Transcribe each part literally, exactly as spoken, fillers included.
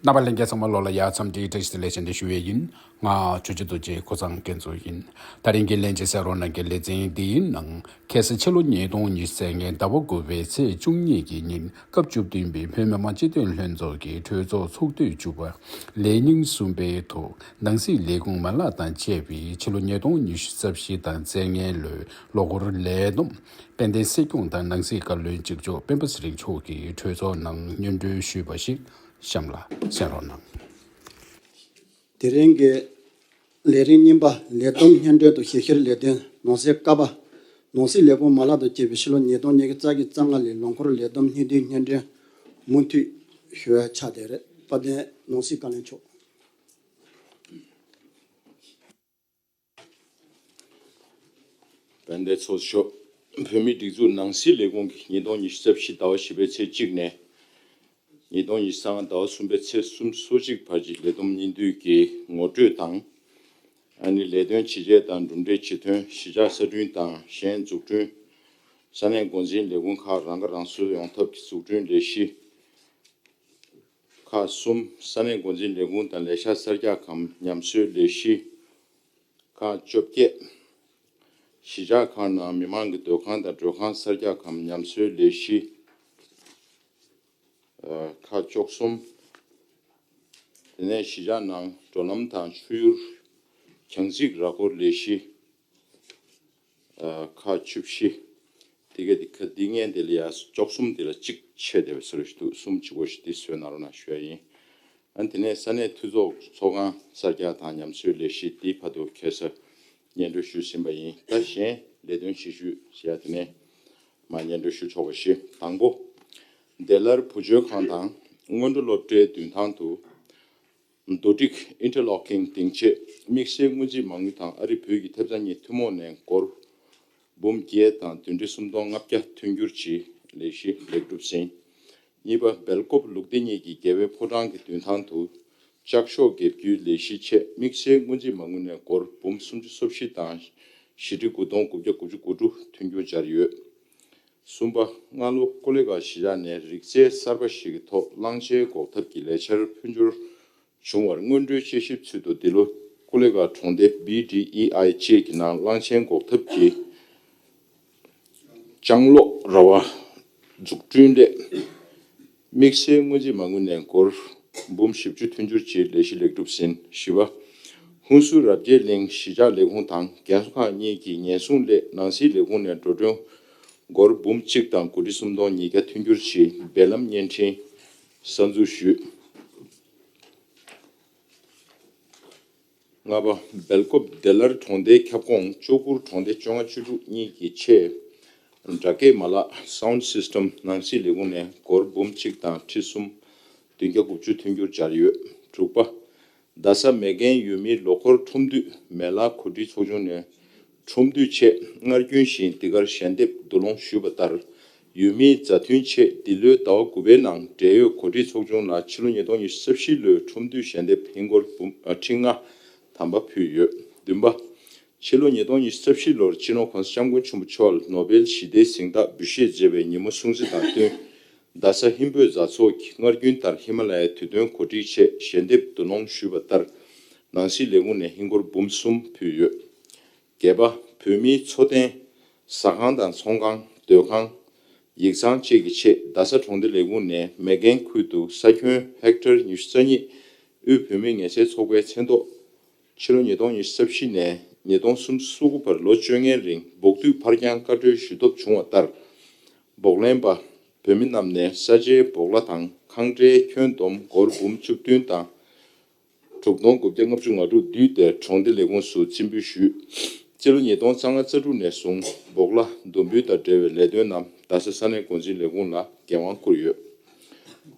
རྣམ་པ་ལྷན་རྒྱས་ཚང་མ་ལོ་ལ་ཡ་འཚམས་འདྲིའི་བཀྲ་ཤིས་བདེ་ལེགས་བྱོན་ཏེ་ཞུ་བའི་ཡིན། ང་ཆོས་རྗེ་རྡོ་རྗེ་ཁོ་ཚང་མཁན་ཚོ་ཡིན། ད་རིང་གི་ལྷན་རྒྱས་གསན་རོགས་གནང་གི་ལེ་ཚན་འདིའི་ནང་ཁ་སང་ཕྱི་ལོ་ཉིས་སྟོང་ཉི་ཤུ་རྩ་ལྔའི་ཟླ་བ་དགུ་པའི་ཚེས་བཅུ་གཉིས་ཀྱི་ཉིན་སྐབས་བཅུ་བདུན་པའི་བོད་མི་མང་སྤྱི་འཐུས་ལྷན་ཚོགས་ཀྱི་གྲོས་ཚོགས་ཚོགས་དུས་བཅུ་པ་ལས་ཉིན་གསུམ་པའི་ཐོག་ནང་སྲིད་ལས་ཁུངས་མ་ལག་དང་བཅས་པའི་ཕྱི་ལོ་ཉིས་སྟོང་ཉི་ཤུ་རྩ་བཞི་དང་རྩ་ལྔའི་ལོའི་ལོ་འཁོར་ལས་བསྡོམས་དཔལ་ལྡན་སྲིད་སྐྱོང་དང་ནང་སྲིད་བཀའ་བློན་གཅིག་ལྕོགས་སྤེན་པ་ཚེ་རིང་མཆོག་གིས་གྲོས་ཚོགས་ནང་སྙན་སྒྲོན་ཞུས་པ་ཞིག་གཤམ་ལ་གསན་རོགས་གནང་། དེ་རིང་གི་ལས་རིམ་གཉིས་པ་ལས་བསྡོམས་སྙན་སྒྲོན་དང་ཞིབ་བཤེར་ལས་དོན་ནང་གསེས་ཀ་པ། ནང་སྲིད་ལས་ཁུངས་མ་ལག་དང་བཅས་པའི་ཕྱི་ལོ་ཉིས་སྟོང་ཉི་ཤུ་རྩ་གཅིག་རྩ་ལྔ་ལོའི་ལོ་འཁོར་ལས་བསྡོམས་སྙིང་བསྡུས་སྙན་སྒྲོན་མུ་མཐུད་ཞུ་བ་ཆགས་བསྡད་རེད། དཔལ་ལྡན་ནང་སྲིད་བཀའ་བློན་མཆོག་དཔལ་ལྡན་ཚོགས་གཙོ་མཆོག་བོད་མིའི་སྒྲིག་འཛུགས་ནང་སྲིད་ལས་ཁུངས་ཀྱིས་ཉིས་སྟོང་ཉི་ཤུ་རྩ་བཞི་ཟླ་བ་བཞི་པའི་ཚེས་གཅིག་ནས་ཉིས་སྟོང་ཉི་ཤུ་རྩ་ལྔ་ཟླ་བ་གསུམ་པའི་ཚེས་སོ་གཅིག་བར་གྱི་ལས་བསྡོམས་སྙིང་བསྡུས་ཀྱི་ངོ་སྤྲོད་དང་། ཨ་ནི་ལས་དོན་ཇི་བྱས་དང་གྲུབ་འབྲས་ཇི་ཐོན། གཞིས་ཆགས་གསར་སྐྲུན་དང་གཞན་འཛུགས་སྐྲུན། ས་གནས་འགོ་འཛིན་ལས་ཁུངས་ཁག་རང་ཁ་རང་གསོ་ཡོང་ཐབས་ཀྱི་འཛུགས་སྐྲུན་ལས་གཞི། ཁག་གསུམ། ས་གནས་འགོ་འཛིན་ལས་ཁུངས་དང་ལས་ཤག་གསར་རྒྱག་གམ་ཉམས་གསོའི་ལས་གཞི། ཁག་བཅོ་བརྒྱད། གཞིས་ཆགས་ཁག་ནང་མི་མང་གི་སྡོད་ཁང་དང་མགྲོན་ཁང་གསར་རྒྱག་གམ་ཉམས་གསོའི་ལས་གཞི། ཁག་བཅུ་གསུམ། དེ་ནས་གཞིས་ཆགས་ནང་འགྲོ་ལམ་དང་ཆུ་ཡུར། གྱང་རྩིག་ར་སྐོར་ལས་གཞི། ཁག་བཅུ་བཞི། དེ་ག་དེ་ཁ་འདི་ངན་དེ་ལ་ཡ་བཅུ་གསུམ་དེ་ལ་གཅིག་ཆད་བསྡད་པའི་བཟོ་འདྲ་ཞིག་འདུག་གསུམ་གཅིག་པོ་ཞིག་འདི་བཟོས་གནང་རོགས་གནང་ཞུ་ཡ་ཡིན། ཨ་དེ་ནས་ས་གནས་འཐུས་ཚོགས་ཚོགས་ཁང་གསར་རྒྱག་དང་ཉམས་གསོའི་ལས་གཞི་འདི་བར་དུ་ཁ་སང་སྙན་སྒྲོན་ཞུས་ཟིན་པ་ཡིན། ད་གཞན་ལས་དོན་ཆེ་ཤོས་ཞེས་དེ་ནས་མར་སྙན་སྒྲོན་ཞུ་ཆོག་པ་ཞུ། དང་པོ། བདེ་སླར་བུ་བཅོལ་ཁང་དང་སྔོན་འགྲོ་སློབ་གྲྭའི་མདུན་ཐང་དུ་རྡོ་སྒྲིག་ཨིན་ཊར་ལོག་ཀིང་སྡིངས་ཆས་དམིགས་བསལ་སྔོན་རྩིས་མ་དངུལ་དང་ཨ་རི་བོད་ཀྱི་ཐབས་རྩ་གཉིས་ཐུན་མོང་ནས་སྒོར་འབུམ་བརྒྱད་དང་བདུན་ཁྲི་སུམ་སྟོང་ལྔ་བརྒྱ་ཐོན་རྒྱུར་གྱི་ལས་གཞི་ལེགས་གྲུབ་ཟིན། གཉིས་པ། སྦེལ་ཀོབ་ལུགས་བདེ་གཉིས་ཀྱི་རྒྱལ་བའི་ཕོ་བྲང་གི་མདུན་ཐང་དུ་ལྕགས་ཤོག་འགེབས་རྒྱུའི་ལས་གཞི་ཆེད་དམིགས་བསལ་སྔོན་རྩིས་མ་དངུལ་ནས་སྒོར་འབུམ་སུམ་ཅུ་སོ་བཞི་དང་བཞི་ཁྲི་དགུ་སྟོང་དགུ་བརྒྱ་དགུ་བཅུ་གོ་དྲུག་ཐོན་རྒྱུ་སྦྱར་ཡོད། གསུམ་པ། སྔ་ལོ་ཀོ་ལི་གྷལ་གཞིས་ཆགས་ནས་རིག་རྩལ་གསར་པ་ཞིག་གི་ཐོག་གླང་ཆེན་འགོག་ཐབས་ཀྱི་ལས་འཆར་འཕོ་འགྱུར་བྱུང་བར་སྔོན་འགྲོའི་དཔྱད་ཞིབ་ཚུལ་དུ་འདི་ལོ་ཀོ་ལི་གྷལ་གྲོང་སྡེ་བི་ཌི་ཨི་ཨའི་བཅས་ཀྱི་ནང་གླང་ཆེན་འགོག་ཐབས་ཀྱི་ལྕང་གློག་ར་བ་འཛུགས་སྐྲུན་སླད་དམིགས་བསལ་སྔོན་རྩིས་མ་དངུལ་ནས་སྒོར་འབུམ་བཞི་བཅུ་ཐོན་རྒྱུར་བྱེད་ལས་གཞི་ལེགས་གྲུབ་ཟིན། བཞི་པ། ཧུན་སུར་རབ་རྒྱས་གླིང་གཞིས་ཆགས་ལས་ཁུངས་དང་རྒན་གསོ་ཁང་གཉིས་ཀྱི་ཉེན་སྲུང་སླད་ནང་སྲིད་ལས་ཁུངས་ནས་འགྲོ་གྲོན་སྒོར་འབུམ་གཅིག་དང་དགུ་ཁྲི་སུམ་སྟོང་ཉིས་བརྒྱ་ཐོན་རྒྱུར་བྱེད་འབེལ་ལམ་བརྙན་འཕྲིན་གསར་འཛུགས་ཞུས། ལྔ་པ། སྦེལ་ཀོབ་བདེ་སླར་གྲོང་སྡེའི་ཁྱབ་ཁོངས་ལྕོག་གུར་གྲོང་སྡེ་བཅོ་ལྔ་བཅུ་དྲུག་གཉིས་ཀྱི་ཆེད་སྒྲ་སྐྱེད་མ་ལག་Sound System ནང་སྲིད་ལས་ཁུངས་ནས་སྒོར་འབུམ་གཅིག་དང་ཁྲི་གསུམ་བདུན་བརྒྱ་དགུ་བཅུ་ཐོན་རྒྱུར་སྦྱར་ཡོད། དྲུག་པ། རྡ་ས་མེག་གྷན་ཡུལ་མིའི་ལོ་འཁོར་ཁྲོམ་འདུས་མེ་ལ་གོ་སྒྲིག་ཚོགས་ཆུང་ནས་ཁྲོམ་འདུས་ཆེད་སྔར་རྒྱུན་བཞིན་འདི་གར་ཞལ་འདེབས་བསྡུ་སློང་ཞུས་པ་ལྟར། ཡུལ་མིའི་མཛའ་མཐུན་ཆེད་འདི་ལོའི་ཟླ་བ་དགུ་པའི་ནང་འབྲེལ་ཡོད་གོ་སྒྲིག་ཚོགས་ཆུང་ལ་ཕྱི་ལོ་ཉིས་སྟོང་ཉི་ཤུ་རྩ་བཞི་ལོའི་ཁྲོམ་འདུས་ཞལ་འདེབས་ཧིན་སྒོར་འབུམ་ཨ་ཁྲི་ལྔ་དམ་པ་ཕུལ་ཡོད། བདུན་པ། ཕྱི་ལོ་ཉིས་སྟོང་ཉི་ཤུ་རྩ་བཞི་ལོར་སྤྱི་ནོར་༸གོང་ས་༸སྐྱབས་མགོན་ཆེན་པོ་མཆོག་ལ་ནོ་བེལ་ཞི་བདེའི་གཟེངས་རྟགས་འབུལ་བཞེས་མཛད་པའི་ཉིན་མོ་སྲུང་བརྩི་དང་བསྟུན། རྡ་ས་ཧིན་བོད་མཛའ་ཚོགས་ཀྱིས་སྔར་རྒྱུན་ལྟར་ཧི་མ་ལ་ཡའི་དུས་སྟོན་གོ་སྒྲིག་ཆེད་ཞལ་འདེབས་བསྡུ་སློང་ཞུས་པ་ལྟར། ནང་སྲིད་ལས་ཁུངས་ནས་ཧིན་སྒོར་འབུམ་གསུམ་ཕུལ་ཡོད། བརྒྱད་པ། བོད་མིའི་འཚོ་རྟེན། ཟ་ཁང་དང་ཚོང་ཁང་། སྡོད་ཁང་། ཡིག་ཚང་བཅས་ཀྱི་ཆེད་རྡ་ས་གྲོང་སྡེ་ལས་ཁུངས་ནས་མེག་གྷན་ཁུལ་དུ་ས་ཁྱོན་ཧེག་ཊར་ཉི་ཤུ་རྩ་གཉིས་དབུས་བོད་མིའི་ངལ་སེལ་ཚོགས་པའི་མཚན་ཐོག་ཕྱི་ལོ་ཉིས་སྟོང་ཉི་ཤུ་རྩ་བཞི་ནས་ཉིས་སྟོང་སུམ་ཅུ་སོ་དགུ་བར་ལོ་བཅོ་ལྔའི་རིང་འབོག་དུས་ཕར་འགྱངས་བཀའ་འཁྲོལ་ཞུ་ཐབས་བྱུང་བ་ལྟར། འབོག་ལེན་པ་བོད་མི་རྣམས་ནས་ས་ཆའི་འབོག་ལྷ་དང་ཁང་ཁྲའི་ཁྱོན་བསྡོམས་སྒོར་འབུམ་བཅུ་བདུན་དང་། དྲུག་སྟོང་དགུ་བརྒྱ་ལྔ་བཅུ་ང་དྲུག་བསྡུས་ཏེ་གྲོང་སྡེ་ལས་ཁུངས་སུ་རྩིས་འབུལ་ཞུས། སྤྱི་ལོ་ཉིས་སྟོང་རྩ་ལྔ་རྩ་དྲུག་ནས་བཟུང་འབོག་ལྷ་བསྡོམས་འབུལ་དང་འབྲེལ་བའི་ལས་དོན་རྣམས་རྡ་ས་ས་གནས་འགོ་འཛིན་ལས་ཁུངས་ལ་འགན་དབང་བསྐུར་ཡོད།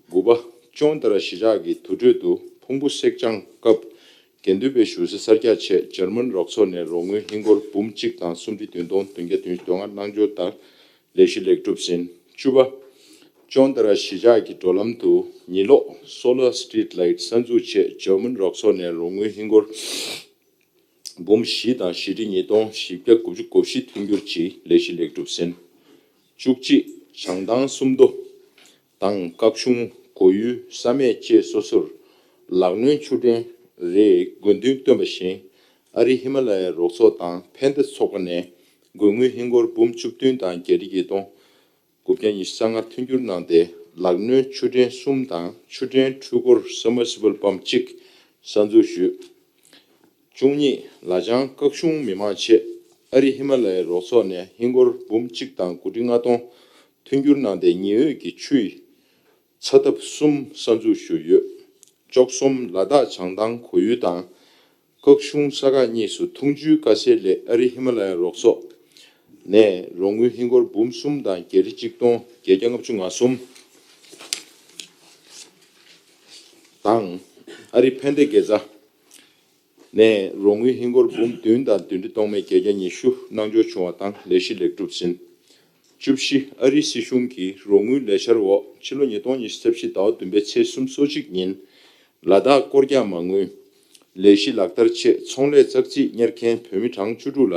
དགུ་པ། ཅོང་ཏ་ར་གཞིས་ཆགས་ཀྱི་དུར་ཁྲོད་དུ་ཕུང་པོ་བསྲེག་སྦྱང་སྐབས་དགེ་འདུན་པའི་བཞུགས་ས་གསར་རྒྱག་ཆེད་འཇར་མན་རོགས་ཚོགས་ནས་རོགས་དངུལ་ཧིན་སྒོར་འབུམ་གཅིག་དང་སུམ་ཁྲི་བདུན་སྟོང་བདུན་བརྒྱ་བདུན་ཅུ་དོན་ལྔ་གནང་འབྱོར་ལྟར་ལས་གཞི་ལེགས་གྲུབ་ཟིན། བཅུ་པ། ཅོང་ཏ་ར་གཞིས་ཆགས་ཀྱི་འགྲོ་ལམ་དུ་ཉི་གློག་Solar Street Light གསར་འཛུགས་ཆེད་འཇར་མན་རོགས་ཚོགས་ནས་རོགས་དངུལ་ཧིན་སྒོར་འབུམ་བཞི་དང་བཞི་ཁྲི་ཉིས་སྟོང་བཞི་བརྒྱ་དགུ་བཅུ་གོ་བཞི་ཐོན་རྒྱུར་གྱི་ལས་གཞི་ལེགས་གྲུབ་ཟིན། བཅུ་གཅིག། བྱང་ཐང་སུམ་མདོ་དང་སྐབས་གཞུང་གོ་ཡུལ་ས་སྨད་བཅས་སོ་སོར་ ལག་གནོན་ཆུ་འདྲེན་རེའི་དགོས་འདུན་བཏོན་པ་བཞིན། ཨ་རི་ཧི་མ་ལ་ཡའི་རོགས་ཚོགས་དང་ཕན་བདེ་ཚོགས་པ་ནས་དགོས་དངུལ་ཧིན་སྒོར་འབུམ་བཅུ་བདུན་དང་བརྒྱད་ཁྲི་བརྒྱད་སྟོང་དགུ་བརྒྱ་ཉི་ཤུ་རྩ་ལྔ་མཐུན་འགྱུར་གནང་སྟེ། ལག་གནོན་ཆུ་འདྲེན་གསུམ་དང་ཆུ་འདྲེན་འཕྲུལ་འཁོར་སབ་མར་སི་བལ་པམ་གཅིག་གསར་འཛུགས་ཞུས། བཅུ་གཉིས། ལ་ལྗང་ཀག་གཞུང་མི་མང་ཆེད་ཨ་རི་ཧི་མ་ལ་ཡའི་རོགས་ཚོགས་ནས་ཧིན་སྒོར་འབུམ་གཅིག་དང་དགུ་ཁྲི་ལྔ་སྟོང་མཐུན་འགྱུར་གནང་སྟེ། ཉི་འོད་ཀྱི་ཆུ་ཡི་ཚ་ཐབ་གསུམ་གསར་འཛུགས་ཞུས་ཡོད། བཅུ་གསུམ། ལ་དྭགས་བྱང་ཐང་ཁོར་ཡུག་དང་ཀག་གཞུང་ས་ཁག་གཉིས་སུ་འཐུང་ཆུའི་དཀའ་སེལ་སླད་ཨ་རི་ཧི་མ་ལ་ཡའི་རོགས་ཚོགས་ནས་རོགས་དངུལ་ཧིན་སྒོར་འབུམ་གསུམ་དང་བརྒྱད་ཁྲི་གཅིག་སྟོང་བརྒྱད་བརྒྱ་ལྔ་བཅུ་ང་གསུམ་དང་། ཨ་རི་ཕན་བདེ་དགེ་རྩ་ནས་རོགས་དངུལ་ཧིན་སྒོར་འབུམ་བདུན་དང་བདུན་ཁྲི་སྟོང་མེད་བརྒྱད་བརྒྱ་ཉི་ཤུ་གནང་འབྱོར་བྱུང་བ་དང་ལས་གཞི་ལེགས་གྲུབ་ཟིན། བཅུ་བཞི། ཨ་རིའི་སྲིད་གཞུང་གི་རོགས་དངུལ་ལས་འཆར་འོག་ཕྱི་ལོ་ཉིས་སྟོང་ཉི་ཤུ་རྩ་བཞི་ཟླ་བ་བདུན་པའི་ཚེས་སོ་གཅིག་ཉིན་ལ་དྭགས་སྐོར་རྒྱག་མ་དངུལ་ལས་གཞི་ལག་བསྟར་ཆེད་ཚོང་ལས་ཙག་ཙིག་གཉེར་མཁན་བོད་མི་གྲངས་བཅུ་དྲུག་ལ་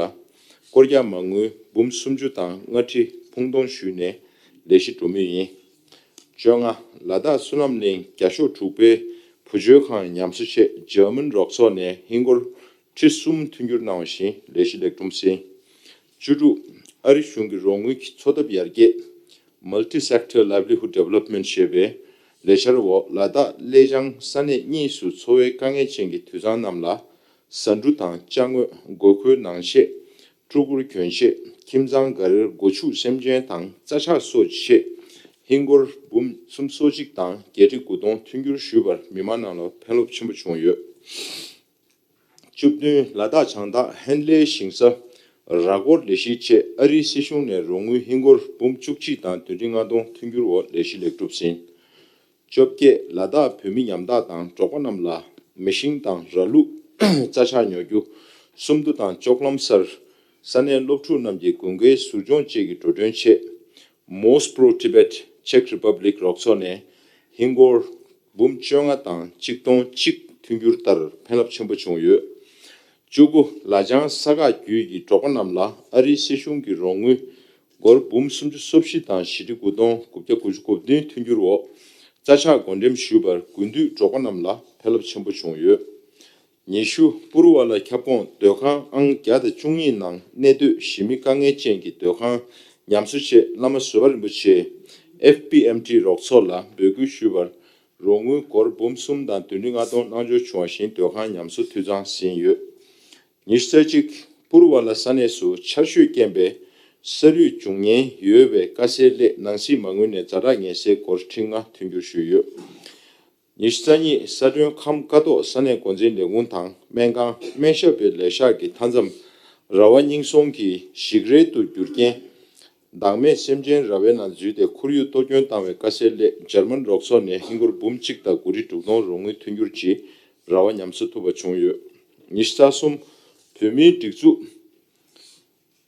སྐོར་རྒྱག་མ་དངུལ་འབུམ་སུམ་ཅུ་དང་ལྔ་ཁྲི་ཕུགས་འདུན་ཞུས་ནས་ལས་གཞི་གྲུབ་མུས་ཡིན། བཅོ་ལྔ། ལ་དྭགས་བསོད་ནམས་གླིང་བརྒྱ་ཤོག་དྲུག་པའི་བུ་བཅོལ་ཁང་ཉམས་གསོ་ཆེད་འཇར་མན་རོགས་ཚོགས་ནས་ཧིན་སྒོར་ཁྲི་གསུམ་མཐུན་འགྱུར་གནང་བ་བཞིན་ལས་གཞི་ལེགས་གྲུབ་ཟིན། བཅུ་དྲུག། ཨ་རི་གཞུང་གི་རོགས་དངུལ་གྱི་འཚོ་ཐབས་ཡར་རྒྱས། Multi-Sector Livelihood Development ཞེས་པའི་ལས་འཆར་འོག་ལ་དྭགས་ཀླད་བྱང་ས་གནས་གཉིས་སུ་འཚོ་བའི་དཀའ་ངལ་ཅན་གྱི་དུད་ཚང་རྣམས་ལ་ཟ་འབྲུ་དང་ཅ་དངོས། དགོས་མཁོའི་ནང་ཆས། ཕྲུ་གུར་གྱོན་ཆས། ཁྱིམ་ཚང་འགའ་རེར་སྒོ་ཕྱུགས་སེམས་ཅན་དང་རྩྭ་ཆག་སོགས་ཆེད་ཧིན་སྒོར་འབུམ་སུམ་སོ་གཅིག་དང་བརྒྱད་ཁྲི་དགུ་སྟོང་མཐུན་འགྱུར་ཞུས་པར་མི་མང་རྣམས་ལ་ཕན་རླབས་ཆེན་པོ་བྱུང་ཡོད། བཅུ་བདུན། ལ་དྭགས་བྱང་ཐང་ཧན་ལེ་ཞིང་ས་ར་སྐོར་ལས་གཞིའི་ཆེད་ཨ་རིའི་སྲིད་གཞུང་ནས་རོགས་དངུལ་ཧིན་སྒོར་འབུམ་བཅུ་གཅིག་དང་བདུན་ཁྲི་ལྔ་སྟོང་མཐུན་འགྱུར་འོག་ལས་གཞི་ལེགས་གྲུབ་ཟིན། བཅོ་བརྒྱད། ལ་དྭགས་བོད་མི་ཉམ་ཐག་དང་འབྲོག་པ་རྣམས་ལ་མེ་ཤིང་དང་ར་ལུག་རྩྭ་ཆག་ཉོ་རྒྱུ། སུམ་མདོ་དང་ལྕོག་ལམ་སར་ས་གནས་སློབ་ཕྲུག་རྣམས་ཀྱི་དགུན་ཁའི་ཟུར་སྦྱོང་བཅས་ཀྱི་འགྲོ་གྲོན་ཆེད། Moss Pro Tibet Czech Republic རོགས་ཚོགས་ནས་ཧིན་སྒོར་འབུམ་བཅོ་ལྔ་དང་གཅིག་སྟོང་གཅིག་མཐུན་འགྱུར་ལྟར་ཕན་རླབས་ཆེན་པོ་བྱུང་ཡོད། བཅུ་དགུ། ལ་ལྗང་ས་ཁག་བརྒྱུད་ཀྱི་འབྲོག་པ་རྣམས་ལ་ཨ་རིའི་སྲིད་གཞུང་གི་རོགས་དངུལ་སྒོར་འབུམ་སུམ་ཅུ་སོ་བཞི་དང་བཞི་ཁྲི་དགུ་སྟོང་དགུ་བརྒྱ་དགུ་བཅུ་གོ་བདུན་མཐུན་འགྱུར་འོག་རྩྭ་ཆག་བགོ་འགྲེམས་ཞུས་པར་དགུན་དུས་འབྲོག་པ་རྣམས་ལ་ཕན་རླབས་ཆེན་པོ་བྱུང་ཡོད། ཉི་ཤུ། པུ་རུ་ཝ་ལ་ཁྱབ་ཁོངས་སྡོད་ཁང་ཨང་བརྒྱ་དང་བཅུ་གཉིས་ནང་གནས་སྡོད་གཞིས་མི་དཀའ་ངལ་ཅན་གྱི་སྡོད་ཁང་ཉམས་གསོ་ཆེད་བླ་མ་བཟོད་པ་རིན་པོ་ཆེ་ཨེཕ་པི་ཨེམ་ཊི་རོགས་ཚོགས་ལ་འབོད་སྐུལ་ཞུས་པར། རོགས་དངུལ་སྒོར་འབུམ་གསུམ་དང་བདུན་ཁྲི་ལྔ་སྟོང་གནང་འབྱོར་བྱུང་བ་བཞིན་སྡོད་ཁང་ཉམས་གསོ་འཐུས་ཚང་ཟིན་ཡོད། ཉི་ཤུ་རྩ་གཅིག། པུ་རུ་ཝ་ལ་ས་གནས་སུ་ཆར་ཞོད་རྐྱེན་པས་ས་རུད་འབྱུང་ཉེན་ཡོད་པའི་དཀའ་སེལ་སླད་ནང་སྲིད་མ་དངུལ་ནས་ཛ་དྲག་ངལ་སེལ་སྒོར་ཁྲི་ལྔ་མཐུན་འགྱུར་ཞུས་ཡོད། ཉི་ཤུ་རྩ་གཉིས། ས་ཁྲོན་ཁམས་ཀ་ཐོག་ས་གནས་འགོ་འཛིན་ལས་ཁུངས་དང་སྨན་ཁང་སྨན་ཞབས་པའི་ལས་ཤག་གི་མཐའ་མཚམས་ར་བ་རྙིང་སོང་གི་ཞིག་རལ་དུ་འགྱུར་རྐྱེན། བདག་མེད་སེམས་ཅན་ར་བའི་ནང་འཛུལ་ཏེ་ཁོར་ཡུག་གཏོར་སྐྱོན་བཏང་བའི་དཀའ་སེལ་སླད་འཇར་མན་རོགས་ཚོགས་ནས་ཧིན་སྒོར་འབུམ་གཅིག་དང་དགུ་ཁྲི་དྲུག་སྟོང་རོགས་དངུལ་མཐུན་འགྱུར་གྱིས་ར་བ་ཉམས་གསོ་ཐུབ་པ་བྱུང་ཡོད། ཉི་ཤུ་རྩ་གསུམ། བོད་མིའི་སྒྲིག་འཛུགས་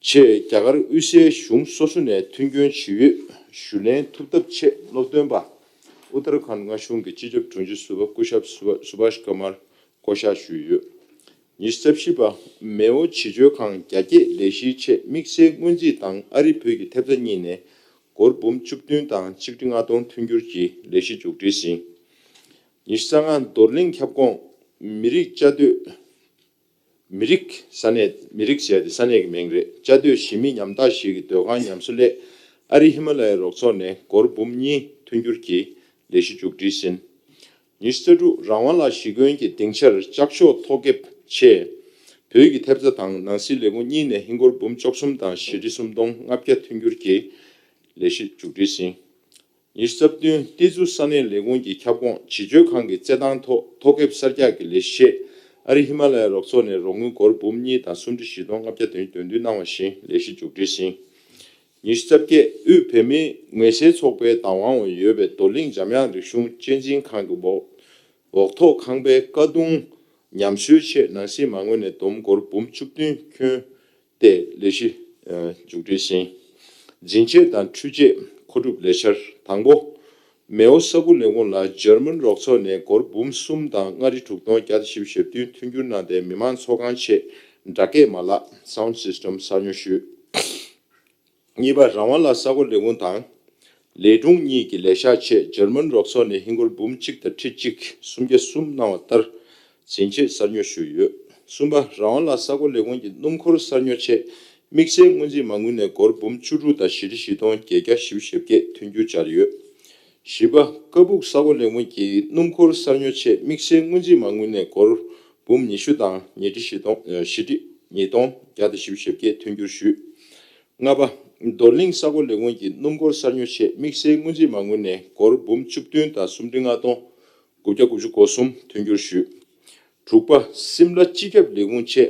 ཆེད་རྒྱ་གར་དབུས་སའི་གཞུང་སོ་སོ་ནས་མཐུན་སྐྱོན་ཇི་ཡོད་ཞུ་ལེན་ཐུབ་ཐབས་ཆེད་སློབ་སྟོན་པ་ཨུ་ཏར་ཁཱན་མངའ་གཞུང་གི་སྤྱི་ཁྱབ་དྲུང་ཆེ་ཟུར་པ་སྐུ་ཞབས་སུ་བྷཱ་ཤི་ཀུ་མར་བསྐོ་བཞག་ཞུས་ཡོད། ཉི་ཤུ་རྩ་བཞི་པ། མེའོ་བྱིས་བཅོལ་ཁང་རྒྱ་སྐྱེད་ལས་གཞིའི་ཆེད་དམིགས་བསལ་སྔོན་རྩིས་དང་ཨ་རི་བོད་ཀྱི་ཐེབས་རྩ་གཉིས་ནས་སྒོར་འབུམ་བཅུ་བདུན་དང་ཆིག་ཁྲི་ལྔ་སྟོང་མཐུན་འགྱུར་གྱིས་ལས་གཞི་མཇུག་སྒྲིལ་ཟིན། ཉི་ཤུ་རྩ་ལྔ། རྡོར་གླིང་ཁྱབ་ཁོངས་མི་རིགས་བཅའ་སྡོད། མི་རིགས་ས་གནས། མི་རིགས་ཟེར་ཏེ་ས་གནས་ཀྱི་མིང་རེད། བཅའ་སྡོད་གཞིས་མི་ཉམ་ཐག་ཞིག་གི་སྡོད་ཁང་ཉམས་གསོ་སླད་ཨ་རི་ཧི་མ་ལ་ཡའི་རོགས་ཚོགས་ནས་སྒོར་འབུམ་གཉིས་མཐུན་འགྱུར་གྱིས་ལས་གཞི་མཇུག་སྒྲིལ་ཟིན། ཉི་ཤུ་རྩ་དྲུག། རང་དབང་ལ་གཞིས་དགོན་གྱི་སྡིངས་ཆར་ལྕགས་ཤོག་ཐོག་ཁེབས་ཆེད་བོད་ཀྱི་ཐེབས་རྩ་དང་ནང་སྲིད་ལས་ཁུངས་གཉིས་ནས་ཧིན་སྒོར་འབུམ་བཅུ་གསུམ་དང་བཞི་ཁྲི་སུམ་སྟོང་ལྔ་བརྒྱ་མཐུན་འགྱུར་གྱིས་ལས་གཞི་མཇུག་སྒྲིལ་ཟིན། ཉི་ཤུ་རྩ་བདུན། ཏི་ཛུ་ས་གནས་ལས་ཁུངས་ཀྱི་ཁྱབ་ཁོངས་བྱིས་བཅོལ་ཁང་གི་རྩེད་ཐང་ཐོག་ཐོག་ཁེབས་གསར་རྒྱག་གི་ལས་གཞི་ཆེད་ཨ་རི་ཧི་མ་ལ་ཡའི་རོགས་ཚོགས་ནས་རོགས་དངུལ་སྒོར་འབུམ་གཉིས་དང་སུམ་ཁྲི་བཞི་སྟོང་ལྔ་བརྒྱ་དོན་བདུན་གནང་བ་བཞིན་ལས་གཞི་མཇུག་སྒྲིལ་ཟིན། ཉི་ཤུ་རྩ་བརྒྱད། དབུས་བོད་མིའི་ངལ་སེལ་ཚོགས་པའི་བདག་དབང་འོག་ཡོད་པའི་རྡོར་གླིང་འཇམ་དབྱངས་རིག་གཞུང་གཅེས་འཛིན་ཁང་གི་འོག་འོག་ཐོག་ཁང་པའི་ཀ་གདུང་ཉམས་གསོའི་ཆེད་ནང་སྲིད་མ་དངུལ་ནས་བསྡོམས་སྒོར་འབུམ་བཅུ་བདུན་ཁྱོན་ཏེ་ལས་གཞི་མཇུག་སྒྲིལ་ཟིན། འཛིན་ཆས་དང་འཕྲུལ་ཆས་མཁོ་སྒྲུབ་ལས་འཆར་དང་པོ། མེའོ་ས་ཁུལ་ལས་ཁུངས་ལ་འཇར་མན་རོགས་ཚོགས་ནས་སྒོར་འབུམ་གསུམ་དང་ལྔ་ཁྲི་དྲུག་སྟོང་བརྒྱ་དང་བཞི་བཅུ་ཞེ་བདུན་མཐུན་འགྱུར་གནང་སྟེ་མི་མང་ཚོགས་ཁང་ཆེད་སྒྲ་སྐྱེད་མ་ལག Sound System གསར་ཉོ་ཞུས། གཉིས་པ། རང་དབང་ལ་ས་ཁུལ་ལས་ཁུངས་དང་ ལས་དྲུང་གཉིས་ཀྱི་ལས་ཤག་ཆེད་འཇར་མན་རོགས་ཚོགས་ནས་ཧིན་སྒོར་འབུམ་གཅིག་དང་ཁྲི་གཅིག་སུམ་བརྒྱ་གསུམ་གནང་བ་ལྟར་འཛིན་ཆས་གསར་ཉོ་ཞུས་ཡོད། གསུམ་པ། རང་དབང་ལ་ས་གོ་ལས་ཁུངས་ཀྱི་སྣུམ་འཁོར་གསར་ཉོ་ཆེད་དམིགས་བསལ་སྔོན་རྩིས་མ་དངུལ་ནས་སྒོར་འབུམ་བཅུ་དྲུག་དང་བཞི་ཁྲི་བཞི་སྟོང་བརྒྱད་བརྒྱ་བཞི་བཅུ་ཞེ་བརྒྱད་ཐོན་རྒྱུ་བཅར་ཡོད། བཞི་པ། ཀ་སྦུག་ས་གོ་ལས་ཁུངས་ཀྱི་སྣུམ་འཁོར་གསར་ཉོ་ཆེད་དམིགས་བསལ་སྔོན་རྩིས་མ་དངུལ་ནས་སྒོར་འབུམ་ཉི་ཤུ་དང་ཉི་ཁྲི་བཞི་སྟོང་ཨ། བཞི་ཁྲི་ཉིས་སྟོང་བརྒྱ་དང་བཞི་བཅུ་ཞེ་བརྒྱད་ཐོན་རྒྱུར་ཞུས། ལྔ་པ། རྡོར་གླིང་ས་གོ་ལས་ཁུངས་ཀྱི་སྣུམ་འཁོར་གསར་ཉོ་ཆེད་དམིགས་བསལ་སྔོན་རྩིས་མ་དངུལ་ནས་སྒོར་འབུམ་བཅུ་བདུན་དང་སུམ་ཁྲི་ལྔ་སྟོང་དགུ་བརྒྱ་དགུ་བཅུ་གོ་གསུམ་ཐོན་རྒྱུར་ཞུས། དྲུག་པ། སིམ་ལ་སྤྱི་ཁྱབ་ལས་ཁུངས་ཆེད་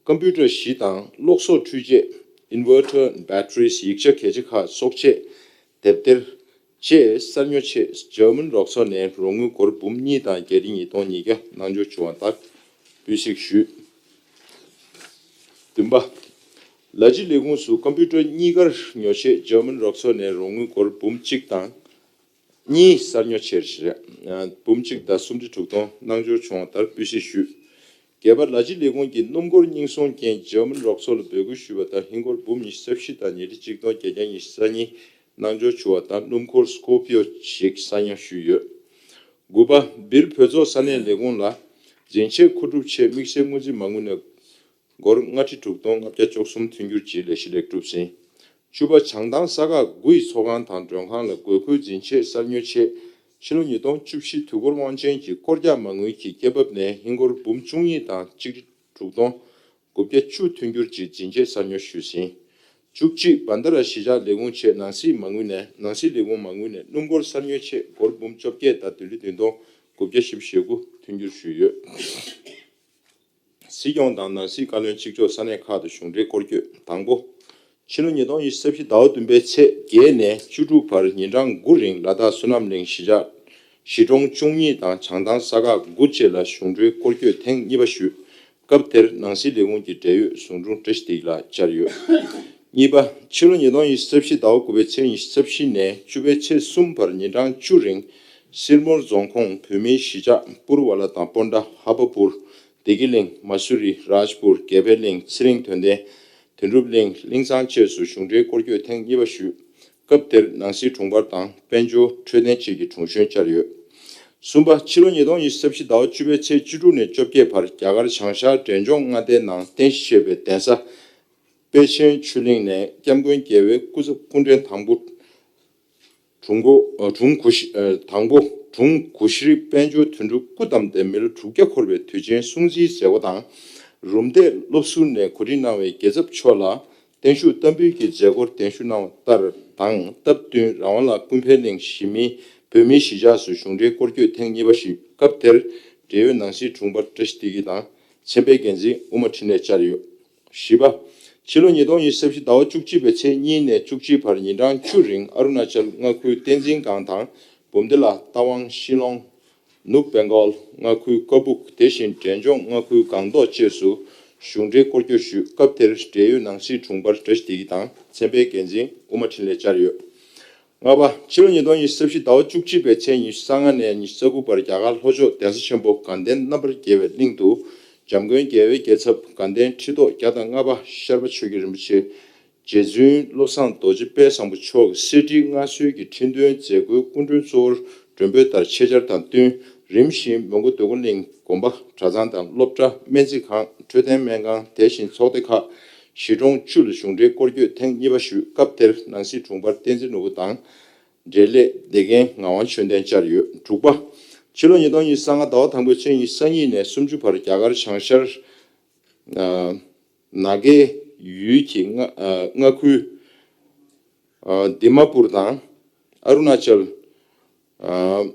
ཀམ་པུ་ཊར་བཞི་དང་གློག་གསོག་འཕྲུལ་ཆས་Inverter Batteries ཡིག་ཆ་གལ་ཆེ་ཁག་གསོག་ཆས་དེབ་ཐེར་བཅས་གསར་ཉོ་ཆེད་འཇར་མན་རོགས་ཚོགས་ནས་རོགས་དངུལ་སྒོར་འབུམ་གཉིས་དང་བརྒྱད་ཁྲི་ཉིས་སྟོང་ཉིས་བརྒྱ་གནང་འབྱོར་བྱུང་བ་ལྟར་སྤུས་གཟིགས་ཞུས། བདུན་པ། ལ་ཕྱི་ལས་ཁུངས་སུ་ཀམ་པུ་ཊར་གཉིས་ཀར་ཉོ་ཆེད་འཇར་མན་རོགས་ཚོགས་ནས་རོགས་དངུལ་སྒོར་འབུམ་གཅིག་དང་གཉིས་གསར་ཉོ་ཆེད་འབུམ་གཅིག་དང་སུམ་ཁྲི་དྲུག་སྟོང་གནང་འབྱོར་བྱུང་བ་ལྟར་སྤུས་གཟིགས་ཞུས། བརྒྱད་པ། ལ་ཕྱི་ལས་ཁུངས་ཀྱི་སྣུམ་འཁོར་རྙིང་སོང་རྐྱེན་འཇར་མན་རོགས་ཚོགས་ལ་འབོད་སྐུལ་ཞུས་པ་ལྟར་ཧིན་སྒོར་འབུམ་ཉི་ཤུ་རྩ་བཞི་དང་ཉིས་ཁྲི་གཅིག་སྟོང་བརྒྱད་བརྒྱ་ཉི་ཤུ་རྩ་གཉིས་གནང་འབྱོར་བྱུང་བ་དང་སྣུམ་འཁོར་སྐོར་པིའོ་ཞིག་གསར་ཉོ་ཞུས་ཡོད། དགུ་པ། སྦིར་བོད་ཚོགས་ས་གནས་ལས་ཁུངས་ལ་འཛིན་ཆས་མཁོ་སྒྲུབ་ཆེད་དམིགས་བསལ་སྔོན་རྩིས་མ་དངུལ་ནས་སྒོར་ལྔ་ཁྲི་དྲུག་སྟོང་ལྔ་བརྒྱ་བཅུ་གསུམ་ཐོན་རྒྱུར་གྱི་ལས་གཞི་ལེགས་གྲུབ་ཟིན། བཅུ་པ། བྱང་ཐང་ས་ཁག་དགུ་ཡི་ཚོགས་ཁང་དང་མགྲོན་ཁང་ལ་དགོས་མཁོའི་འཛིན་ཆས་གསར་ཉོ་ཆེད་ཕྱི་ལོ་ཉིས་སྟོང་བཅུ་བཞི་དུས་འཁོར་དབང་ཆེན་གྱི་སྐོར་རྒྱག་མ་དངུལ་གྱི་སྐྱེད་འབབ་ནས་ཧིན་སྒོར་འབུམ་བཅུ་གཉིས་དང་གཅིག་ཁྲི་དྲུག་སྟོང་དགུ་བརྒྱ་བཅུ་ཐོན་རྒྱུར་གྱི་འཛིན་ཆས་གསར་ཉོ་ཞུས་ཟིན། བཅུ་གཅིག། བན་ད་ར་གཞིས་ཆགས་ལས་ཁུངས་ཆེད་ནང་སྲིད་མ་དངུལ་ནས་ནང་སྲིད་ལས་ཁུངས་མ་དངུལ་ནས་སྣུམ་འཁོར་གསར་ཉོ་ཆེད་སྒོར་འབུམ་བཅོ་བརྒྱད་དང་བདུན་ཁྲི་བདུན་སྟོང་དགུ་བརྒྱ་བཞི་བཅུ་ཞེ་དགུ་ཐོན་རྒྱུར་ཞུས་ཡོད། སྲིད་སྐྱོང་དང་ནང་སྲིད་བཀའ་བློན་གཅིག་ལྕོགས་ས་གནས་ཁག་ཏུ་གཞུང་འབྲེལ་སྐོར་སྐྱོད། དང་པོ། ཕྱི་ལོ་ཉིས་སྟོང་ཉི་ཤུ་རྩ་བཞི་ཟླ་བ་བདུན་པའི་ཚེས་བརྒྱད་ནས་བཅུ་དྲུག་བར་ཉིན་གྲངས་དགུ་རིང་ལ་དྭགས་བསོད་ནམས་གླིང་གཞིས་ཆགས་གཞིས་གྲོང་བཅུ་གཉིས་དང་བྱང་ཐང་ས་ཁག་དགུ་བཅས་ལ་གཞུང་འབྲེལ་སྐོར་སྐྱོད་ཐེངས་གཉིས་པ་ཞུས། སྐབས་དེར་ནང་སྲིད་ལས་ཁུངས་ཀྱི་འབྲེལ་ཡོད་ཟུང་དྲུང་བཀྲ་ཤིས་བདེ་སྐྱིད་ལགས་བཅར་ཡོད། གཉིས་པ། ཕྱི་ལོ་ཉིས་སྟོང་ཉི་ཤུ་རྩ་བཞི་ཟླ་བ་དགུ་པའི་ཚེས་ཉི་ཤུ་རྩ་བཞི་ནས་བཅུ་པའི་ཚེས་གསུམ་བར་ཉིན་གྲངས་བཅུ་རིང་སིར་མོར་རྫོང་ཁོངས་བོད་མིའི་གཞིས་ཆགས་པུར་ཝ་ལ་དང་སྤོན་ཊ། ཧ་བ་པུར། བདེ་སྐྱིད་གླིང་། མ་སུ་རི། རཱཇ་པུར། དགེ་འཕེལ་གླིང་། ཚེ་རིང་དོན་ལྡན། དོན་གྲུབ་གླིང་། གླིང་ཚང་བཅས་སུ་གཞུང་འབྲེལ་སྐོར་སྐྱོད་ཐེངས་གཉིས་པ་ཞུས། སྐབས་དེར་ནང་སྲིད་དྲུང་འཕར་དང་དཔལ་འབྱོར་འཕྲོད་བསྟེན་བཅས་ཀྱི་དྲུང་གཞོན་བཅར་ཡོད། གསུམ་པ། ཕྱི་ལོ་ཉིས་སྟོང་ཉི་ཤུ་རྩ་བཞི་ཟླ་བ་བཅུ་པའི་ཚེས་བཅུ་དྲུག་ནས་བཅོ་བརྒྱད་བར་རྒྱ་གར་བྱང་ཤར་འབྲས་ལྗོངས་མངའ་སྡེའི་ནང་རྟེན་གཞི་བྱས་པའི་གདན་ས་དཔལ་ཆེན་ཆོས་གླིང་ནས་སྐྱབས་མགོན་རྒྱལ་བའི་སྐུ་ཚབ་སྐུ་ཕྲེང་དང་པོ་དྲུང་འགོ་ཨ་དྲུང་གུ་ཤྲི་ཨ་དང་པོ་དྲུང་གུ་ཤྲི་དཔལ་འབྱོར་དོན་གྲུབ་སྐུ་བལྟམས་ཏེ་མི་ལོ་དྲུག་བརྒྱ་འཁོར་བའི་དུས་ཆེན་སྲུང་བརྩིའི་མཛད་སྒོ་དང་། རུམ་བཏེག་སློབ་ཟུར་ནས་གོ་སྒྲིག་གནང་བའི་རྒྱལ་ཚབ་མཆོག་ལ་བརྟན་བཞུགས་བསྟར་འབུལ་གྱི་མཛད་སྒོར་གདན་ཞུ་གནང་བ་ལྟར་དང་། སྟབས་བསྟུན་རང་དབང་ལ་ཀུན་ཕན་གླིང་གཞིས་མི་བོད་མིའི་གཞིས་ཆགས་སུ་གཞུང་འབྲེལ་སྐོར་སྐྱོད་ཐེངས་གཉིས་པ་ཞུས། སྐབས་དེར་འབྲེལ་ཡོད་ནང་སྲིད་དྲུང་འཕར་བཀྲ་ཤིས་བདེ་སྐྱིད་དང་། ཚན་པའི་འགན་འཛིན་དབུ་མ་འཕྲིན་ལས་བཅར་ཡོད། བཞི་པ། ཕྱི་ལོ་ཉིས་སྟོང་ཉི་ཤུ་རྩ་བཞི་ཟླ་བ་བཅུ་གཅིག་པའི་ཚེས་གཉིས་ནས་བཅུ་གཅིག་བར་ཉིན་གྲངས་བཅུ་རིང་ཨ་རུ་ན་ཅལ་མངའ་ཁུལ་བསྟན་འཛིན་སྒང་དང་། འབུམ་སྡེ་ལ་རྟ་དབང་ཤི་ལོང་། ནུབ་བེང་གོལ་མངའ་ཁུལ་ཀ་སྦུག་དེ་བཞིན་འབྲས་ལྗོངས་མངའ་ཁུལ་སྒང་ཏོག་བཅས་སུ་གཞུང་འབྲེལ་སྐོར་སྐྱོད་ཞུས། སྐབས་དེར་འབྲེལ་ཡོད་ནང་སྲིད་དྲུང་འཕར་བཀྲ་ཤིས་བདེ་སྐྱིད་དང་ཚན་པའི་འགན་འཛིན་དབུ་མ་འཕྲིན་ལས་བཅར་ཡོད། ལྔ་པ། ཕྱི་ལོ་ཉིས་སྟོང་ཉི་ཤུ་རྩ་བཞི་ཟླ་བ་བཅུ་གཅིག་པའི་ཚེས་ཉི་ཤུ་རྩ་ལྔ་ནས་ཉི་ཤུ་རྩ་དགུ་བར་རྒྱ་གར་ལྷོ་ཕྱོགས་གདན་ས་ཆེན་པོ་དགའ་ལྡན་རྣམ་པར་རྒྱལ་བའི་གླིང་དུ་འཇམ་མགོན་རྒྱལ་བའི་རྒྱལ་ཚབ་དགའ་ལྡན་ཁྲི་ཐོག་བརྒྱ་དང་ལྔ་པ་ཤར་པ་ཆོས་རྒྱལ་རིན་པོ་ཆེ། རྗེ་བཙུན་བློ་བཟང་རྡོ་རྗེ་དཔལ་བཟང་པོ་མཆོག་གསེར་ཁྲིའི་མངའ་གསོལ་གྱི་ཁྲི་འདོན་མཛད་སྒོའི་སྐུ་མགྲོན་གཙོ་བོར་མགྲོན་འབོད་ལྟར་ཆེད་བཅར་དང་བསྟུན། རིམ་བཞིན་མོན་གྷོ་འདོད་རྒུ་གླིང་དགོན་པ་གྲྭ་ཚང་དང་སློབ་གྲྭ་སྨན་རྩིས་ཁང་འཕྲོད་བསྟེན་སྨན་ཁང་དེ་བཞིན་ཚོགས་སྡེ་ཁག་གཞིས་གྲོང་བཅུ་ལ་གཞུང་འབྲེལ་སྐོར་སྐྱོད་ཐེངས་གཉིས་པ་ཞུས། སྐབས་དེར་ནང་སྲིད་དྲུང་འཕར་བསྟན་འཛིན་ནོར་བུ་དང་འབྲེལ་ལས་དགེ་རྒན་ངག་དབང་ཆོས་ལྡན་བཅར་ཡོད། དྲུག་པ། ཕྱི་ལོ་ཉིས་སྟོང་ཉི་ཤུ་རྩ་ལྔ་ཟླ་བ་དང་པོའི་ཚེས་ཉི་ཤུ་རྩ་གཉིས་ནས་སུམ་ཅུ་བར་རྒྱ་གར་བྱང་ཤར་ཨ་ནཱ་གའི་ཡུལ་གྱི་མངའ་ཨ་མངའ་ཁུལ་ཨ་དི་མ་པུར་དང་ཨ་རུ་ན་ཅལ་ཨ་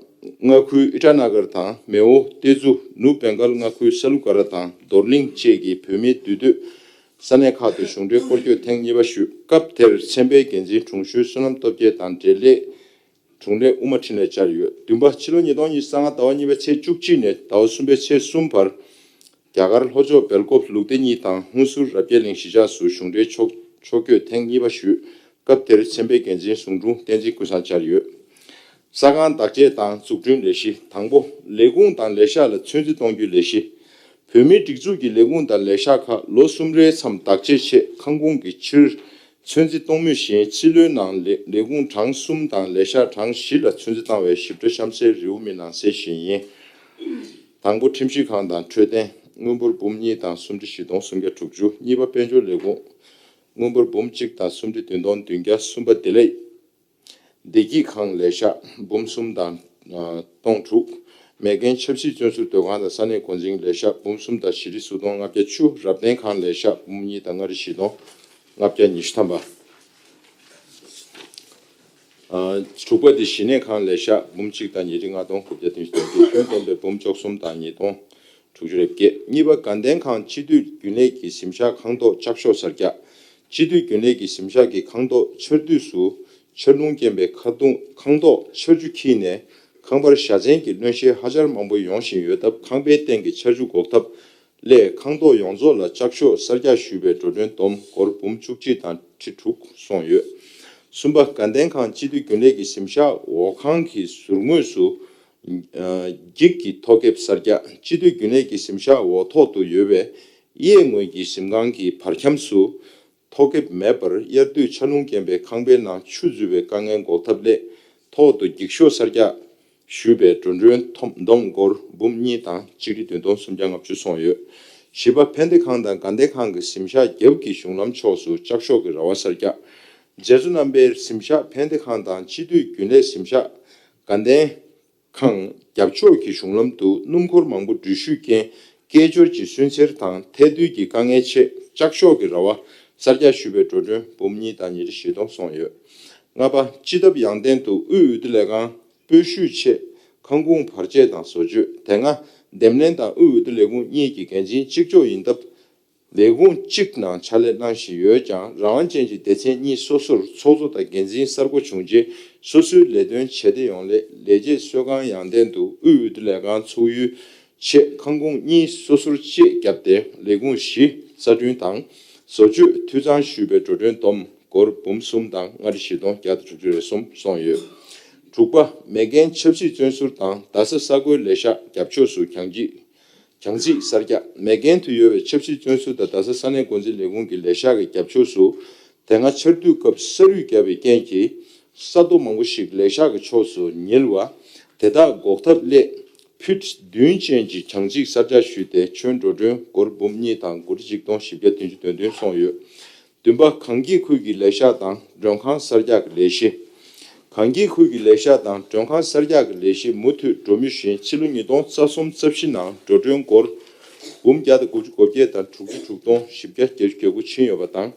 མངའ་ཁུལ་ཨི་ཊ་ན་གར་དང་མེའོ། ཏེ་ཛུ། ནུབ་བེང་གལ་མངའ་ཁུལ་ས་ལུ་ག་ར་དང་རྡོར་གླིང་བཅས་ཀྱི་བོད་མིའི་འདུས་སྡོད་ས་གནས་ཁག་ཏུ་གཞུང་འབྲེལ་སྐོར་སྐྱོད་ཐེངས་གཉིས་པ་ཞུས། སྐབས་དེར་ཚན་པའི་འགན་འཛིན་དྲུང་གཞོན་བསོད་ནམས་སྟོབས་རྒྱལ་དང་འབྲེལ་ལས་དྲུང་ལས་དབུ་མ་འཕྲིན་ལས་བཅར་ཡོད། བདུན་པ། ཕྱི་ལོ་ཉིས་སྟོང་ཉི་ཤུ་རྩ་ལྔ་ཟླ་བ་གཉིས་པའི་ཚེས་བཅུ་གཅིག་ནས་ཟླ་བ་གསུམ་པའི་ཚེས་གསུམ་བར་རྒྱ་གར་ལྷོ་ཕྱོགས་སྦེལ་ཀོབ་ལུགས་བདེ་གཉིས་དང་ཧུན་སུར་རབ་རྒྱས་གླིང་གཞིས་ཆགས་སུ་གཞུང་འབྲེལ་ཕྱོགས་ཕྱོགས་བསྐྱོད་ཐེངས་གཉིས་པ་ཞུས། སྐབས་དེར་ཚན་པའི་འགན་འཛིན་ཟུང་དྲུང་བསྟན་འཛིན་ཀུན་བཟང་བཅར་ཡོད། ས་ཁང་བདག་གཅེས་དང་འཛུགས་སྐྲུན་ལས་གཞི། དང་པོ། ལས་ཁུངས་དང་ལས་ཤག་ལ་ཚོད་འཛིན་གཏོང་རྒྱུའི་ལས་གཞི། བོད་མིའི་སྒྲིག་འཛུགས་ཀྱི་ལས་ཁུངས་དང་ལས་ཤག་ཁག་ལོ་གསུམ་རེའི་མཚམས་བདག་གཅེས་ཆེད་ཁང་ཁུངས་ཀྱི་ཕྱིར་ ཚོད་འཛིན་གཏོང་མུས་བཞིན་ཕྱི་ལོའི་ནང་ལས་ལས་ཁུངས་གྲངས་གསུམ་དང་ལས་ཤག་གྲངས་བཞི་ལ་ཚོད་འཛིན་བཏང་བའི་ཞིབ་ཕྲ་གཤམ་གསལ་རེའུ་མིག་ནང་གསལ་བཞིན་ཡིན། དང་པོ། ཁྲིམས་ཞིབ་ཁང་དང་འཕྲོད་བསྟེན། དངུལ་འབོར་འབུམ་གཉིས་དང་སུམ་ཁྲི་བཞི་སྟོང་སུམ་བརྒྱ་དྲུག་ཅུ། གཉིས་པ། དཔལ་འབྱོར་ལས་ཁུངས། དངུལ་འབོར་འབུམ་གཅིག་དང་སུམ་ཁྲི་བདུན་སྟོང་བདུན་བརྒྱ། གསུམ་པ། བདེ་ལེགས། བདེ་སྐྱིད་ཁང་ལས་ཤག་འབུམ་གསུམ་དང་ཨ་སྟོང་དྲུག། མེས་རྒྱལ་ཆབ་སྲིད་བཙོན་ཟུར་སྡོད་ཁང་དང་ས་གནས་འགོ་འཛིན་ལས་ཤག་འབུམ་གསུམ་དང་བཞི་ཁྲི་སུམ་སྟོང་ལྔ་བརྒྱ་བཅུ། རབ་བརྟན་ཁང་ལས་ཤག་འབུམ་གཉིས་དང་ལྔ་ཁྲི་བཞི་སྟོང་ལྔ་བརྒྱ་ཉི་ཤུ་ཐམ་པ། ཨ་དྲུག་པ་དེ་གཞི་གནས་ཁང་ལས་ཤག་འབུམ་གཅིག་དང་ཉིས་ཁྲི་ལྔ་སྟོང་དགུ་བརྒྱ་བདུན་ཅུ་དོན་བརྒྱད། ཁྱོན་བསྡོམས་པའི་འབུམ་བཅུ་གསུམ་དང་ཉིས་སྟོང་དྲུག་ཅུ་རེ་བརྒྱད། གཉིས་པ། དགའ་ལྡན་ཁང་སྤྱི་འཐུས་རྒྱུན་ལས་ཀྱི་གཟིམ་ཤག་ཁང་ཐོག་ལྕགས་ཤོག་གསར་རྒྱག་སྤྱི་འཐུས་རྒྱུན་ལས་ཀྱི་གཟིམ་ཤག་གི་ཁང་ཐོག་ཆར་དུས་སུ་ཆར་རླུང་རྐྱེན་པས་ཁ་རྡུང་ཁང་ཐོག་ཆར་ཆུ་འཁྱིལ་ནས་ཁང་པར་བཞའ་ཚན་གྱི་རློན་གཤེར་ཧ་ཅང་མང་པོ་ཡོང་བཞིན་ཡོད་སྟབས། ཁང་པའི་སྟེང་གི་ཆར་ཆུ་འགོག་ཐབས་སླད་ཁང་ཐོག་ཡོངས་རྫོགས་ལ་ལྕགས་ཤོག་གསར་རྒྱག་ཞུས་པའི་འགྲོ་གྲོན་བསྡོམས་སྒོར་འབུམ་བཅུ་གཅིག་དང་ཁྲི་དྲུག་སོང་ཡོད། གསུམ་པ། དགའ་ལྡན་ཁང་སྤྱི་འཐུས་རྒྱུན་ལས་ཀྱི་གཟིམ་ཤག་འོག་ཁང་གི་ཟུར་ངོས་སུ་འགྱིག་གི་ཐོག་ཁེབས་གསར་རྒྱག་སྤྱི་འཐུས་རྒྱུན་ལས་ཀྱི་གཟིམ་ཤག་འོག་ཐོག་ཏུ་ཡོད་པའི་གཡས་ངོས་ཀྱི་གཟིམ་ཁང་གི་བར་ཁྱམས་སུ་ཐོག་ཁེབས་མེད་པར་དབྱར་དུས་ཆར་རླུང་རྐྱེན་པས་ཁང་པའི་ནང་ཆུ་འཛུལ་བའི་དཀའ་ངལ་འགོག་ཐབས་སླད་ཐོག་ཏུ་འགྱིག་ཤོག་གསར་རྒྱག་ཞུས་པའི་འགྲོ་གྲོན་བསྡོམས་སྒོར་འབུམ་གཉིས་དང་ཆིག་ཁྲི་བདུན་སྟོང་སུམ་བརྒྱ་ལྔ་བཅུ་སོང་ཡོད། བཞི་པ། ཕན་བདེ་ཁང་དང་དགའ་ལྡན་ཁང་གི་གཟིམ་ཤག་རྒྱབ་ཀྱི་གཞུང་ལམ་ཕྱོགས་སུ་ལྕགས་ཤོག་གི་ར་བ་གསར་རྒྱག་རྗེ་བཙུན་རྣམ་པའི་གཟིམ་ཤག་ཕན་བདེ་ཁང་དང་སྤྱི་འཐུས་རྒྱུན་ལས་གཟིམ་ཤག་དགའ་ལྡན་ཁང་རྒྱབ་ཕྱོགས་ཀྱི་གཞུང་ལམ་དུ་སྣུམ་འཁོར་མང་པོ་འགྲུལ་བཞུད་རྐྱེན་སྐད་ཅོར་གྱི་སུན་གཙེར་དང་ཐལ་རྡུལ་གྱི་དཀའ་ངལ་ཆེད་ལྕགས་ཤོག་གི་ར་བ་གསར་རྒྱག་ཞུས་པའི་འགྲོ་གྲོན་འབུམ་གཉིས་དང་ཉིས་ཁྲི་བཞི་སྟོང་སོང་ཡོད། ལྔ་པ། སྤྱི་ཐབ་ཡང་སྟེང་དུ་དབུས་འོས་བསྡུ་ལས་ཁང་སྤོ་བཤུད་ཆེད་ཁང་ཁུངས་བར་ཆད་དང་བཟོ་བཅོས། དེ་སྔ་འདེམས་ལྷན་དང་དབུས་འོས་བསྡུ་ལས་ཁུངས་གཉིས་ཀྱི་འགན་འཛིན་གཅིག་ལྕོགས་ཡིན་སྟབས། ལས་ཁུངས་གཅིག་ནང་ཕྱག་ལས་གནང་བཞིན་ཡོད་ཀྱང་། རང་དབང་ཅན་གྱི་སྡེ་ཚན་གཉིས་སོ་སོར་ཚོགས་གཙོ་དང་འགན་འཛིན་གསར་བསྐོ་བྱུང་རྗེས། སོ་སོའི་ལས་དོན་བྱེད་བདེ་ཡོང་སླད་ལས་བྱེད་གསོལ་ཁང་ཡང་སྟེང་དུ་དབུས་འོས་བསྡུ་ལས་ཁང་ཚུགས་ཡུལ་ཆེད་ཁང་ཁུངས་གཉིས་སོ་སོར་དཔྱད་བརྒྱབ་སྟེ་ལས་ཁུངས་བཞི་གསར་སྐྲུན་དང་བཟོ་བཅོས་འཐུས་གཙང་ཞུས་པའི་འགྲོ་གྲོན་བསྡོམས་སྒོར་འབུམ་གསུམ་དང་ལྔ་ཁྲི་བཞི་སྟོང་བརྒྱ་དང་དྲུག་ཅུ་རེ་གསུམ་སོང་ཡོད། དྲུག་པ། མེས་རྒྱལ་ཆབ་སྲིད་བཙོན་ཟུར་དང་རྡ་ས་ས་ཁུལ་ལས་ཤག་རྒྱབ་ཕྱོགས་སུ་གྱང་ཅི། གྱང་རྩིག་གསར་རྒྱག་མེས་རྒྱལ་དུ་ཡོད་པའི་ཆབ་སྲིད་བཙོན་ཟུར་དང་རྡ་ས་ས་གནས་འགོ་འཛིན་ལས་ཁུངས་ཀྱི་ལས་ཤག་གི་རྒྱབ་ཕྱོགས་སུ། དེ་སྔ་ཆར་དུས་སྐབས་ས་རུད་བརྒྱབ་པའི་རྐྱེན་གྱིས། ས་རྡོ་མང་པོ་ཞིག་ལས་ཤག་གི་ཕྱོགས་སུ་ཉིལ་བ། དེ་དག་འགོག་ཐབས་སླད། ཕུཊ་བདུན་ཅན་གྱི་གྱང་རྩིག་གསར་རྒྱག་ཞུས་ཏེ། ཁྱོན་འགྲོ་གྲོན་སྒོར་འབུམ་གཉིས་དང་དགུ་ཁྲི་གཅིག་སྟོང་བཞི་བརྒྱ་བདུན་ཅུ་དོན་བདུན་སོང་ཡོད། བདུན་པ། གངས་སྐྱིད་ཁུལ་གྱི་ལས་ཤག་དང་མགྲོན་ཁང་གསར་རྒྱག་གི་ལས་གཞི། གངས་སྐྱིད་ཁུལ་གྱི་ལས་ཤག་དང་མགྲོན་ཁང་གསར་རྒྱག་གི་ལས་གཞི་མུ་མཐུད་འགྲོ་མུས་བཞིན། ཕྱི་ལོ་ཉིས་སྟོང་རྩ་གསུམ་རྩ་བཞི་ནང་འགྲོ་གྲོན་སྒོར་འབུམ་བརྒྱ་དང་དགུ་བཅུ་གོ་བརྒྱད་དང་དྲུག་ཁྲི་དྲུག་སྟོང་བཞི་བརྒྱ་བརྒྱད་ཅུ་གྱ་དགུ་ཕྱིན་ཡོད་པ་དང་།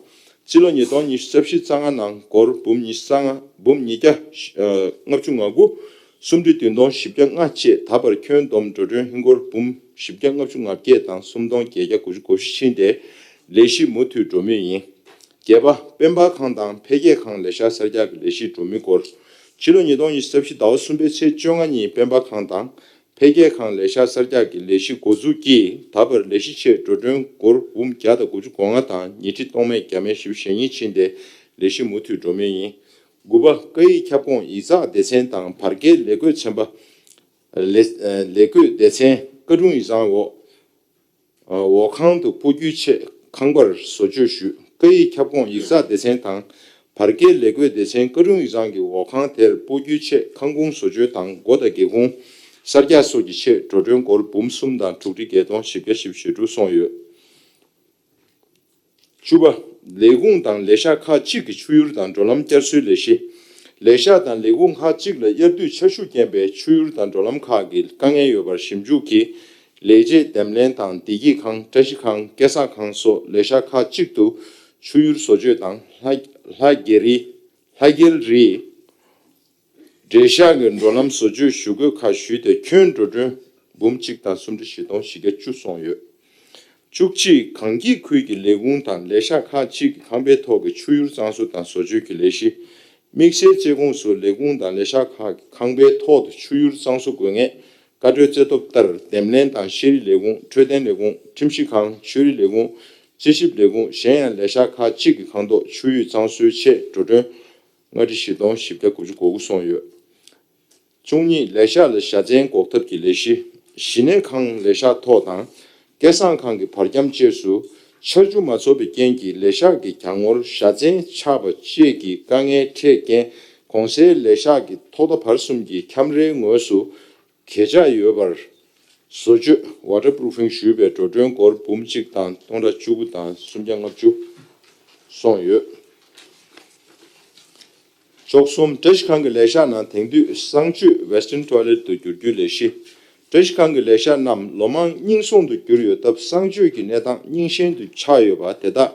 ཕྱི་ལོ་ཉིས་སྟོང་ཉི་ཤུ་རྩ་བཞི་རྩ་ལྔ་ནང་སྒོར་འབུམ་ཉི་ཤུ་རྩ་ལྔ། འབུམ་ཉིས་བརྒྱ་ལྔ་བཅུ་ང་དགུ། སུམ་ཁྲི་བདུན་སྟོང་བཞི་བརྒྱ་ལྔ་བཅས། ད་བར་ཁྱོན་བསྡོམས་འགྲོ་གྲོན་ཧིན་སྒོར་འབུམ་བཞི་བརྒྱ་ལྔ་བཅུ་ང་བརྒྱད་དང་སུམ་སྟོང་བརྒྱད་བརྒྱ་དགུ་བཅུ་གོ་བཞི་ཕྱིན་ཏེ། ལས་གཞི་མུ་མཐུད་འགྲོ་མུས་ཡིན། བརྒྱད་པ། སྤེན་པ་ཁང་དང་འཕེལ་རྒྱས་ཁང་ལས་ཤག་གསར་རྒྱག་གི་ལས་གཞི་འགྲོ་མུས་སྐོར། ཕྱི་ལོ་ཉིས་སྟོང་ཉི་ཤུ་རྩ་བཞི་ཟླ་བ་གསུམ་པའི་ཚེས་བཅོ་ལྔ་ཉིན་སྤེན་པ་ཁང་དང་འཕེལ་རྒྱས་ཁང་ལས་ཤག་གསར་རྒྱག་གི་ལས་གཞི་འགོ་འཛུགས་ཀྱིས། ད་བར་ལས་གཞི་ཆེད་འགྲོ་གྲོན་སྒོར་འབུམ་བརྒྱ་དང་དགུ་བཅུ་གོ་ལྔ་དང་ཉིས་ཁྲི་སྟོང་མེད་བརྒྱ་མེད་བཞི་བཅུ་ཞེ་གཉིས་ཕྱིན་ཏེ་ལས་གཞི་མུ་མཐུད་འགྲོ་མུས་ཡིན། དགུ་པ། སྐད་ཡིག་ཁྱབ་ཁོངས་ཡིག་ཚགས་སྡེ་ཚན་དང་བར་བརྒལ་ལས་བགོས་ཚན་པ། ལས་ལས་བགོས་སྡེ་ཚན་ཀ་ཀྲུང་ཡིག་ཚང་འོག་འོག་ཁང་དུ་སྤོ་སྒྱུར་ཆེད་ཁང་པར་བཟོ་བཅོས་ཞུས། སྐད་ཡིག་ཁྱབ་ཁོངས་ཡིག་ཚགས་སྡེ་ཚན་དང་བར་བརྒལ་ལས་བགོས་སྡེ་ཚན་ཀ་ཀྲུང་ཡིག་ཚང་གི་འོག་ཁང་དེར་སྤོ་སྒྱུར་ཆེད་ཁང་ཁུངས་བཟོ་བཅོས་དང་སྒོ་དང་སྒེའུ་ཁུང་གསར་རྒྱག་སོགས་ཀྱི་ཆེད་འགྲོ་གྲོན་སྒོར་འབུམ་གསུམ་དང་དྲུག་ཁྲི་བརྒྱད་སྟོང་བཞི་བརྒྱ་བཞི་བཅུ་ཞེ་དྲུག་སོང་ཡོད། བཅུ་པ། ལས་ཁུངས་དང་ལས་ཤག་ཁག་ཅིག་གི་ཆུ་ཡུར་དང་འགྲོ་ལམ་བསྐྱར་གསོའི་ལས་གཞི། ལས་ཤག་དང་ལས་ཁུངས་ཁག་ཅིག་ལ་དབྱར་དུས་ཆར་ཆུ་རྐྱེན་པས་ཆུ་ཡུར་དང་འགྲོ་ལམ་ཁག་གི་དཀའ་ངལ་ཡོད་པར་ཞིབ་འཇུག་གིས། ལས་བྱེད་འདེམས་ལྷན་དང་བདེ་སྐྱིད་ཁང་། བཀྲ་ཤིས་ཁང་། སྐལ་བཟང་ཁང་སོགས་ལས་ཤག་ཁག་ཅིག་ཏུ་ཆུ་ཡུར་བཟོ་བཅོས་དང་ལྷ་ལྷ་རྒྱལ་རི། ལྷ་རྒྱལ་རི། འབྲས་ཤག་གི་འགྲོ་ལམ་བཟོ་བཅོས་ཞུ་དགོས་ཁག་ཞུས་ཏེ། ཁྱོན་འགྲོ་གྲོན་འབུམ་གཅིག་དང་སུམ་ཁྲི་བཞི་སྟོང་བཞི་བརྒྱ་བཅུ་སོང་ཡོད། བཅུ་གཅིག། གངས་སྐྱིད་ཁུལ་གྱི་ལས་ཁུངས་དང་ལས་ཤག་ཁག་ཅིག་གི་ཁང་པའི་ཐོག་གི་ཆུ་ཡུར་གཙང་བཟོ་དང་བཟོ་བཅོས་ཀྱི་ལས་གཞི། དམིགས་བསལ་བཅད་ཁོངས་སུ་ལས་ཁུངས་དང་ལས་ཤག་ཁག་གི་ཁང་པའི་ཐོག་ཏུ་ཆུ་ཡུར་གཙང་བཟོ་དགོས་ངེས། བཀའ་འཁྲོལ་བཙལ་ཐོབ་ལྟར། འདེམས་ལྷན་དང་ཤེས་རིག་ལས་ཁུངས། འཕྲོད་བསྟེན་ལས་ཁུངས། ཁྲིམས་ཞིབ་ཁང་། ཆོས་རིག་ལས་ཁུངས། རྩིས་ཞིབ་ལས་ཁུངས། གཞན་ཡང་ལས་ཤག་ཁག་ཅིག་གི་ཁང་ཐོག་ཆུ་ཡུར་གཙང་བཟོའི་ཆེད་འགྲོ་གྲོན་ལྔ་ཁྲི་བཞི་སྟོང་བཞི་བརྒྱ་དགུ་བཅུ་གོ་དགུ་སོང་ཡོད། བཅུ་གཉིས། ལས་ཤག་ལ་བཞའ་ཚན་འགོག་ཐབས་ཀྱི་ལས་གཞི། གཞི་གནས་ཁང་ལས་ཤག་ཐོག་དང་སྐལ་བཟང་ཁང་གི་བར་ཁྱམས་བཅས་སུ་ ཆར་ཆུ་མ་ཚོགས་པའི་རྐྱེན་གྱིས་ལས་ཤག་གི་གྱང་ངོར་བཞའ་ཚན་ཆག་པ་བཅས་ཀྱི་དཀའ་ངལ་འཕྲད་རྐྱེན། གོང་གསལ་ལས་ཤག་གི་ཐོག་མཐའ་བར་གསུམ་གྱི་ཁྱམས་རའི་ངོས་སུ་གས་ཆག་ཡོད་པར་བཟོ་བཅོས་waterproofing ཞུས་པའི་འགྲོ་གྲོན་སྒོར་འབུམ་གཅིག་དང་སྟོང་ཕྲག་བཅུ་དགུ་དང་སུམ་བརྒྱ་ལྔ་བཅུ་སོང་ཡོད། བཅུ་གསུམ། བཀྲ་ཤིས་སྒང་གི་ལས་ཤག་ནང་དེང་དུས་གསང་སྤྱོད་Western Toilet དུ་བསྒྱུར་རྒྱུའི་ལས་གཞི། བཀྲ་ཤིས་སྒང་གི་ལས་ཤག་རྣམས་ལོ་མང་རྙིང་སོང་དུ་གྱུར་ཡོད་སྟབས། གསང་སྤྱོད་ཀྱི་གནས་སྟངས་རྙིང་ཞེན་དུ་ཆགས་ཡོད་པ་དེ་དག་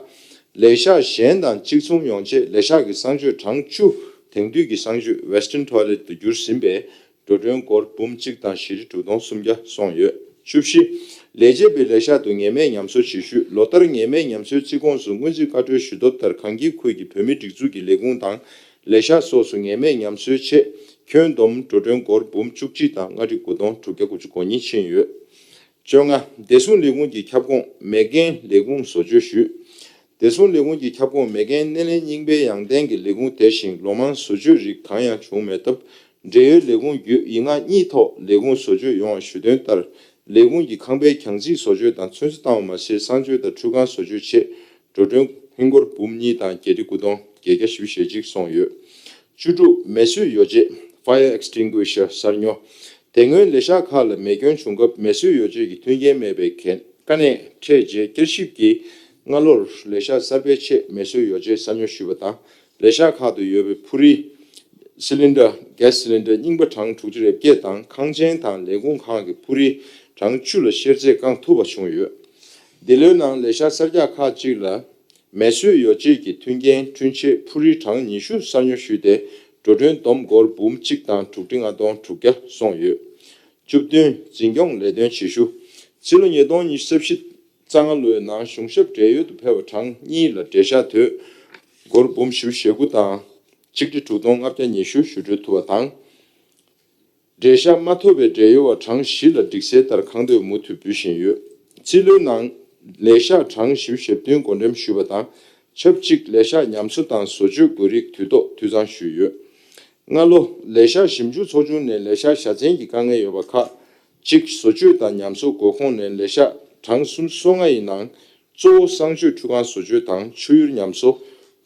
ལས་ཤག་གཞན་དང་གཅིག་མཚུངས་ཡོང་ཆེད། ལས་ཤག་གི་གསང་སྤྱོད་གྲངས་བཅུ་དེང་དུས་ཀྱི་གསང་སྤྱོད་Western Toilet དུ་བསྒྱུར་ཟིན་པས། འགྲོ་གྲོན་སྒོར་འབུམ་གཅིག་དང་བཞི་ཁྲི་དྲུག་སྟོང་སུམ་བརྒྱ་སོང་ཡོད། བཅུ་བཞི། ལས་བྱེད་པའི་ལས་ཤག་ཏུ་ངེས་མེད་ཉམས་གསོ་བྱེད་ཤུལ། ལོ་ལྟར་ངེས་མེད་ཉམས་གསོའི་རྩིས་ཁོངས་སུ་སྔོན་རྩིས་བཀའ་འཁྲོལ་ཞུ་དོན་ལྟར། གངས་སྐྱིད་ཁུལ་གྱི་བོད་མིའི་སྒྲིག་འཛུགས་ཀྱི་ལས་ཁུངས་དང་ལས་ཤག་སོགས་སུ་ངེས་མེད་ཉམས་གསོའི་ཆེད་ཁྱོན་བསྡོམས་འགྲོ་གྲོན་སྒོར་འབུམ་བཅུ་གཅིག་དང་ལྔ་ཁྲི་དགུ་སྟོང་དྲུག་བརྒྱ་དགུ་བཅུ་གོ་གཉིས་ཕྱིན་ཡོད། བཅོ་ལྔ། བདེ་སྲུང་ལས་ཁུངས་ཀྱི་ཁྱབ་ཁོངས་མེ་རྐྱེན་ལས་ཁུངས་བཟོ་བཅོས་ཞུས། བདེ་སྲུང་ལས་ཁུངས་ཀྱི་ཁྱབ་ཁོངས་མེ་རྐྱེན་སྣེ་ལེན་རྙིང་པའི་ཡང་སྟེང་གི་ལས་ཁུངས་དེ་བཞིན་ལོ་མང་བཟོ་བཅོས་རིགས་གང་ཡང་བྱུང་མེད་སྟབས། འབྲེལ་ཡོད་ལས་ཁུངས་བརྒྱུད་ཡིག་ངག་གཉིས་ཐོག་ལས་ཁུངས་བཟོ་བཅོས་ཡོང་བ་ཞུ་དོན་ལྟར། ལས་ཁུངས་ཀྱི་ཁང་པའི་གྱང་རྩིག་བཟོ་བཅོས་དང་ཚོན་བཟོ་བཏང་བ་མ་ཟད། གསང་སྤྱོད་དང་ཁྲུས་ཁང་བཟོ་བཅོས་ཆེད་འགྲོ་གྲོན་ཧིན་སྒོར་འབུམ་གཉིས་དང་བརྒྱད་ཁྲི་དགུ་སྟོང་བརྒྱད་བརྒྱ་བཞི་བཅུ་ཞེ་གཅིག་སོང་ཡོད། བཅུ་དྲུག། མེ་གསོད་ཡོ་བྱད་Fire Extinguisher གསར་ཉོ། དེ་སྔོན་ལས་ཤག་ཁག་ལ་མེ་སྐྱོན་བྱུང་སྐབས་མེ་གསོད་ཡོ་བྱད་ཀྱི་མཐུན་རྐྱེན་མེད་པའི་གལ་དཀའ་གནད་འཕྲད་རྗེས། བསྐྱར་ཞིབ་ཀྱིས་སྔ་ལོར་ལས་ཤག་གསར་པའི་ཆེད་མེ་གསོད་ཡོ་བྱད་གསར་ཉོ་ཞུས་པ་དང་། ལས་ཤག་ཁག་ཏུ་ཡོད་པའི་ཕུ་རི། Cylinder Gas Cylinder རྙིང་པ་གྲངས་དྲུག་ཅུ་རེ་བརྒྱད་དང་། ཁང་ཆེན་དང་ལས་ཁུངས་ཁག་གི་ཕུ་རི་གྲངས་བཅུ་ལ་བཤེར་འཛེག་བསྐང་ཐུབ་པ་བྱུང་ཡོད། འདི་ལོའི་ནང་ལས་ཤག་གསར་རྒྱག་ཁག་ཅིག་ལ་མེ་གསོད་ཡོ་བྱད་ཀྱི་མཐུན་རྐྱེན་བསྐྲུན་ཆེད་ཕུ་རི་གྲངས་ཉི་ཤུ་གསར་ཉོ་ཞུས་ཏེ། འགྲོ་གྲོན་བསྡོམས་སྒོར་འབུམ་གཅིག་དང་དྲུག་ཁྲི་ལྔ་སྟོང་དྲུག་བརྒྱ་སོང་ཡོད། བཅུ་བདུན། འཛིན་སྐྱོང་ལས་དོན་བྱེད་ཤུགས། ཕྱི་ལོ་ཉིས་སྟོང་ཉི་ཤུ་རྩ་བཞི་རྩ་ལྔ་ལོའི་ནང་གཞུང་ཞབས་བགྲེས་ཡོལ་དུ་ཕེབས་པ་གྲངས་གཉིས་ལ་འབྲེལ་ཤག་དོད་སྒོར་འབུམ་བཞི་བཅུ་ཞེ་དགུ་དང་ཆིག་ཁྲི་དྲུག་སྟོང་ལྔ་བརྒྱ་ཉི་ཤུ་ཞུ་སྤྲོད་ཐུབ་པ་དང་། འབྲེལ་ཤག་མ་ཐོབ་པའི་བགྲེས་ཡོལ་བ་གྲངས་བཞི་ལ་སྒྲིག་གསལ་ལྟར་ཁང་དོད་མུ་མཐུད་འབུལ་བཞིན་ཡོད། ཕྱི་ལོའི་ནང་ལས་ཤག་གྲངས་བཞི་བཅུ་ཞེ་བདུན་བགོ་འགྲེམས་ཞུས་པ་དང་ཆབས་ཅིག་ལས་ཤག་ཉམས་གསོ་དང་བཟོ་བཅོས་དགོས་རིགས་དུས་ཐོག་འཐུས་ཚང་ཞུས་ཡོད། སྔ་ལོ་ལས་ཤག་ཞིབ་འཇུག་ཚོགས་ཆུང་ནས་ལས་ཤག་བཞའ་ཚན་གྱི་དཀའ་ངལ་ཡོད་པ་ཁག་ཅིག་བཟོ་བཅོས་དང་ཉམས་གསོ་དགོས་ཁོངས་ནས་ལས་ཤག་གྲངས་སུམ་ཅུ་སོ་ལྔ་ཡི་ནང་གཙོ་བོ་གསང་སྤྱོད་ཁྲུས་ཁང་བཟོ་བཅོས་དང་ཆུ་ཡུར་ཉམས་གསོ།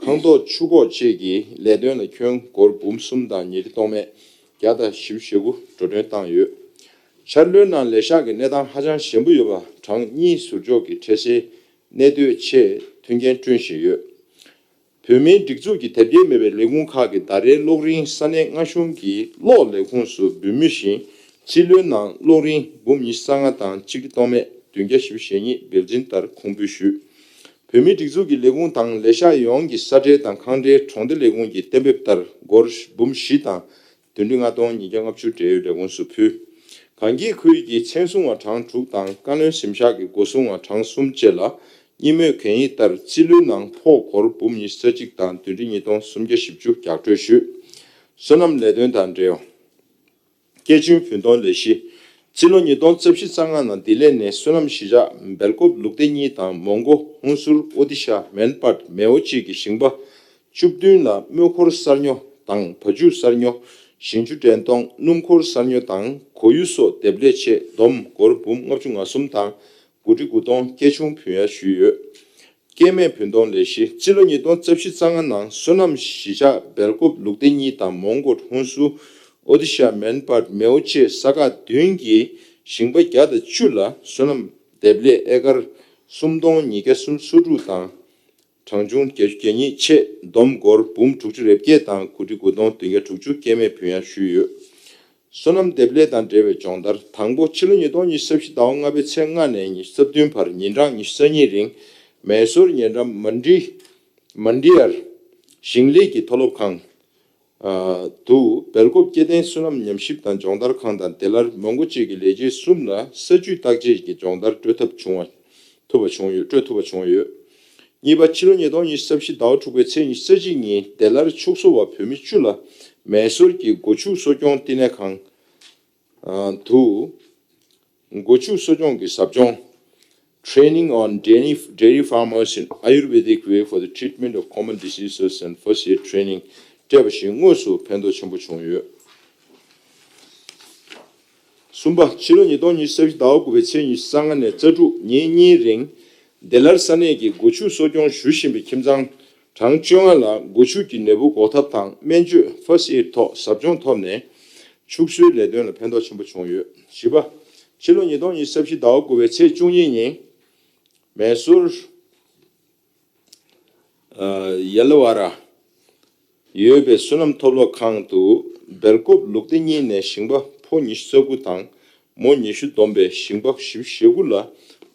ཁང་ཐོག་ཆུ་འགོག་བཅས་ཀྱི་ལས་དོན་ལ་ཁྱོན་སྒོར་འབུམ་གསུམ་དང་ཉིས་ཁྲི་སྟོང་མེད་བརྒྱ་དང་བཞི་བཅུ་ཞེ་དགུ་འགྲོ་གྲོན་བཏང་ཡོད། འཆར་ལོའི་ནང་ལས་ཤག་གི་གནས་སྟངས་ཧ་ཅང་ཞན་པོ་ཡོད་པ་གྲངས་གཉིས་ཟུར་འཇོག་གི་འཕྲལ་སེལ་གནད་སྡོད་ཆེད་མཐུན་རྐྱེན་བསྐྲུན་བཞིན་ཡོད། བོད་མིའི་སྒྲིག་འཛུགས་ཀྱི་དེབ་སྐྱེལ་མེད་པའི་ལས་ཁུངས་ཁག་གི་ཟླ་རེའི་གློག་རིན་ས་གནས་མངའ་གཞུང་གི་གློག་ལས་ཁུངས་སུ་འབུལ་མུས་བཞིན། ཕྱི་ལོའི་ནང་གློག་རིན་འབུམ་ཉི་ཤུ་རྩ་ལྔ་དང་ཆིག་ཁྲི་སྟོང་མེད་བདུན་བརྒྱ་བཞི་བཅུ་ཞེ་གཉིས་སྦེལ་འཛིན་ལྟར་ཁུངས་འབུལ་ཞུས། བོད་མིའི་སྒྲིག་འཛུགས་ཀྱི་ལས་ཁུངས་དང་ལས་ཤག་ཡོངས་ཀྱི་ས་ཁྲལ་དང་ཁང་ཁྲལ་གྲོང་སྡེ་ལས་ཁུངས་ཀྱི་གཏན་འབེབས་ལྟར་སྒོར་འབུམ་བཞི་དང་བདུན་ཁྲི་ལྔ་སྟོང་ཉིས་བརྒྱ་ལྔ་བཅུ་འབྲེལ་ཡོད་ལས་ཁུངས་སུ་ཕུལ། གངས་སྐྱིད་ཁུལ་གྱི་མཚན་སྲུང་བ་གྲངས་དྲུག་དང་བཀའ་བློན་གཟིམ་ཤག་གི་སྒོ་སྲུང་བ་གྲངས་གསུམ་བཅས་ལ་གཉིས་མོས་གན་ཡིག་ལྟར་རྩིས་ལོའི་ནང་ཕོགས་སྒོར་འབུམ་ཉི་ཤུ་རྩ་གཅིག་དང་བདུན་ཁྲི་ཉིས་སྟོང་སུམ་བརྒྱ་བཞི་བཅུ་རྒྱག་སྤྲོད་ཞུས། སོ་ནམ་ལས་དོན་དང་འབྲེལ་བ། སྐྱེ་ཆུང་བུན་གཏོང་ལས་གཞི། རྩིས་ལོ་ཉིས་སྟོང་རྩ་བཞི་རྩ་ལྔ་ནང་ལྡི་ལི་ནས་སོ་ནམ་གཞིས་ཆགས་སྦེལ་ཀོབ་ལུག་སྡེ་གཉིས་དང་མོན་གྷོ་ཧུན་སུར་ཨོ་ཏི་ཤ་མན་པཱད་མེའོ་བཅས་ཀྱི་ཞིང་པ་བཅུ་བདུན་ལ་རྨོས་འཁོར་གསར་ཉོ་དང་བ་ཕྱུགས་གསར་ཉོ། ཞིང་ཆུ་འདྲེན་གཏོང་སྣུམ་འཁོར་གསར་ཉོ་དང་གོ་ཡུ་སོགས་འདེབས་ལས་ཆེད་བསྡོམས་སྒོར་འབུམ་ལྔ་བཅུ་ང་གསུམ་དང་དགུ་ཁྲི་དགུ་སྟོང་སྐྱེ་ཆུང་བུན་གཡར་ཞུས་ཡོད། སྐྱེད་མེད་བུན་གཏོང་ལས་གཞི། རྩིས་ལོ་ཉིས་སྟོང་རྩ་བཞི་རྩ་ལྔ་ནང་སོ་ནམ་གཞིས་ཆགས་སྦེལ་ཀོབ་ལུག་སྡེ་གཉིས་དང་མོན་གྷོ་ཧུན་སུར་ཨོ་ཏི་ཤ་མན་པཱད་མེའོ་བཅས་ས་ཁག་བདུན་གྱི་ཞིང་པ་བརྒྱ་དང་བཅུ་ལ་སོ་ནམ་འདེབས་ལས་ཨེ་ཀར་སུམ་སྟོང་ཉིས་བརྒྱ་སུམ་ཅུ་སོ་དྲུག་དང་། གྲངས་ཆུང་བརྒྱད་ཅུ་གྱ་གཉིས་ཆེད་བསྡོམས་སྒོར་འབུམ་དྲུག་ཅུ་རེ་བརྒྱད་དང་དགུ་ཁྲི་དགུ་སྟོང་བདུན་བརྒྱ་དྲུག་ཅུ་སྐྱེད་མེད་བུན་གཡར་ཞུས་ཡོད། སོ་ནམ་འདེབས་ལས་དང་འབྲེལ་བའི་སྦྱོང་བརྡར། དང་པོ། ཕྱི་ལོ་ཉིས་སྟོང་ཉི་ཤུ་རྩ་བཞི་ཟླ་བ་ལྔ་པའི་ཚེས་ལྔ་ནས་ཉི་ཤུ་རྩ་བདུན་བར་ཉིན་གྲངས་ཉི་ཤུ་རྩ་གཉིས་རིང་མེ་སོར་ཉེ་འགྲམ་མན་ཌི་མན་ཌི་ཡར་ཞིང་ལས་ཀྱི་མཐོ་སློབ་ཁང་དུ་སྦེལ་ཀོབ་སྐྱེ་ལྡན་སོ་ནམ་ཉམས་ཞིབ་དང་སྦྱོང་བརྡར་ཁང་དང་དེ་ལར་མོན་གྷོ་བཅས་ཀྱི་ལས་བྱེད་གསུམ་ལ་ས་ཆུ་བརྟག་དཔྱད་ཀྱི་སྦྱོང་བརྡར་སྤྲོད་ཐབས་བྱུང་བ། ཐུབ་པ་བྱུང་ཡོད། སྤྲོད་ཐུབ་པ་བྱུང་ཡོད། གཉིས་པ། ཕྱི་ལོ་ཉིས་སྟོང་ཉི་ཤུ་རྩ་བཞི་ཟླ་བ་དྲུག་པའི་ཚེས་ཉི་ཤུ་རྩ་གཅིག་ཉིན་དེ་ལར་ཕྱུགས་གསོ་བ་བོད་མི་བཅུ་ལ་མེ་སོར་གྱི་སྒོ་ཕྱུགས་གསོ་སྐྱོང་བསྟི་གནས་ཁང་དུ་སྒོ་ཕྱུགས་གསོ་སྐྱོང་གི་ཟབ་སྦྱོང་Training on Dairy Dairy Farmers in Ayurvedic Way for the Treatment of Common Diseases and First Aid Training སྤྲད་པ་བཞིན་དངོས་སུ་ཕན་ཐོགས་ཆེན་པོ་བྱུང་ཡོད། གསུམ་པ། ཕྱི་ལོ་ཉིས་སྟོང་ཉི་ཤུ་རྩ་བཞི་ཟླ་བ་དགུ་པའི་ཚེས་ཉི་ཤུ་རྩ་ལྔ་ནས་རྩ་དྲུག་ཉིན་གཉིས་རིང་ བདེ་སླར་ས་གནས་ཀྱི་སྒོ་ཕྱུགས་གསོ་སྐྱོང་ཞུ་བཞིན་པའི་ཁྱིམ་ཚང་གྲངས་བཅོ་ལྔ་ལ་སྒོ་ཕྱུགས་ཀྱི་ནད་འབུ་འགོག་ཐབས་དང་སྨན་བཅོས་First Aid ཐོག་ཟབ་སྦྱོང་ཐོབ་ནས་ཕྱུགས་གསོའི་ལས་དོན་ལ་ཕན་ཐོགས་ཆེན་པོ་བྱུང་ཡོད། བཞི་པ། ཕྱི་ལོ་ཉིས་སྟོང་ཉི་ཤུ་རྩ་བཞི་ཟླ་བ་དགུ་པའི་ཚེས་བཅུ་གཉིས་ཉིན། མེ་སོར། ཡ་ལ་བ་ར། ཡོད་པའི་སོ་ནམ་ཐོབ་ལོག་ཁང་དུ་སྦེལ་ཀོབ་ལུག་སྡེ་གཉིས་ནས་ཞིང་པ་ཕོ་ཉི་ཤུ་རྩ་དགུ་དང་མོ་ཉི་ཤུ་བསྡོམས་པའི་ཞིང་པ་བཞི་བཅུ་ཞེ་དགུ་ལ་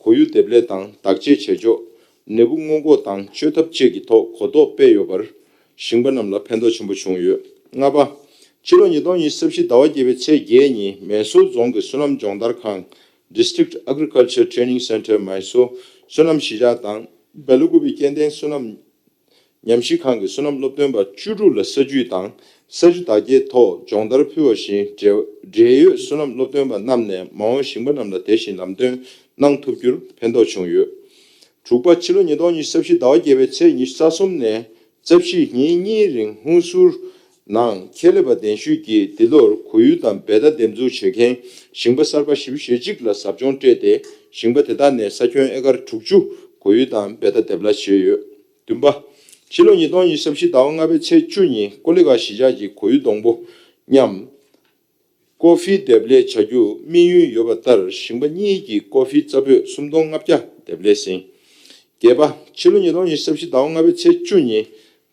གོ་ཡུ་འདེབས་ལས་དང་བདག་གཅེས་བྱེད་ཕྱོགས། ནད་འབུ་སྔོན་འགོག་དང་བཅོས་ཐབས་བཅས་ཀྱི་ཐོག་གོ་རྟོགས་སྤེལ་ཡོད་པར་ཞིང་པ་རྣམས་ལ་ཕན་ཐོགས་ཆེན་པོ་བྱུང་ཡོད། ལྔ་པ། ཕྱི་ལོ་ཉིས་སྟོང་ཉི་ཤུ་རྩ་བཞི་ཟླ་བ་བརྒྱད་པའི་ཚེས་བརྒྱད་ཉིན་མེ་སོར་རྫོང་གི་སོ་ནམ་སྦྱོང་བརྡར་ཁང་། District Agriculture Training Center མེ་སོར། སོ་ནམ་གཞིས་ཆགས་དང་སྦེལ་ཀོབ་ཀྱི་སྐྱེ་ལྡན་སོ་ནམ་ཉམས་ཞིབ་ཁང་གི་སོ་ནམ་སློབ་སྟོན་པ་བཅུ་དྲུག་ལ་ས་རྒྱུས་དང་ས་རྒྱུ་བདག་སྐྱེལ་ཐོག་སྦྱོང་བརྡར་ཕུལ་བ་བཞིན་འབྲེལ་འབྲེལ་ཡོད་སོ་ནམ་སློབ་སྟོན་པ་རྣམས་ནས་མ་འོངས་ཞིང་པ་རྣམས་ལ་དེ་བཞིན་ལམ་སྟོན་གནང་ཐུབ་རྒྱུར་ཕན་ཐོགས་བྱུང་ཡོད། དྲུག་པ། ཕྱི་ལོ་ཉིས་སྟོང་ཉི་ཤུ་རྩ་བཞི་ཟླ་བ་བརྒྱད་པའི་ཚེས་ཉི་ཤུ་རྩ་གསུམ་ནས་རྩ་བཞི་ཉིན་གཉིས་རིང་ཧུན་སུར་ནང་ཁེ་ལེ་བ་གདན་ཞུས་ཀྱིས་འདི་ལོར་གོ་ཡུ་དང་བེ་ཏ་འདེབས་འཛུགས་བྱེད་མཁན་ཞིང་པ་གསར་པ་བཞི་བཅུ་ཞེ་གཅིག་ལ་ཟབ་སྦྱོང་སྤྲད་དེ་ཞིང་པ་དེ་དག་ནས་ས་ཁྱོན་ཨེ་ཀར་དྲུག་ཅུ་གོ་ཡུ་དང་བེ་ཏ་འདེབས་ལས་བྱས་ཡོད། བདུན་པ། ཕྱི་ལོ་ཉིས་སྟོང་ཉི་ཤུ་རྩ་བཞི་ཟླ་བ་ལྔ་པའི་ཚེས་བཅུ་ཉིན་ཀོ་ལི་གྷལ་གཞིས་ཆགས་ཀྱི་གོ་ཡུ་སྡོང་པོ་མཉམ་ཀོ་ཧྥི་འདེབས་ལས་བྱ་རྒྱུ་དམིགས་ཡུལ་ཡོད་པ་ལྟར་ཞིང་པ་གཉིས་ཀྱིས་ཀོ་ཧྥི་རྩ་སྤོས་སུམ་སྟོང་ལྔ་བརྒྱ་འདེབས་ལས་ཟིན། བརྒྱད་པ། ཕྱི་ལོ་ཉིས་སྟོང་ཉི་ཤུ་རྩ་བཞི་ཟླ་བ་ལྔ་པའི་ཚེས་བཅུ་ཉིན་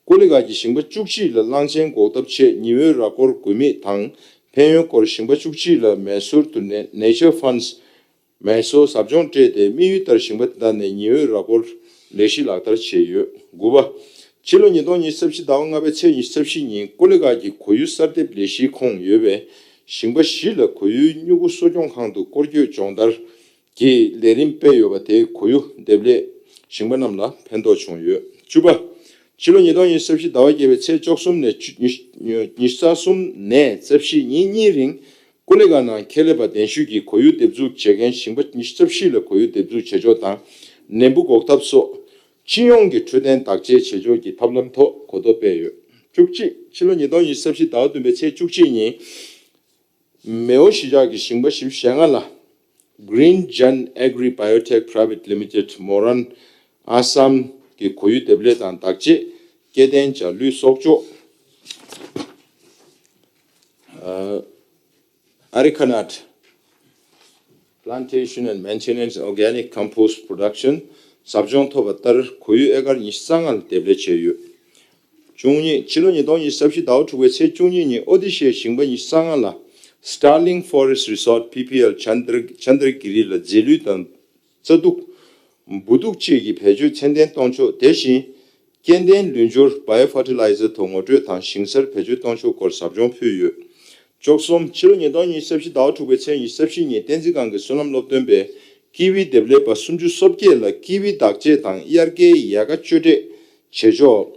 ཀོ་ལི་གྷལ་གྱི་ཞིང་པ་བཅུ་གཅིག་ལ་གླང་ཆེན་འགོག་ཐབས་ཆེད་ཉི་འོད་ར་སྐོར་དགོས་དམིགས་དང་ཕན་ཡོན་སྐོར་ཞིང་པ་བཅུ་གཅིག་ལ་མེ་སོར་དུ་Nature Funds མེ་སོར་ཟབ་སྦྱོང་སྤྲད་དེ་དམིགས་ཡུལ་ལྟར་ཞིང་པ་དེ་དག་ནས་ཉི་འོད་ར་སྐོར་ལས་གཞི་ལག་བསྟར་བྱས་ཡོད། དགུ་པ། ཕྱི་ལོ་ཉིས་སྟོང་ཉི་ཤུ་རྩ་བཞི་ཟླ་བ་ལྔ་པའི་ཚེས་ཉི་ཤུ་རྩ་བཞི་ཉིན་ཀོ་ལི་གྷལ་གྱི་གོ་ཡུ་གསར་འདེབས་ལས་གཞིའི་ཁོངས་ཡོད་པའི་ཞིང་པ་བཞི་ལ་གོ་ཡུའི་སྨྱུ་གུ་གསོ་སྐྱོང་ཁང་དུ་སྐོར་སྐྱོད་སྦྱོང་བརྡར་གྱི་ལས་རིམ་སྤེལ་ཡོད་པ་དེའི་གོ་ཡུ་འདེབས་ལས་ཞིང་པ་རྣམས་ལ་ཕན་ཐོགས་བྱུང་ཡོད། བཅུ་པ། ཕྱི་ལོ་ཉིས་སྟོང་ཉི་ཤུ་རྩ་བཞི་ཟླ་བ་བརྒྱད་པའི་ཚེས་བཅུ་གསུམ་ནས་ཉི་ཤུ་རྩ་གསུམ་ནས་རྩ་བཞི་ཉིན་གཉིས་རིང་ཀོ་ལི་གྷལ་ནང་ཁེ་ལེ་བ་གདན་ཞུས་ཀྱིས་གོ་ཡུ་འདེབས་འཛུགས་བྱེད་མཁན་ཞིང་པ་ཉི་ཤུ་རྩ་བཞི་ལ་གོ་ཡུ་འདེབས་འཛུགས་བྱེད་ཕྱོགས་དང་ནད་འབུ་འགོག་ཐབས་སོགས་སྤྱི་ཡོངས་ཀྱི་འཕྲོད་བསྟེན་བདག་གཅེས་བྱེད་ཕྱོགས་ཀྱི་ཐབས་ལམ་ཐོག་གོ་རྟོགས་སྤེལ་ཡོད། བཅུ་གཅིག། ཕྱི་ལོ་ཉིས་སྟོང་ཉི་ཤུ་རྩ་བཞི་ཟླ་བ་བདུན་པའི་ཚེས་བཅུ་གཅིག་ཉིན་མེའོ་གཞིས་ཆགས་ཀྱི་ཞིང་པ་བཞི་བཅུ་ཞེ་ལྔ་ལ་Green Gen Agri Biotech Private Limited མོ་རན་ཨ་སམ་གྱི་གོ་ཡུ་འདེབས་ལས་དང་བདག་གཅེས། སྐྱེ་ལྡན་བྱ་ལུད་གསོག་འཇོག Arecanut Plantation and Maintenance Organic Compost Production ཟབ་སྦྱོང་ཐོབ་པ་ལྟར་གོ་ཡུ་ཨེ་ཀར་ཉི་ཤུ་རྩ་ལྔ་ལ་འདེབས་ལས་བྱས་ཡོད། བཅུ་གཉིས། ཕྱི་ལོ་ཉིས་སྟོང་ཉི་ཤུ་རྩ་བཞི་ཟླ་བ་དྲུག་པའི་ཚེས་བཅུ་གཉིས་ཉིན་ཨོ་ཏི་ཤའི་ཞིང་པ་ཉི་ཤུ་རྩ་ལྔ་ལ་Starling Forest Resort P P L ཆན་དར་ཆན་དར་གི་རི་ལ་རྫས་ལུད་དང་རྩྭ་དུག་འབུ་དུག་བཅས་ཀྱི་བེད་སྤྱོད་ཚད་ལྡན་གཏོང་ཕྱོགས། དེ་བཞིན་སྐྱེ་ལྡན་ལུད་སྦྱོར་Bio Fertilizer ཐོག་ངོ་སྤྲོད་དང་ཞིང་སར་བེད་སྤྱོད་གཏོང་ཕྱོགས་སྐོར་ཟབ་སྦྱོང་ཕུལ་ཡོད། བཅུ་གསུམ། ཕྱི་ལོ་ཉིས་སྟོང་ཉི་ཤུ་རྩ་བཞི་ཟླ་བ་དྲུག་པའི་ཚེས་ཉི་ཤུ་རྩ་བཞི་ཉིན་བསྟན་འཛིན་སྒང་གི་སོ་ནམ་སློབ་སྟོན་པས་ཀི་ཝི་འདེབས་ལས་པ་སུམ་ཅུ་སོ་བརྒྱད་ལ་ཀི་ཝི་བདག་གཅེས་དང་དབྱར་ཁའི་ཡལ་ག་གཅོད་འབྲེག་བྱེད་ཕྱོགས།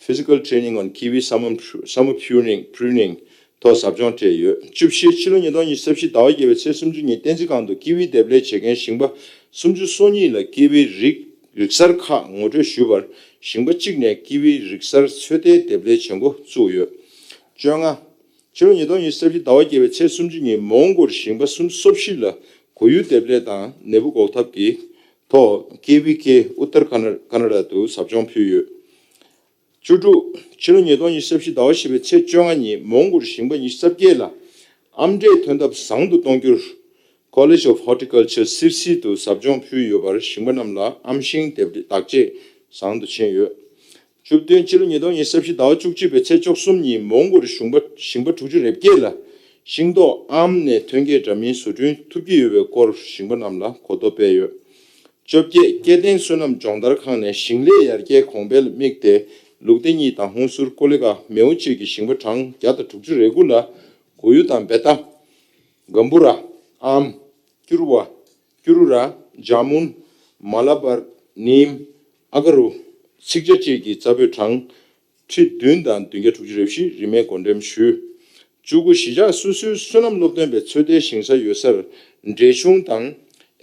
Physical Training on Kiwi Summer Pru- Summer Pruning Pruning ཐོག་ཟབ་སྦྱོང་སྤྲད་ཡོད། བཅུ་བཞི། ཕྱི་ལོ་ཉིས་སྟོང་ཉི་ཤུ་རྩ་བཞི་ཟླ་བ་བརྒྱད་པའི་ཚེས་སུམ་ཅུ་ཉིན་བསྟན་འཛིན་སྒང་དུ་ཀི་ཝི་འདེབས་ལས་བྱེད་མཁན་ཞིང་པ་སུམ་ཅུ་སོ་གཉིས་ལ་ཀི་ཝི་རིགས་རིག་གསར་ཁག་ངོ་སྤྲོད་ཞུས་པར་ཞིང་པ་གཅིག་ནས་ཀི་ཝི་རིག་གསར་ཚོད་ལྟའི་འདེབས་ལས་བྱེད་འགོ་བཙུགས་ཡོད། བཅོ་ལྔ། ཕྱི་ལོ་ཉིས་སྟོང་ཉི་ཤུ་རྩ་བཞི་ཟླ་བ་བརྒྱད་པའི་ཚེས་སུམ་ཅུ་ཉིན་མོན་གྷོར་ཞིང་པ་སུམ་ཅུ་སོ་བཞི་ལ་གོ་ཡུ་འདེབས་ལས་དང་ནད་འབུ་འགོག་ཐབས་ཀྱི་ཐོག་ཀེ་ཝི་ཀེ་ཨུ་ཏར་ཀ་ན་ཀ་ན་ཌ་དུ་ཟབ་སྦྱོང་ཕུལ་ཡོད། བཅུ་དྲུག། ཕྱི་ལོ་ཉིས་སྟོང་ཉི་ཤུ་རྩ་བཞི་ཟླ་བ་བཞི་པའི་ཚེས་བཅོ་ལྔ་ཉིན་མོན་གྷོར་ཞིང་པ་ཉི་ཤུ་རྩ་བརྒྱད་ལ་ཨམ་འབྲས་ཐོན་ཐབས་བཟང་དུ་གཏོང་རྒྱུར་College of Horticulture སིར་སི་དུ་ཟབ་སྦྱོང་ཕུལ་ཡོད་པར་ཞིང་པ་རྣམས་ལ་ཨམ་ཤིང་འདེབས་བདག་གཅེས་བཟང་དུ་ཕྱིན་ཡོད། བཅུ་བདུན། ཕྱི་ལོ་ཉིས་སྟོང་ཉི་ཤུ་རྩ་བཞི་ཟླ་བ་བཅུ་གཅིག་པའི་ཚེས་བཅུ་གསུམ་ཉིན་མོན་གྷོར་ཞིང་པ་ཞིང་པ་དྲུག་ཅུ་རེ་བརྒྱད་ལ་ཤིང་ཏོག་ཨམ་ནས་ཐོན་སྐྱེད་འདྲ་མིན་བཟོ་སྐྲུན་ཐུབ་ཀྱི་ཡོད་པའི་སྐོར་ཞིང་པ་རྣམས་ལ་གོ་རྟོགས་སྤེལ་ཡོད། བཅོ་བརྒྱད། སྐྱེ་ལྡན་སོ་ནམ་སྦྱོང་བརྡར་ཁང་ནས་ཞིང་ལས་ཡར་རྒྱས་གོང་འཕེལ་དམིགས་ཏེ་ལུག་སྡེ་གཉིས་དང་ཧུན་སུར་ཀོ་ལི་གྷལ་མེའོ་བཅས་ཀྱི་ཞིང་པ་གྲངས་བརྒྱ་དང་དྲུག་ཅུ་རེ་དགུ་ལ་གོ་ཡུ་དང་བེ་ཏ། གམ་བུ་ར། ཨམ། ཀྱུ་རུ་བ། ཀྱུ་རུ་ར། ཇ་མུན། མ་ལ་བར། ནིམ། ཨ་ཀ་རུ། ཚིག་ཇ་བཅས་ཀྱི་རྩ་སྤོས་གྲངས་ཁྲི་བདུན་དང་བདུན་བརྒྱ་དྲུག་ཅུ་རེ་བཞི་རིན་མེད་བགོ་འགྲེམས་ཞུས། བཅུ་དགུ། གཞིས་ཆགས་སོ་སོའི་སོ་ནམ་སློབ་སྟོན་པའི་ཚོད་ལྟའི་ཞིང་ས་ཡོད་སར་འབྲས་ཆུང་དང་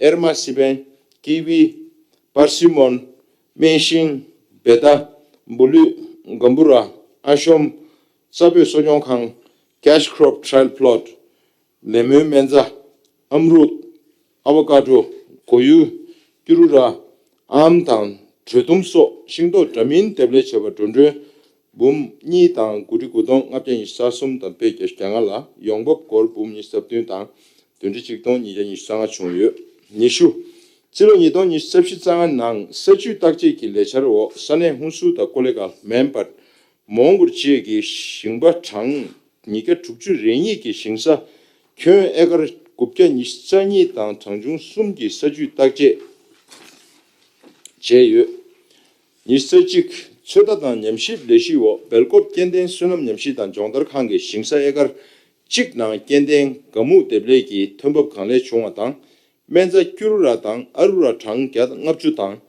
ཨེར་མ་སི་པན། ཀི་ཝི། པར་སི་མོན། སྨན་ཤིང་། བེ་ཏ། འབུ་ལུད། གམ་བུ་ར། ཨ་ཤོམ། རྩྭ་སྤོས་གསོ་སྐྱོང་ཁང་། Cash Crop Trial Plot ལེ་མོན་སྨན་རྩྭ། ཨམ་རུད། ཨ་བོ་ཀ་ཌོ། གོ་ཡུ། ཀྱུ་རུ་ར། ཨམ་དང་དྲོད་ཐུམ་སོགས་ཤིང་ཏོག་འདྲ་མིན་འདེབས་ལས་བྱས་པ་འགྲོ་གྲོན་འབུམ་གཉིས་དང་དགུ་ཁྲི་དགུ་སྟོང་ལྔ་བརྒྱ་ཉི་ཤུ་རྩ་གསུམ་དང་པོད་བརྒྱད་བརྒྱ་ལྔ་ལ་ཡོང་འབབ་སྒོར་འབུམ་ཉི་ཤུ་རྩ་བདུན་དང་བདུན་ཁྲི་གཅིག་སྟོང་ཉིས་བརྒྱ་ཉི་ཤུ་རྩ་ལྔ་བྱུང་ཡོད། ཉི་ཤུ། སྤྱི་ལོ་ཉིས་སྟོང་ཉི་ཤུ་རྩ་བཞི་རྩ་ལྔ་ནང་ས་ཆུའི་བརྟག་དཔྱད་ཀྱི་ལས་འཆར་འོག་ས་གནས་ཧུན་སུར་དང་ཀོ་ལེ་གྷལ། མན་སྦར། མོན་གྷོ་བཅས་ཀྱི་ཞིང་པ་གྲངས་ཉིས་བརྒྱ་དྲུག་ཅུ་རེ་གཉིས་ཀྱི་ཞིང་ས་ཁྱོན་ཨེ་ཀར་དགུ་བརྒྱ་ཉི་ཤུ་རྩ་གཉིས་དང་གྲངས་ཆུང་གསུམ་གྱི་ས་ཆུའི་བརྟག་དཔྱད་བྱས་ཡོད། ཉི་ཤུ་རྩ་གཅིག། ཚོད་ལྟ་དང་ཉམས་ཞིབ་ལས་གཞིའི་འོག་སྦེལ་ཀོབ་སྐྱེ་ལྡན་སོ་ནམ་ཉམས་ཞིབ་དང་སྦྱོང་བརྡར་ཁང་གི་ཞིང་ས་ཨེ་ཀར་གཅིག་ནང་སྐྱེ་ལྡན་ག་སྨུག་འདེབས་ལས་ཀྱི་ཐོན་འབབ་གང་ལེགས་བྱུང་བ་དང་། སྨན་རྩྭ་ཀྱུ་རུ་ར་དང་ཨ་རུ་ར་གྲངས་བརྒྱ་དང་ལྔ་བཅུ་དང་།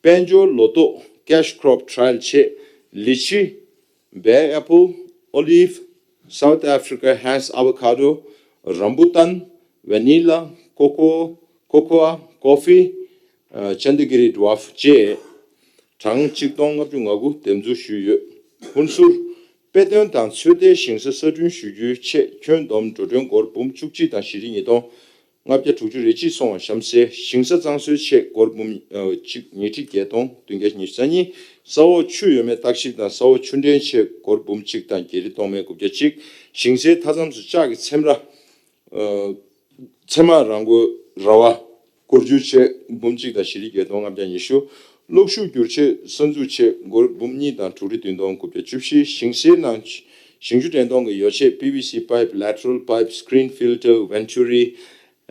དཔལ་འབྱོར་ལོ་ཏོག་cash crop trial ཆེད་ལི་ཅི། bell apple, olive, South Africa has avocado, rambutan, vanilla, cocoa, cocoa, coffee, Chandagiri dwarf བཅས་གྲངས་གཅིག་སྟོང་ལྔ་བཅུ་ང་དགུ་འདེབས་འཛུགས་ཞུས་ཡོད། ཧུན་སུར་དཔེ་སྟོན་དང་ཚོད་ལྟའི་ཞིང་ས་གསར་སྐྲུན་ཞུ་རྒྱུའི་ཆེད་ཁྱོན་བསྡོམས་འགྲོ་གྲོན་སྒོར་འབུམ་བཅུ་གཅིག་དང་བཞི་ཁྲི་ཉིས་སྟོང་ལྔ་བརྒྱ་དྲུག་ཅུ་རེ་གཅིག་སོང་བ་གཤམ་གསལ། ཞིང་ས་གཙང་བཟོའི་ཆེད་སྒོར་འབུམ་གཅིག་ཉིས་ཁྲི་བརྒྱད་སྟོང་བདུན་བརྒྱ་ཉི་ཤུ་རྩ་གཉིས། ས་འོག་ཆུ་ཡོད་མེད་བརྟག་ཞིབ་དང་ས་འོག་ཆུ་འདྲེན་ཆེད་སྒོར་འབུམ་གཅིག་དང་བརྒྱད་ཁྲི་སྟོང་མེད་དགུ་བརྒྱ་གཅིག། ཞིང་སའི་མཐའ་མཚམས་སུ་ལྕགས་ཀྱི་ཚེམ་ར། ཚེར་མ་རང་འགུལ་ར་བ་བསྐོར་རྒྱུའི་ཆེད་འབུམ་གཅིག་དང་བཞི་ཁྲི་བརྒྱད་སྟོང་ལྔ་བརྒྱ་ཉི་ཤུ། གློག་ཤུགས་བསྒྱུར་ཆེད་ས་འཛུགས་ཆེད་སྒོར་འབུམ་གཉིས་དང་དྲུག་ཁྲི་བདུན་སྟོང་དགུ་བརྒྱ་བཅུ་བཞི། ཞིང་སའི་ནང་ཞིང་ཆུ་འདྲེན་གཏོང་གི་ཡོ་བྱད་པི་ཝི་སི་པའིབ། lateral pipe, screen filter, venturi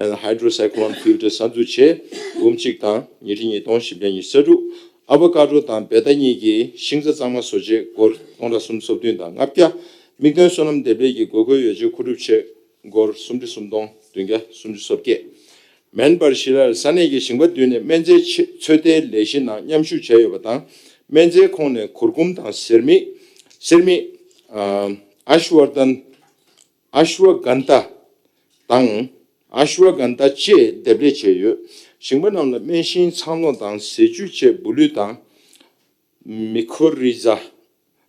and hydrocyclone filter ས་འཛུགས་ཆེད་འབུམ་གཅིག་དང་ཉིས་ཁྲི་ཉིས་སྟོང་བཞི་བརྒྱ་ཉི་ཤུ་རྩ་དྲུག། ཨ་བོ་ཀ་ཌོ་དང་བེ་ཏ་གཉིས་ཀྱི་ཤིང་རྩྭ་གཙང་མ་བཟོ་ཆེད་སྒོར་སྟོང་ཕྲག་སུམ་ཅུ་སོ་བདུན་དང་ལྔ་བརྒྱ། མིག་སྟོན་སོ་ནམ་འདེབས་ལས་ཀྱི་དགོས་མཁོའི་ཡོ་བྱད་མཁོ་སྒྲུབ་ཆེད་སྒོར་སུམ་ཁྲི་སུམ་སྟོང་བདུན་བརྒྱ་སུམ་ཅུ་སོ་བརྒྱད། མན་སྦར་ཤི་ལར་ས་གནས་ཀྱི་ཞིང་པ་བདུན་ནས་སྨན་རྫས་ཆེད་ཚོད་ལྟའི་ལས་གཞི་ནང་མཉམ་ཞུགས་བྱས་ཡོད་པ་དང་། སྨན་རྫས་ཁོངས་ནས་གུར་གུམ་དང་གསེར་མིག་གསེར་མིག་ཨ་ཨ་ཤུ་ཝར་དན། ཨ་ཤུ་ཝ་གན་ཏ་དང་། ཨ་ཤུ་ཝ་གན་ཏ་བཅས་འདེབས་ལས་བྱས་ཡོད། ཞིང་པ་རྣམས་ལ་སྨན་ཤིང་ཚང་ལོ་དང་ཟས་བཅུད་བཅས་འབུ་ལུད་དང་། མི་ཁོ་རི་ཛ་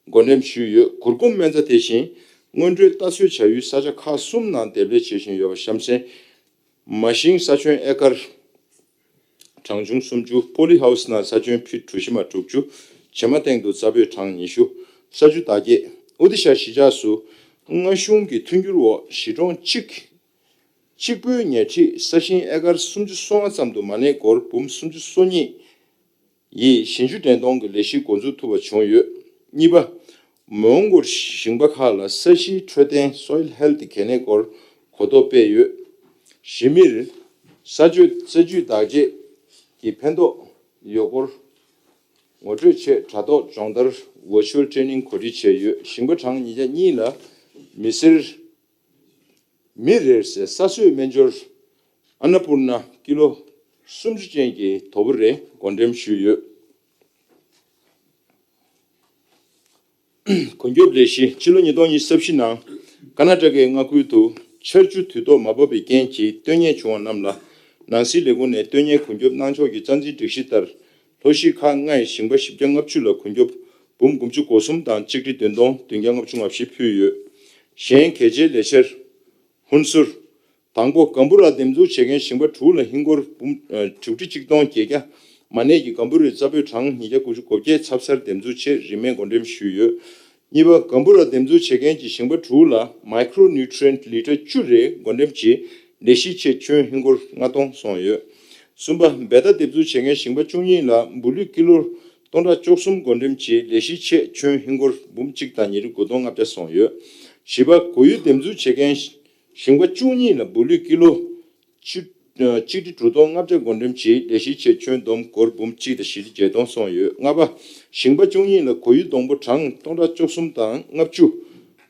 བགོ་འགྲེམས་ཞུས་ཡོད། གུར་གུམ་སྨན་རྩྭ་དེ་བཞིན་སྔོན་འགྲོའི་ལྟ་སྲོལ་བྱ་ཡུལ་ས་ཆ་ཁག་གསུམ་ནང་འདེབས་ལས་བྱེད་བཞིན་ཡོད་པ་གཤམ་གསལ། མ་ཤིང་ས་ཁྱོན་ཨེ་ཀར་གྲངས་ཆུང་སུམ་ཅུ། པོ་ལི་ཧའུ་སི་ནང་ས་ཁྱོན་ཕིཊ་གྲུ་བཞི་མ་དྲུག་ཅུ། བྱེ་མ་སྟེང་དུ་རྩྭ་སྤོས་གྲངས་ཉི་ཤུ། ས་ཆུ་བདག་སྐྱེད། ཨོ་དི་ཤ་གཞིས་ཆགས་སུ་མངའ་གཞུང་གི་མཐུན་འགྱུར་འོག་གཞིས་གྲོང་གཅིག་གཅིག་པུའི་ཉེ་འཁྲིས་ས་ཞིང་ཨེ་ཀར་སུམ་ཅུ་སོ་ལྔ་ཙམ་དུ་མ་གནས་སྒོར་འབུམ་སུམ་ཅུ་སོ་གཉིས་ཡིས་ཞིང་ཆུ་འདྲེན་གཏོང་གི་ལས་གཞི་འགོ་འཛུགས་ཐུབ་པ་བྱུང་ཡོད། གཉིས་པ། མོན་གྷོར་ཞིང་པ་ཁག་ལ་ས་གཞིའི་འཕྲོད་བསྟེན་སོའིལ་ཧེལ་ཐི་གལ་གནད་སྐོར་གོ་རྟོགས་སྤེལ་ཡོད། གཞི་མེར་ས་ཆུ་རྩ་ཆུའི་བདག་གཅེས་ཀྱི་ཕན་ཐོགས་ཡོད་སྐོར་ངོ་སྤྲོད་ཆེད་དྲ་ཐོག་སྦྱོང་བརྡར་virtual training གོ་སྒྲིག་བྱས་ཡོད། ཞིང་པ་གྲངས་ཉིས་བརྒྱ་གཉིས་ལ་མི་སེར། མི་རེར་ཟས་ས་གསོས་སྨན་སྦྱོར་ཨ་ན་པུར་ན་ཀི་ལོ་སུམ་ཅུ་ཅན་གྱི་དོ་པོ་རེ་བགོ་འགྲེམས་ཞུས་ཡོད། གོན་སྐྱོབ་ལས་གཞི། ཕྱི་ལོ་ཉིས་སྟོང་ཉི་ཤུ་རྩ་བཞི་ནང་ཀར་ནཱ་ཊ་ཀའི་མངའ་ཁུལ་དུ་ཆར་ཆུ་དུས་ཐོག་མ་བབས་པའི་རྐྱེན་གྱིས་བཏོན་ཉེན་བྱུང་བ་རྣམས་ལ་ནང་སྲིད་ལས་ཁུངས་ནས་བཏོན་ཉེན་གོན་སྐྱོབ་གནང་ཕྱོགས་ཀྱི་རྩ་འཛིན་སྒྲིག་གཞི་ལྟར། ལྷོ་གཞིས་ཁག་ལྔའི་ཞིང་པ་བཞི་བརྒྱ་ལྔ་བཅུ་ལ་གོན་སྐྱོབ་འབུམ་དགུ་བཅུ་གོ་གསུམ་དང་གཅིག་ཁྲི་བདུན་སྟོང་བདུན་བརྒྱ་ལྔ་བཅུ་ང་བཞི་ཕུལ་ཡོད། གཞན་གལ་ཆེའི་ལས་འཆར། ཧུན་སུར། དང་པོ། གམ་བུ་ར་འདེབས་འཛུགས་བྱེད་མཁན་ཞིང་པ་དྲུག་ལ་ཧིན་སྒོར་འབུམ་ཨ་དྲུག་ཁྲི་གཅིག་སྟོང་བརྒྱད་བརྒྱ་མ་གནས་ཀྱི་གམ་བུ་རའི་རྩྭ་སྤོས་གྲངས་ཉིས་བརྒྱ་དགུ་བཅུ་གོ་བརྒྱད་ཚབ་གསར་འདེབས་འཛུགས་ཆེད་རིན་མེད་བགོ་འགྲེམས་ཞུས་ཡོད། གཉིས་པ། གམ་བུ་ར་འདེབས་འཛུགས་བྱེད་མཁན་གྱི་ཞིང་པ་དྲུག་ལ་མའི་ཀྲོ་ནིའུ་ཊི་རི་ཡན་ཊི་ལི་ཊར་བཅུ་རེ་བགོ་འགྲེམས་ཀྱིས་ལས་གཞིའི་ཆེད་ཁྱོན་ཧིན་སྒོར་ལྔ་སྟོང་སོང་ཡོད། གསུམ་པ། འབད་རྟ་འདེབས་འཛུགས་བྱེད་མཁན་ཞིང་པ་བཅུ་གཉིས་ལ་འབུ་ལུད་ཀི་ལོ་སྟོང་ཕྲག་བཅུ་གསུམ་བགོ་འགྲེམས་ཀྱིས་ལས་གཞིའི་ཆེད་ཁྱོན་ཧིན་སྒོར་འབུམ་གཅིག་དང་ཉིས་ཁྲི་དགུ་སྟོང་ལྔ་བརྒྱ་སོང་ཡོད། བཞི་པ། སྒོ་ཡུ་འདེབས་འཛུགས་བྱེད་མཁན་ཞིང་པ་བཅུ་གཉིས་ལ་འབུ་ལུད་ཀི་ལོ་བཅུ་གཅིག་ཁྲི་དྲུག་སྟོང་ལྔ་བརྒྱ་བགོ་འགྲེམས་ཀྱིས་ལས་གཞིའི་ཆེད་ཁྱོན་བསྡོམས་སྒོར་འབུམ་གཅིག་དང་བཞི་ཁྲི་བརྒྱད་སྟོང་སོང་ཡོད། ལྔ་པ། ཞིང་པ་བཅུ་གཉིས་ལ་སྒོ་ཡུ་སྡོང་པོ་གྲངས་སྟོང་ཕྲག་བཅུ་གསུམ་དང་ལྔ་བཅུ།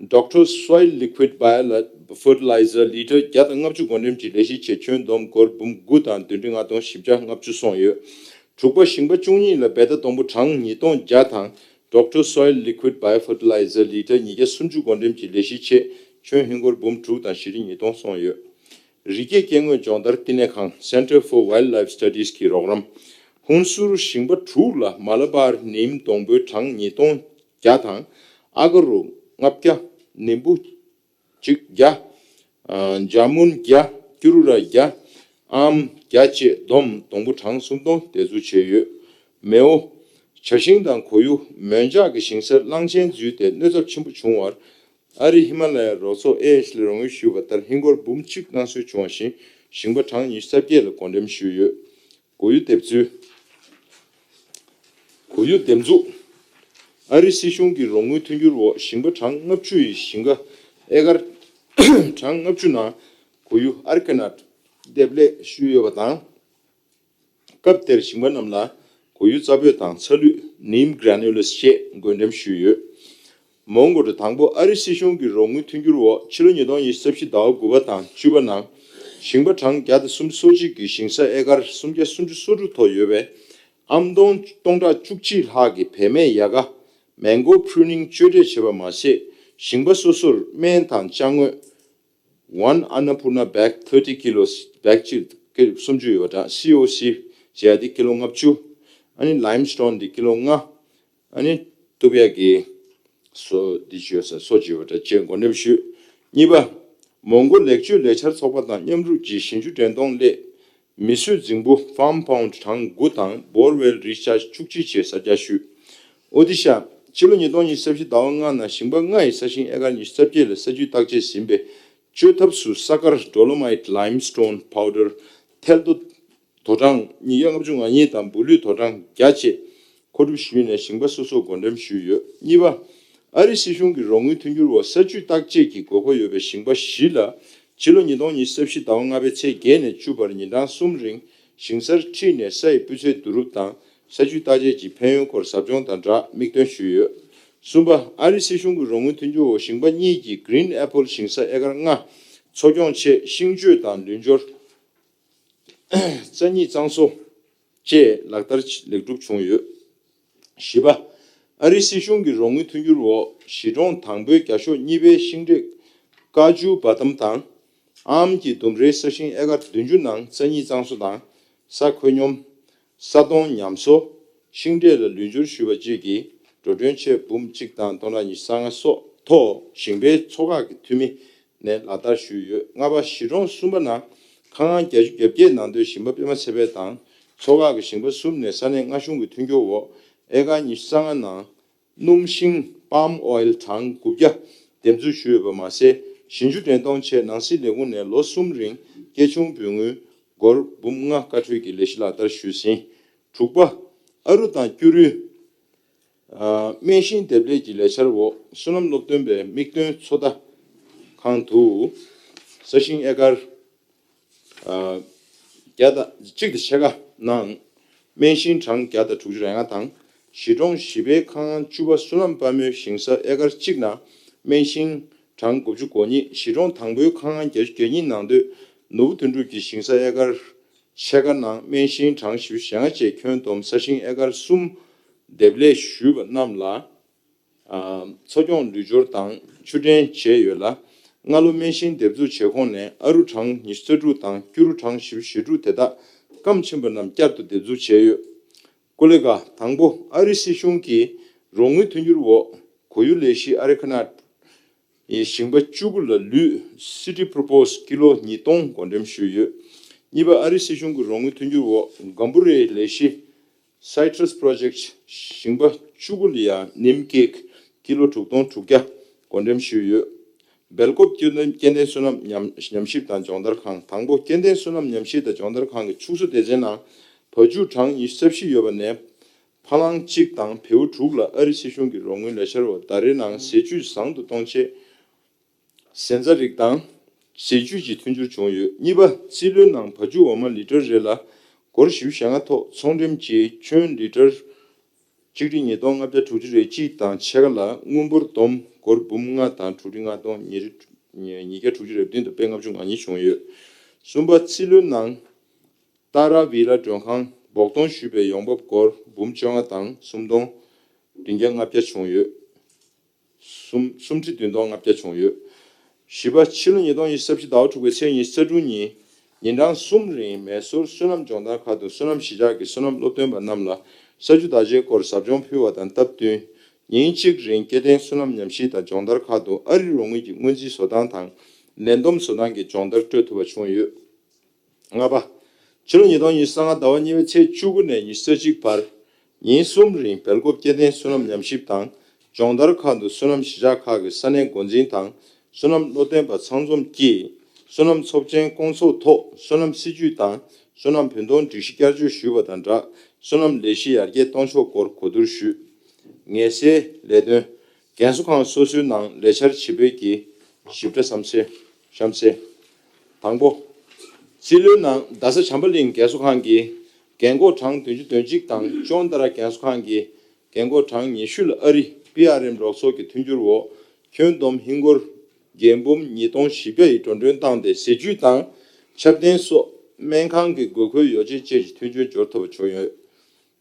Doctor Soil Liquid Bio Fertilizer ལི་ཊར་བརྒྱ་དང་ལྔ་བཅུ་བགོ་འགྲེམས་ཀྱིས་ལས་གཞིའི་ཆེད་ཁྱོན་བསྡོམས་སྒོར་འབུམ་དགུ་དང་བདུན་ཁྲི་ལྔ་སྟོང་བཞི་བརྒྱ་ལྔ་བཅུ་སོང་ཡོད། དྲུག་པ། ཞིང་པ་བཅུ་གཉིས་ལ་འབད་རྟ་སྡོང་པོ་གྲངས་ཉིས་སྟོང་བརྒྱ་དང་Doctor Soil Liquid Bio Fertilizer ལི་ཊར་ཉིས་བརྒྱ་སུམ་ཅུ་བགོ་འགྲེམས་ཀྱིས་ལས་གཞིའི་ཆེད་ཁྱོན་ཧིན་སྒོར་འབུམ་དྲུག་དང་བཞི་ཁྲི་ཉིས་སྟོང་སོང་ཡོད། རི་སྐྱེས་སྐྱེ་དངོས་སྦྱོང་བརྡར་བསྟི་གནས་ཁང་Center for Wildlife Studies གི་རོགས་རམ། ཧུན་སུར་ཞིང་པ་དྲུག་ལ་མ་ལ་བར་ནིམ་སྡོང་པོའི་གྲངས་ཉིས་སྟོང་བརྒྱ་དང་། ཨ་ག་རུ་ལྔ་བརྒྱ། ནིམ་བུ་གཅིག་བརྒྱ། ཨ་ཇ་མུན་བརྒྱ། ཀྱུ་རུ་ར་བརྒྱ། ཨམ་བརྒྱ་བཅས་བསྡོམས་སྡོང་པོ་གྲངས་སུམ་སྟོང་འདེབས་འཛུགས་བྱས་ཡོད། མེའོ། བྱ་ཤིང་དང་གོ་ཡུ། མོན་ལྕགས་ཀྱི་ཞིང་སར་གླང་ཆེན་འཛུལ་ཏེ་གནོད་ཚབས་ཆེན་པོ་བྱུང་བར། ཨ་རིའི་ཧི་མ་ལ་ཡའི་རོགས་ཚོགས་ཨེ་ཨེཆ་ལ་རོགས་དངུལ་ཞུས་པ་ལྟར་ཧིན་སྒོར་འབུམ་གཅིག་གནང་སྲོལ་བྱུང་བ་བཞིན་ཞིང་པ་གྲངས་ཉི་ཤུ་རྩ་བརྒྱད་ལ་བགོ་འགྲེམས་ཞུས་ཡོད། གོ་ཡུ་འདེབས་ཚུལ། གོ་ཡུ་འདེབས་འཛུགས། ཨ་རིའི་སྲིད་གཞུང་གི་རོགས་དངུལ་མཐུན་འགྱུར་འོག་ཞིང་པ་གྲངས་ལྔ་བཅུ་ཡི་ཞིང་ཁ་ཨེ་ཀར་གྲངས་ལྔ་བཅུ་ནང་གོ་ཡུ་ཨར་ཁེ་ནཊ་འདེབས་ལས་ཞུས་ཡོད་པ་དང་། སྐབས་དེར་ཞིང་པ་རྣམས་ལ་གོ་ཡུ་རྩ་སྤོས་དང་ཚ་ལུད་ནིམ་གྷ་ར་ནུ་ལེས་བཅས་བགོ་འགྲེམས་ཞུས་ཡོད། མོན་གྷོ་རུ་དང་པོ་ཨ་རིའི་སྲིད་གཞུང་གི་རོགས་དངུལ་མཐུན་འགྱུར་འོག་ཕྱི་ལོ་ཉིས་སྟོང་ཉི་ཤུ་རྩ་བཞི་ཟླ་བ་དགུ་པ་དང་བཅུ་པ་ནང་ཞིང་པ་གྲངས་བརྒྱ་དང་སུམ་ཅུ་སོ་གཅིག་གི་ཞིང་ས་ཨེ་ཀར་སུམ་བརྒྱ་སུམ་ཅུ་སོ་དྲུག་ཐོག་ཡོད་པའི་ཨམ་སྟོང་སྟོང་ཕྲག་བཅུ་གཅིག་ལྷག་གི་བེད་མེད་ཡལ་ག་མེང་གོ་ཕུ་རུ་ནིང་གཅོད་འབྲེག་བྱས་པ་མ་ཟད། ཞིང་པ་སོ་སོར་སྨན་དང་ཅ་དངོས། One Annapurna bag thirty kilos, བྷེག་གཅིག་ཀི་སུམ་ཅུ་ཡོད་པ་དང་། སི་ཨོ་སི་བྱས་ཏེ་ཀི་ལོ་ལྔ་བཅུ། ཨ་ནི་ལའིམ་སི་ཊོན་འདི་ཀི་ལོ་ལྔ། ཨ་ནི་ཏུབ་ཡ་གི་སོ་འདི་བཅོས་ས་སོ་བཅོས་པ་འདྲ་བཅས་བགོ་འགྲེམས་ཞུས། གཉིས་པ། མོན་གྷོ་ལེགས་བཅོས་ལས་འཆར་ཚོགས་པ་དང་མཉམ་རུབ་ཀྱིས་ཞིང་ཆུ་འདྲེན་གཏོང་སླད་མི་གསོད་རྫིང་བུ་ཕཱམ་པའུན་ཌི་གྲངས་དགུ་དང་བོར་ཝེལ་རི་ཅར་ཇི་བཅུ་གཅིག་བཅས་གསར་རྒྱག་ཞུས། ཨོ་ཏི་ཤ། ཕྱི་ལོ་ཉིས་སྟོང་ཉི་ཤུ་རྩ་བཞི་ཟླ་བ་ལྔ་ནང་ཞིང་པ་ལྔ་ཡིས་ས་ཞིང་ཨེ་ཀར་ཉི་ཤུ་རྩ་བརྒྱད་ལ་ས་ཆུའི་བརྟག་དཔྱད་ཟིན་པའི་བཅོས་ཐབས་སུ་ས་དཀར་ཌོ་ལོ་མའིཊ་ལའིམ་སི་ཊོན་པའུ་ཌར་ཐལ་རྡོ་དོ་གྲངས་ཉིས་བརྒྱ་ལྔ་བཅུ་ང་གཉིས་དང་སྦུག་ལུད་དོ་གྲངས་བརྒྱ་བཅས་མཁོ་སྒྲུབ་ཞུས་ནས་ཞིང་པ་སོ་སོར་བགོ་འགྲེམས་ཞུས་ཡོད། གཉིས་པ། ཨ་རིའི་སྲིད་གཞུང་གི་རོགས་དངུལ་མཐུན་འགྱུར་འོག་ས་ཆུའི་བརྟག་དཔྱད་ཀྱི་དགོས་མཁོ་ཡོད་པའི་ཞིང་པ་བཞི་ལ་ཕྱི་ལོ་ཉིས་སྟོང་ཉི་ཤུ་རྩ་བཞི་ཟླ་བ་ལྔ་པའི་ཚེས་བརྒྱད་ནས་བཅུ་བར་ཉིན་གྲངས་གསུམ་རིང་ཞིང་སར་ཁྲིད་ནས་ས་ཡི་སྤུས་ཚད་བསྡུ་རུབ་དང་ས་ཆུའི་བརྟག་དཔྱད་ཀྱི་ཕན་ཡོན་སྐོར་ཟབ་སྦྱོང་དང་སྦྲགས་མིག་སྟོན་ཞུས་ཡོད། གསུམ་པ། ཨ་རིའི་སྲིད་གཞུང་གི་རོགས་དངུལ་མཐུན་འགྱུར་འོག་ཞིང་པ་གཉིས་ཀྱིས་གྷི་རིན་ཨེ་པལ་ཞིང་ས་ཨེ་ཀར་ལྔ་འཚོ་སྐྱོང་ཆེད་ཤིང་གཅོད་དང་ལུད་སྦྱོར། རྩྭ་སྙིགས་གཙང་བཟོ་བཅས་ལག་བསྟར་ལེགས་གྲུབ་བྱུང་ཡོད། བཞི་པ། ཨ་རིའི་སྲིད་གཞུང་གི་རོགས་དངུལ་མཐུན་འགྱུར་འོག་གཞིས་གྲོང་དང་པོའི་བརྒྱ་ཤོག་གཉིས་པའི་ཤིང་འབྲས་ཀ་ཇུ་བ་དམ་དང་ཨམ་གྱི་ལྡུམ་རའི་ས་ཞིང་ཨེ་ཀར་བདུན་ཅུ་ནང་རྩྭ་སྙིགས་གཙང་བཟོ་དང་ས་ཁོད་སྙོམས། ས་དོང་ཉམས་གསོ། ཤིང་འབྲས་ལ་ལུད་སྦྱོར་ཞུས་པ་བཅས་ཀྱི་འགྲོ་གྲོན་ཆེད་འབུམ་གཅིག་དང་སྟོང་ཕྲག་ཉི་ཤུ་རྩ་ལྔ་སོགས་ཐོག་ཞིང་པའི་ཚོགས་ཁག་གི་འཐུས་མི་ནས་ལག་བསྟར་ཞུས་ཡོད། ལྔ་པ། གཞིས་གྲོང་གསུམ་པ་ནང་ཁང་ཨང་བརྒྱད་ཅུ་གྱ་བརྒྱད་ནང་སྡོད་ཞིང་པ་པད་མ་ཚེ་འཕེལ་དང་ཚོགས་ཁག་གི་ཞིང་པ་གསུམ་ནས་ས་གནས་མངའ་གཞུང་གི་མཐུན་འགྱུར་འོག་ཨེ་ཀར་ཉི་ཤུ་རྩ་ལྔ་ནང་སྣུམ་ཤིང་པཱམ་ཨོའིལ་གྲངས་དགུ་བརྒྱ་འདེབས་འཛུགས་ཞུས་ཡོད་པ་མ་ཟད། ཞིང་ཆུ་འདྲེན་གཏོང་ཆེད་ནང་སྲིད་ལས་ཁུངས་ནས་ལོ་གསུམ་རིང་སྐྱེད་ཆུང་འབུལ་དངུལ་སྒོར་འབུམ་ལྔ་བཀའ་འཁྲོལ་གྱི་ལས་གཞི་ལག་བསྟར་ཞུས་ཟིན། དྲུག་པ། ཨ་རུ་དང་སྐྱུ་རུའི་ཨ། སྨན་ཤིང་འདེབས་ལས་ཀྱི་ལས་འཆར་འོག་སོ་ནམ་སློབ་སྟོན་པའི་དམིགས་དོན་ཚོད་ལྟ་ཁང་དུ་ས་ཞིང་ཨེ་ཀར་ཨ། བརྒྱ་དང་གཅིག་དང་ཕྱེད་ཀ་ནང་སྨན་ཤིང་གྲངས་བརྒྱ་དང་དྲུག་ཅུ་རེ་ལྔ་དང་། གཞིས་གྲོང་བཞི་པའི་ཁང་ཨང་བཅུ་པ་བསོད་ནམས་དཔལ་མོའི་ཞིང་ས་ཨེ་ཀར་གཅིག་ནང་སྨན་ཤིང་གྲངས་དགུ་བཅུ་གོ་གཉིས། གཞིས་གྲོང་དང་པོའི་ཁང་ཨང་བརྒྱད་ཅུ་གྱ་གཉིས་ནང་སྡོད་ནོར་བུ་དོན་གྲུབ་ཀྱི་ཞིང་ས་ཨེ་ཀར་ཕྱེད་ཀ་ནང་སྨན་ཤིང་གྲངས་བཞི་བཅུ་ཞེ་ལྔ་བཅས་ཁྱོན་བསྡོམས་ས་ཞིང་ཨེ་ཀར་གསུམ་འདེབས་ལས་ཞུས་པ་རྣམས་ལ། ཨ། འཚོ་སྐྱོང་ལུད་སྦྱོར་དང་ཆུ་འདྲེན་བྱས་ཡོད་ལ། སྔ་ལོ་སྨན་ཤིང་འདེབས་འཛུགས་བྱེད་ཁོངས་ནས་ཨ་རུ་གྲངས་ཉི་ཤུ་རྩ་དྲུག་དང་སྐྱུ་རུ་གྲངས་བཞི་བཅུ་ཞེ་དྲུག་དེ་དག་སྐམ་ཆེན་པོ་རྣམས་བསྐྱར་དུ་འདེབས་འཛུགས་བྱས་ཡོད། ཀོ་ལེ་གྷ། དང་པོ། ཨ་རིའི་སྲིད་གཞུང་གིས་རོགས་དངུལ་མཐུན་འགྱུར་འོག་གོ་ཡུ་ལས་གཞི་ཨ་རི་ཁ་ནཱ་ཡི་ཞིང་པ་བཅུ་དགུ་ལ་ལུད་སི་ཊི་པོ་རོ་པོས་ཀི་ལོ་ཉིས་སྟོང་བགོ་འགྲེམས་ཞུས་ཡོད། གཉིས་པ། ཨ་རིའི་སྲིད་གཞུང་གི་རོགས་དངུལ་མཐུན་འགྱུར་འོག་གམ་བུ་རའི་ལས་གཞི་Citrus Project ཞིང་པ་བཅུ་དགུ་ལ་ཡང་ནིམ་ཀེག་ཀི་ལོ་དྲུག་སྟོང་དྲུག་བརྒྱ་བགོ་འགྲེམས་ཞུས་ཡོད། སྦེལ་ཀོབ་སྐྱེ་ལྡན་སྐྱེ་ལྡན་སོ་ནམ་ཉམས་ཉམས་ཞིབ་དང་སྦྱོང་བརྡར་ཁང་། དང་པོ། སྐྱེ་ལྡན་སོ་ནམ་ཉམས་ཞིབ་དང་སྦྱོང་བརྡར་ཁང་གི་ཕྱུགས་གསོ་སྡེ་ཚན་ནང་བ་ཕྱུགས་གྲངས་ཉི་ཤུ་རྩ་བཞི་ཡོད་པ་ནས་ཕ་གླང་གཅིག་དང་བེའུ་དྲུག་ལ་ཨ་རི་སྲིད་གཞུང་གི་རོགས་དངུལ་ལས་འཆར་འོག་ཟླ་རེའི་ནང་ཟས་བཅུད་བཟང་དུ་གཏོང་ཆེད། ཟན་རྩྭ་རིགས་དང་ཟས་བཅུད་ཀྱི་མཐུན་འགྱུར་བྱུང་ཡོད། གཉིས་པ། རྩིས་ལོའི་ནང་བ་ཕྱུགས་འོ་མ་ལི་ཊར་རེ་ལ་སྒོར་བཞི་བཅུ་ཞེ་ལྔ་ཐོག་ཚོང་འགྲེམས་ཀྱིས་ཁྱོན་ལི་ཊར་གཅིག་ཁྲི་ཉིས་སྟོང་ལྔ་བརྒྱ་དྲུག་ཅུ་རེ་གཅིག་དང་ཕྱེད་ཀ་ལ་དངུལ་འབོར་བསྡོམས་སྒོར་འབུམ་ལྔ་དང་དྲུག་ཁྲི་ལྔ་སྟོང་ཉིས་ཉིས་བརྒྱ་དྲུག་ཅུ་རེ་བདུན་དང་པད་ལྔ་བཅུ་ང་གཉིས་བྱུང་ཡོད། གསུམ་པ། རྩིས་ལོའི་ནང་ཏཱ་ར་བི་ལ་མགྲོན་ཁང་བོགས་གཏོང་ཞུས་པའི་ཡོང་འབབ་སྒོར་འབུམ་བཅོ་ལྔ་དང་སུམ་སྟོང་བདུན་བརྒྱ་ལྔ་བརྒྱ་བྱུང་ཡོད། གསུམ་གསུམ་ཁྲི་བདུན་སྟོང་ལྔ་བརྒྱ་བྱུང་ཡོད། བཞི་པ། ཕྱི་ལོ་ཉིས་སྟོང་ཉི་ཤུ་རྩ་བཞི་ཟླ་བ་དྲུག་པའི་ཚེས་ཉི་ཤུ་རྩ་དྲུག་ཉིན་ཉིན་གྲངས་གསུམ་རིང་མེ་སོར་སོ་ནམ་སྦྱོང་བརྡར་ཁང་དུ་སོ་ནམ་གཞིས་ཆགས་ཀྱི་སོ་ནམ་སློབ་སྟོན་པ་རྣམས་ལ་ས་ཆུ་བདག་གཅེས་སྐོར་ཟབ་སྦྱོང་ཕུལ་བ་དང་སྟབས་བསྟུན། ཉིན་གཅིག་རིང་སྐྱེ་ལྡན་སོ་ནམ་ཉམས་ཞིབ་དང་སྦྱོང་བརྡར་ཁང་དུ་ཨ་རིའི་རོགས་དངུལ་གྱི་སྔོན་རྩིས་བཟོ་སྟངས་དང་ལས་བསྡོམས་བཟོ་སྟངས་ཀྱི་སྦྱོང་བརྡར་སྤྲོད་ཐུབ་པ་བྱུང་ཡོད། ལྔ་པ། ཕྱི་ལོ་ཉིས་སྟོང་ཉི་ཤུ་རྩ་ལྔ་ཟླ་བ་གཉིས་པའི་ཚེས་བཅུ་དགུ་ནས་ཉི་ཤུ་རྩ་གཅིག་བར། ཉིན་གསུམ་རིང་སྦེལ་ཀོབ་སྐྱེ་ལྡན་བསོད་ནམས་ཉམས་ཞིབ་དང་སྦྱོང་བརྡར་ཁག་ཏུ་བསོད་ནམས་གཞིས་ཆགས་ཁག་གི་ས་གནས་འགོ་འཛིན་དང་བསོད་ནམས་བློ་ལྡན་པ་ཚང་འཛོམས་ཀྱིས་བསོད་ནམས་ཚོགས་ཆེན་སྐོང་ཚོགས་ཐོག་བསོད་ནམས་སྲིད་ཇུས་དང་བསོད་ནམས་བུན་གཏོང་སྒྲིག་གཞི་བསྐྱར་བཅོས་ཞུས་པ་དང་སྦྲགས་བསོད་ནམས་ལས་གཞི་ཡར་རྒྱས་གཏོང་ཕྱོགས་སྐོར་གོ་བསྡུར་ཞུས། ངལ་སེལ་ལས་དོན། རྒན་གསོ་ཁང་སོ་སོའི་ནང་ལས་འཆར་ཇི་སྤེལ་གྱི་ཞིབ་ཕྲ་གཤམ་གསལ། གཤམ་གསལ། དང་པོ། རྩིས་ལོའི་ནང་རྡ་ས་བྱམས་པ་གླིང་རྒན་གསོ་ཁང་གིས་རྒན་འཁོགས་གྲངས་བདུན་ཅུ་དོན་གཅིག་དང་ཅོན་ཏ་ར་རྒན་གསོ་ཁང་གིས་རྒན་འཁོགས་གྲངས་ཉི་ཤུ་ལ་ཨ་རི་པི་ཨར་ཨེམ་རོགས་ཚོགས་ཀྱི་མཐུན་འགྱུར་འོག་ཁྱོན་བསྡོམས་ཧིན་སྒོར་རྒན་འབུམ་ཉིས་སྟོང་བཞི་བརྒྱ་ཡི་འགྲོ་གྲོན་བཏང་སྟེ་ཟས་བཅུད་དང་ཆབ་ལྡན་སོགས་སྨན་ཁང་གི་དགོས་མཁོའི་ཡོ་བྱད་བཅས་ཀྱི་མཐུན་རྐྱེན་འབྱོར་ཐུབ་པ་བྱུང་ཡོད།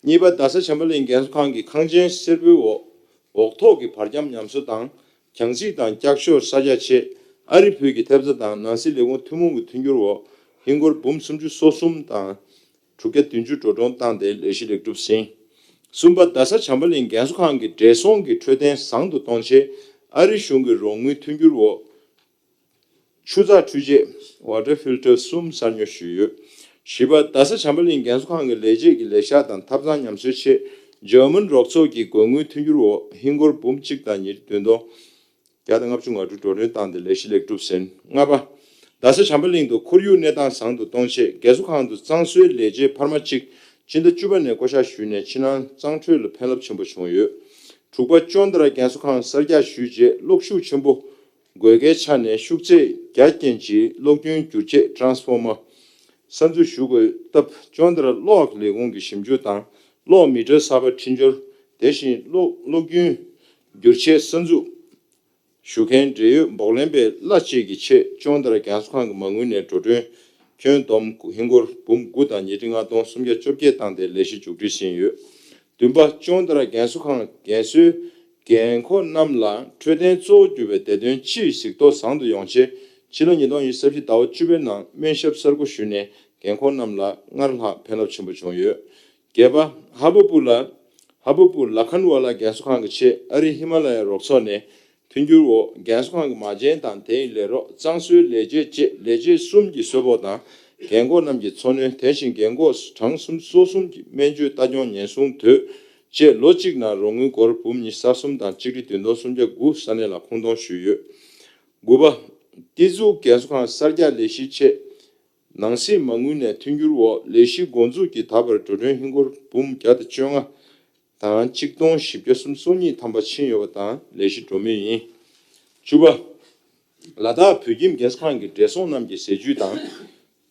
གཉིས་པ། རྡ་ས་བྱམས་པ་གླིང་རྒན་གསོ་ཁང་གིས་ཁང་ཆེན་སེར་པོའི་འོག་འོག་ཐོག་གི་བར་ཁྱམས་ཉམས་གསོ་དང་གྱང་རྩིག་དང་ལྕགས་ཤོག་གསར་རྒྱག་ཆེད་ཨ་རི་བོད་ཀྱི་ཐེབས་རྩ་དང་ནང་སྲིད་ལས་ཁུངས་ཐུན་མོང་གི་མཐུན་འགྱུར་འོག་ཧིན་སྒོར་འབུམ་སུམ་ཅུ་སོ་གསུམ་དང་དྲུག་བརྒྱ་བདུན་ཅུ་འགྲོ་གྲོན་བཏང་སྟེ་ལས་གཞི་ལེགས་གྲུབ་ཟིན། གསུམ་པ། རྡ་ས་བྱམས་པ་གླིང་རྒན་གསོ་ཁང་གི་བགྲེས་སོང་གི་འཕྲོད་བསྟེན་བཟང་དུ་གཏོང་ཆེད་ཨ་རི་གཞུང་གི་རོགས་དངུལ་མཐུན་འགྱུར་འོག་ཆུ་ཚགས་འཕྲུལ་ཆས་Water Filter གསུམ་གསར་ཉོ་ཞུས་ཡོད། བཞི་པ། རྡ་ས་བྱམས་པ་གླིང་རྒན་གསོ་ཁང་གི་ལས་བྱེད་ཀྱི་ལས་ཤག་དང་ཐབ་ཚང་ཉམས་གསོའི་ཆེད་འཇར་མན་རོགས་ཚོགས་ཀྱི་དགོས་དངུལ་མཐུན་འགྱུར་འོག་ཧིན་སྒོར་འབུམ་གཅིག་དང་ཉིས་བདུན་སྟོང་བརྒྱ་དང་ལྔ་བཅུ་ང་དྲུག་འགྲོ་གྲོན་བཏང་སྟེ་ལས་གཞི་ལེགས་གྲུབ་ཟིན། ལྔ་པ། རྡ་ས་བྱམས་པ་གླིང་དུ་ཁོར་ཡུག་གནས་སྟངས་བཟང་དུ་གཏོང་ཆེད་རྒན་གསོ་ཁང་དུ་གཙང་བཟོའི་ལས་བྱེད་འཕར་མ་གཅིག་སྤྱི་ཟླ་བཅུ་པ་ནས་བསྐོ་གཞག་ཞུས་ནས་ཕྱི་ནང་གཙང་འཕྲོད་ལ་ཕན་རླབས་ཆེན་པོ་བྱུང་ཡོད། དྲུག་པ། ཅོན་ཏ་ར་རྒན་གསོ་ཁང་གསར་རྒྱག་ཞུས་རྗེས་གློག་ཤུགས་ཆེན་པོ་དགོས་གལ་ཆགས་ནས་ཤུགས་ཚད་བརྒྱ་ཅན་གྱི་གློག་རྒྱུན་བསྒྱུར་ཆས་Transformer གསར་འཛུགས་ཞུ་དགོས་སྟབས་ཅོན་ཏ་ར་གློག་ལས་ཁུངས་ཀྱི་ཞིབ་འཇུག་དང་གློག་མི་ཊར་གསར་པ་འཕྲིན་སྦྱོར། དེ་བཞིན་གློག་གློག་རྒྱུན་བསྒྱུར་ཆས་གསར་འཛུགས་ཞུ་མཁན་འབྲེལ་ཡོད་འབོག་ལེན་པའི་གླ་བཅས་ཀྱི་ཆེད་ཅོན་ཏ་ར་རྒན་གསོ་ཁང་གི་མ་དངུལ་ནས་འགྲོ་གྲོན་ཁྱོན་བསྡོམས་ཧིན་སྒོར་འབུམ་དགུ་དང་ཉིས་ཁྲི་ལྔ་སྟོང་སུམ་བརྒྱ་བཅོ་བརྒྱད་བཏང་སྟེ་ལས་གཞི་མཇུག་སྒྲིལ་ཟིན་ཡོད། བདུན་པ། ཅོན་ཏ་ར་རྒན་གསོ་ཁང་རྒན་གསོའི་རྒན་འཁོགས་རྣམས་ལ་འཕྲོད་བསྟེན་གཙོ་བོར་གྱུར་པའི་བདེ་དོན་སྤྱིའི་གཟིགས་རྟོག་བཟང་དུ་ཡོང་ཆེད་ཕྱི་ལོ་ཉིས་སྟོང་ཉི་ཤུ་རྩ་བཞི་ཟླ་བ་བཅུ་པའི་ནང་སྨན་ཞབས་གསར་བསྐོ་ཞུས་ནས་རྒན་འཁོགས་རྣམས་ལ་སྔར་ལྷག་ཕན་རླབས་ཆེན་པོ་བྱུང་ཡོད། བརྒྱད་པ། ཧ་བ་པུ་ལ། ཧ་བ་པུ་ལ་ཁན་ཝ་ལ་རྒན་གསོ་ཁང་གི་ཆེད་ཨ་རི་ཧི་མ་ལ་ཡ་རོགས་ཚོགས་ནས་མཐུན་འགྱུར་འོག་རྒན་གསོ་ཁང་གི་མ་བྱན་དང་དེ་ཡི་ལས་རོགས་གཙང་བཟོའི་ལས་བྱེད་བཅས་ལས་བྱེད་གསུམ་གྱི་གསོལ་ཕོགས་དང་རྒན་འཁོགས་རྣམས་ཀྱི་འཚོ་སྣོན། དེ་བཞིན་རྒན་འཁོགས་གྲངས་སུམ་ཅུ་སོ་གསུམ་གྱི་སྨན་བཅོས་ལྟ་སྐྱོང་ཉེན་སྲུང་དོད་བཅས་ལོ་གཅིག་ནང་རོགས་དངུལ་སྒོར་འབུམ་ཉི་ཤུ་རྩ་གསུམ་དང་ཆིག་ཁྲི་བདུན་སྟོང་སུམ་བརྒྱ་དགུ་ས་གནས་ལ་ཁོངས་གཏོང་ཞུས་ཡོད། དགུ་པ། ཏི་ཛུ་རྒན་གསོ་ཁང་གསར་རྒྱག་ལས་གཞིའི་ཆེད། ནང་སྲིད་མ་དངུལ་ནས་མཐུན་འགྱུར་འོག་ལས་གཞི་འགོ་འཛུགས་ཀྱི་ད་བར་འགྲོ་གྲོན་ཧིན་སྒོར་འབུམ་བརྒྱ་དང་བཅོ་ལྔ་དང་ཆིག་སྟོང་བཞི་བརྒྱ་སུམ་ཅུ་སོ་གཉིས་ཐམ་པ་ཕྱིན་ཡོད་པ་དང་ལས་གཞི་འགྲོ་མུས་ཡིན། བཅུ་པ། ལ་དྭགས་བོད་ཁྱིམ་རྒན་གསོ་ཁང་གི་བགྲེས་སོང་རྣམས་ཀྱི་ཟས་བཅུད་དང་།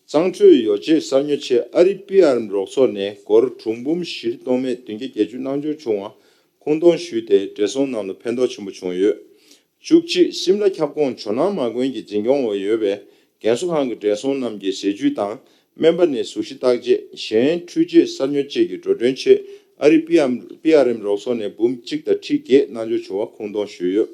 གཙང་འཕྲོད་ཡོ་བྱད་གསར་ཉོ་ཆེད་ཨ་རི་པི་ཨར་ཨེམ་རོགས་ཚོགས་ནས་སྒོར་གྲངས་འབུམ་བཞི་སྟོང་མེད་བདུན་བརྒྱ་བརྒྱད་ཅུ་གནང་འབྱོར་བྱུང་བ་ཁོངས་གཏོང་ཞུས་ཏེ་བགྲེས་སོང་རྣམས་ལ་ཕན་ཐོགས་ཆེན་པོ་བྱུང་ཡོད། བཅུ་གཅིག་སིམ་ལ་ཁྱབ་ཁོངས་ཇོ་ནང་མ་དགོན་གྱི་འཛིན་སྐྱོང་འོག་ཡོད་པའི་རྒན་གསོ་ཁང་གི་བགྲེས་སོང་རྣམས་ཀྱི་ཟས་བཅུད་དང་སྨན་པ་ནས་གཟུགས་གཞི་བརྟག་དཔྱད། གཞན་འཕྲུལ་ཆས་གསར་ཉོ་བཅས་ཀྱི་འགྲོ་གྲོན་ཆེད་ཨ་རི་པི་ཨར་ཨེམ། པི་ཨར་ཨེམ་རོགས་ཚོགས་ནས་འབུམ་གཅིག་དང་ཁྲི་བརྒྱད་གནང་འབྱོར་བྱུང་བ་ཁོངས་གཏོང་ཞུས་ཡོད།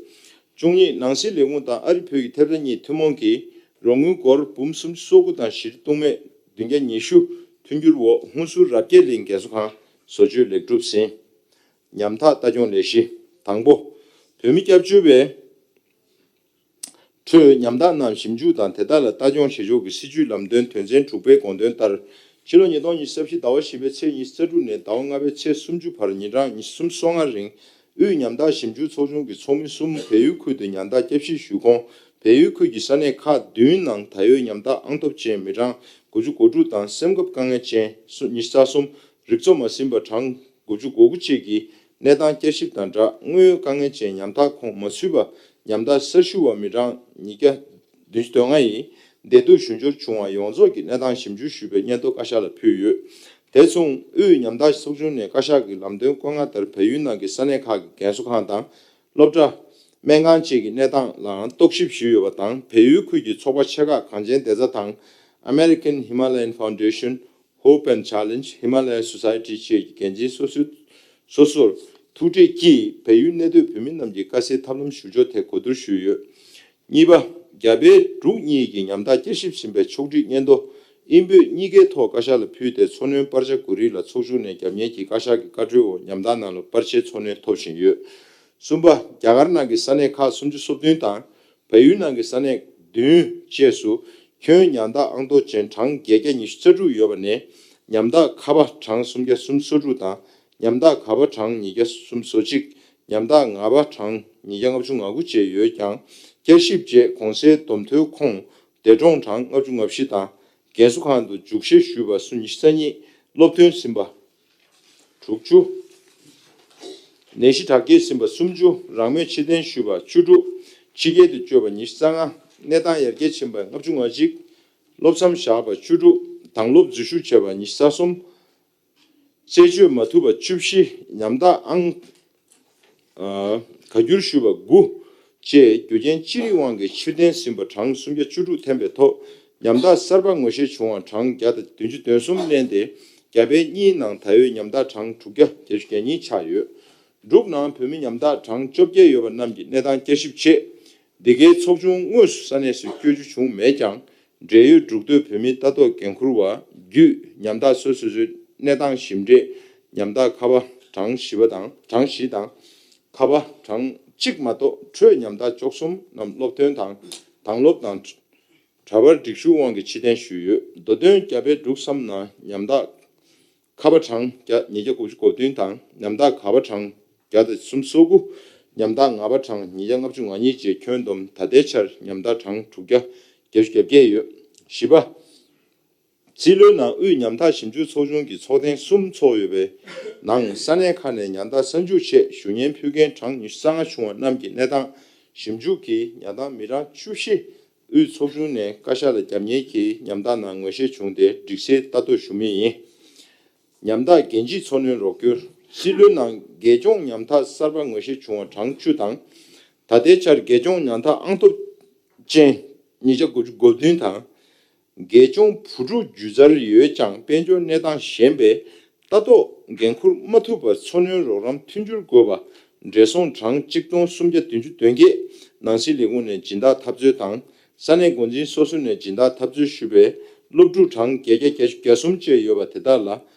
བཅུ་གཉིས། ནང་སྲིད་ལས་ཁུངས་དང་ཨ་རི་བོད་ཀྱི་ཐེབས་རྩ་གཉིས་ཐུན་མོང་གིས་རོགས་དངུལ་སྒོར་འབུམ་སུམ་ཅུ་སོ་དགུ་དང་བཞི་ཁྲི་སྟོང་མེད་བདུན་བརྒྱ་ཉི་ཤུ་མཐུན་འགྱུར་འོག་ཧུན་སུར་རབ་རྒྱས་གླིང་རྒན་གསོ་ཁང་བཟོ་བཅོས་ལེགས་གྲུབ་ཟིན། ཉམ་ཐག་ལྟ་སྐྱོང་ལས་གཞི། དང་པོ། བོད་མི་སྐྱབས་བཅོལ་བའི་ཁྲོད་ཉམ་ཐག་རྣམས་ཞིབ་འཇུག་དང་དེ་དག་ལ་ལྟ་སྐྱོང་བྱེད་ཕྱོགས་ཀྱི་སྲིད་ཇུས་ལམ་སྟོན་དོན་ཚན་དྲུག་པའི་དགོངས་དོན་ལྟར། ཕྱི་ལོ་ཉིས་སྟོང་ཉི་ཤུ་རྩ་བཞི་ཟླ་བ་བཞི་པའི་ཚེས་ཉི་ཤུ་རྩ་དྲུག་ནས་ཟླ་བ་ལྔ་པའི་ཚེས་སུམ་ཅུ་བར་ཉིན་གྲངས་ཉི་ཤུ་སོ་ལྔ་རིང་དབུས་ཉམ་ཐག་ཞིབ་འཇུག་ཚོགས་ཆུང་གི་ཚོགས་མི་གསུམ་བལ་ཡུལ་ཁུལ་དུ་ཉམ་ཐག་བསྐྱར་ཞིབ་ཞུས་ཁོངས། བལ་ཡུལ་ཁུལ་གྱི་ས་གནས་ཁག་བདུན་ནང་ད་ཡོད་ཉམ་ཐག་ཨང་སྟོབས་ཅན་མི་གྲངས་དགུ་བཅུ་གོ་དྲུག་དང་སེམས་ཁམས་དཀའ་ངལ་ཅན་སུ་ཉི་ཤུ་རྩ་གསུམ། རིག་འཚོ་མ་ཟིན་པ་གྲངས་དགུ་བཅུ་གོ་དགུ་བཅས་ཀྱི་གནས་སྟངས་བསྐྱར་ཞིབ་དང་སྦྲགས། དངོས་ཡོད་དཀའ་ངལ་ཅན་ཉམ་ཐག་ཁོངས་མ་ཚུད་པ་ཉམ་ཐག་གསར་ཞུ་བ་མི་གྲངས་ཉིས་བརྒྱ་བདུན་ཅུ་དོན་ལྔ་ཡིས་བདེ་སྡུག་ཞུ་འབྱོར་བྱུང་བ་ཡོངས་རྫོགས་ཀྱི་གནས་སྟངས་ཞིབ་འཇུག་ཞུས་པའི་སྙན་ཐོ་བཀའ་ཤག་ལ་ཕུལ་ཡོད། དེ་མཚུངས་དབུས་ཉམ་ཐག་ཚོགས་ཆུང་ནས་བཀའ་ཤག་གི་ལམ་སྟོན་བཀོད་ལྔ་ལྟར་བལ་ཡུལ་ནང་གི་ས་གནས་ཁག་གི་རྒན་གསོ་ཁང་དང་། སློབ་གྲྭ། སྨན་ཁང་བཅས་ཀྱི་གནས་སྟངས་ལའང་རྟོག་ཞིབ་ཞུས་ཡོད་པ་དང་། བལ་ཡུལ་ཁུལ་གྱི་ཚོགས་པ་ཆེ་ཁག་གངས་ཅན་བདེ་རྩ་དང་། American Himalayan Foundation། Hope and Challenge། Himalaya Society བཅས་ཀྱི་འགན་འཛིན་སོ་སོའི་སོ་སོར་ཐུག་འཕྲད་ཀྱིས་བལ་ཡུལ་གནས་སྡོད་བོད་མི་རྣམས་ཀྱི་དཀའ་སེལ་ཐབས་ལམ་ཞུ་ཕྱོགས་ཐད་གོ་བསྡུར་ཞུས་ཡོད། གཉིས་པ། རྒྱ་བལ་འབྲུག་གཉིས་ཀྱི་ཉམ་ཐག་བསྐྱར་ཞིབ་ཟིན་པའི་ཕྱོགས་སྒྲིག་སྙན་ཐོ། ཨིན་བོད་གཉིས་ཀའི་ཐོག་བཀའ་ཤག་ལ་ཕུལ་ཏེ། འཚོ་སྣོན་པར་ཆ་གོ་སྒྲིག་ལ་ཚོགས་ཆུང་ནས་རྒྱབ་གཉེར་གྱིས་བཀའ་ཤག་གི་བཀའ་འཁྲོལ་འོག་ཉམ་ཐག་རྣམས་ལ་པར་ཆས་འཚོ་སྣོན་ཐོབ་བཞིན་ཡོད། གསུམ་པ། རྒྱ་གར་ནང་གི་ས་གནས་ཁག་སུམ་ཅུ་སོ་བདུན་དང་། བལ་ཡུལ་ནང་གི་ས་གནས་བདུན་བཅས་སུ་ཁྱོན་ཉམ་ཐག་ཨང་ཐོ་ཅན་གྲངས་བརྒྱད་བརྒྱ་ཉི་ཤུ་རྩ་དྲུག་ཡོད་པ་ནས། ཉམ་ཐག་ཁ་པ་གྲངས་སུམ་བརྒྱ་སུམ་ཅུ་སོ་དྲུག་དང་ ཉམ་ཐག་ག་པ་གྲངས་ཉིས་བརྒྱ་སུམ་ཅུ་སོ་གཅིག་ཉམ་ཐག་ང་པ་གྲངས་ཉིས་བརྒྱ་ལྔ་བཅུ་ང་དགུ་བཅས་ཡོད་ཀྱང་། བསྐྱར་ཞིབ་རྗེས་གོང་གསལ་བསྡོམས་ཐོའི་ཁོངས་འདས་གྲོངས་གྲངས་ལྔ་བཅུ་ང་བཞི་དང་། རྒན་གསོ་ཁང་དུ་འཇུག་བཞེས་ཞུས་པ་སུ་ཉི་ཤུ་རྩ་གཉིས། སློབ་ཐོན་ཟིན་པ་དྲུག་ཅུ། ནད་གཞི་དྲག་སྐྱེད་ཟིན་པ་སུམ་ཅུ། རང་མོས་ཕྱིར་འཐེན་ཞུས་པ་བཅུ་དྲུག་ཕྱི་རྒྱལ་དུ་བསྐྱོད་པ་ཉི་ཤུ་རྩ་ལྔ། གནས་སྟངས་ཡར་རྒྱས་ཕྱིན་པ་ལྔ་བཅུ་ང་གཅིག་བློ་མཚམས་བཞག་པ་བཅུ་དྲུག་དང་སློབ་འཛུལ་ཞུགས་བྱས་པ་ཉི་ཤུ་རྩ་གསུམ། རྩད་གཅོད་མ་ཐུབ་པ་བཅུ་བཞི། ཉམ་ཐག་ཨང་། ཨ། ག་བསྒྱུར་ཞུས་པ་དགུ། བཅས་རྒྱུ་རྐྱེན་ཅི་རིགས་དབང་གིས་ཕྱིར་འཐེན་ཟིན་པ་གྲངས་སུམ་བརྒྱ་བཅུ་དྲུག་ཐེམ་པའི་ཐོག་ཉམ་ཐག་གསར་པ་ངོ་ཤེས་བྱུང་བ་གྲངས་བརྒྱ་དང་བདུན་ཅུ་དོན་གསུམ་བླངས་ཏེ། རྒྱ་བལ་གཉིས་ནང་ད་ཡོད་ཉམ་ཐག་གྲངས་དྲུག་བརྒྱ་བརྒྱད་ཅུ་གྱ་གཉིས་ཆགས་ཡོད། འབྲུག་ནང་བོད་མི་ཉམ་ཐག་གྲངས་བཅོ་བརྒྱད་ཡོད་པ་རྣམས་ཀྱི་གནས་སྟངས་བསྐྱར་ཞིབ་ཆེད། འདི་གའི་ཚོགས་ཆུང་དངོས་སུ་ས་གནས་སུ་བསྐྱོད་རྒྱུ་བྱུང་མེད་ཀྱང་། འབྲེལ་ཡོད་འབྲུག་སྡོད་བོད་མིའི་ལྟ་རྟོག་འགན་འཁུར་བ་བརྒྱུད་ཉམ་ཐག་སོ་སོ་སོའི་གནས་སྟངས་ཞིབ་འབྲས། ཉམ་ཐག་ཁ་པ་གྲངས་བཞི་པ་དང་གྲངས་བཞི་དང་། ཁ་པ་གྲངས་གཅིག་མ་གཏོགས་འཕྲོས་ཉམ་ཐག་བཅུ་གསུམ་རྣམས་སློབ་ཐོན་དང་། དང་སློབ་དང་། གྲྭ་པར་སྒྲིག་ཞུགས་དབང་གིས་ཕྱིར་འཐེན་ཞུས་ཡོད། མདོ་དོན་རྒྱ་བལ་འབྲུག་གསུམ་ནང་ཉམ་ཐག་ཁ་པ་གྲངས་བརྒྱ་ཉིས་བརྒྱ་དགུ་བཅུ་གོ་བདུན་དང་། ཉམ་ཐག་ག་པ་གྲངས་བརྒྱ་དང་སུམ་ཅུ་སོ་དགུ། ཉམ་ཐག་ང་པ་གྲངས་ཉིས་བརྒྱ་ལྔ་བཅུ་ང་གཉིས་བཅས་ཁྱོན་བསྡོམས་ད་ལྟའི་ཆར་ཉམ་ཐག་གྲངས་དྲུག་བརྒྱ་བརྒྱད་ཅུ་གྱ་བརྒྱད་ཡོད། བཞི་པ། རྩིས་ལོའི་ནང་དབུས་ཉམ་ཐག་ཞིབ་འཇུག་ཚོགས་ཆུང་གི་ཚོགས་ཐེངས་གསུམ་ཚོགས་ཡོད་པའི་ནང་ས་གནས་ཁག་ནས་ཉམ་ཐག་གསར་འཇུག་ཆེད་ཞུ་སྙན་ཕུལ་མཁན་གྲངས་ཉི་ཤུ་རྩ་ལྔ་བྱུང་བ་རྣམས་ཀྱི་གནས་སྟངས་ཞིབ་འཇུག་གིས་ཉམ་ཐག་མི་གྲངས་བཅུ་བཞི། དབུས་ཚོགས་ཆུང་ནས་བཀའ་ཤག་ལ་རྒྱབ་གཉེར་གྱིས་ཉམ་ཐག་ནང་ངོ་ཤེས་བྱུང་སྟེ་སྒྲིག་གསལ་ལྟ་རྟོག་ཞུ་མུས་ཡིན། ཉམ་ཐག་རྒན་བྱིས་འཚོ་སྣོན་རོགས་སྐྱོར། རྩིས་ལོའི་ནང་རྒས་གཅོང་ཉམ་ཐག་གསར་པ་ངོ་ཤེས་བྱུང་བ་གྲངས་བཅུ་དང་། ད་ལྟའི་ཆར་རྒས་གཅོང་ཉམ་ཐག་ཨང་སྟོབས་ཅན་ཉིས་བརྒྱ་དགུ་བཅུ་གོ་བདུན་དང་། རྒས་གཅོང་བུ་ཕྲུག་སྒྱུ་རྩལ་ཡོད་ཀྱང་དཔལ་འབྱོར་གནས་སྟངས་ཞན་པས་ལྟ་རྟོག་འགན་འཁུར་མ་ཐུབ་པར་འཚོ་སྣོན་རོགས་རམ་མཐུན་འགྱུར་དགོས་པ་འབྲེལ་ཟུང་གྲངས་གཅིག་སྟོང་སུམ་བརྒྱ་བདུན་ཅུ་དོན་བརྒྱད། ནང་སྲིད་ལས་ཁུངས་ནས་སྦྱིན་བདག་འཐབ་རྩོད་དང་ས་གནས་འགོ་འཛིན་སོ་སོ་ནས་སྦྱིན་བདག་འཐབ་རྩོད་ཞུས་པའི་སློབ་ཕྲུག་གྲངས་བརྒྱད་བརྒྱ་གྱ་གསུམ་བཅས་ཡོད་པ་དེ་དག་ལ་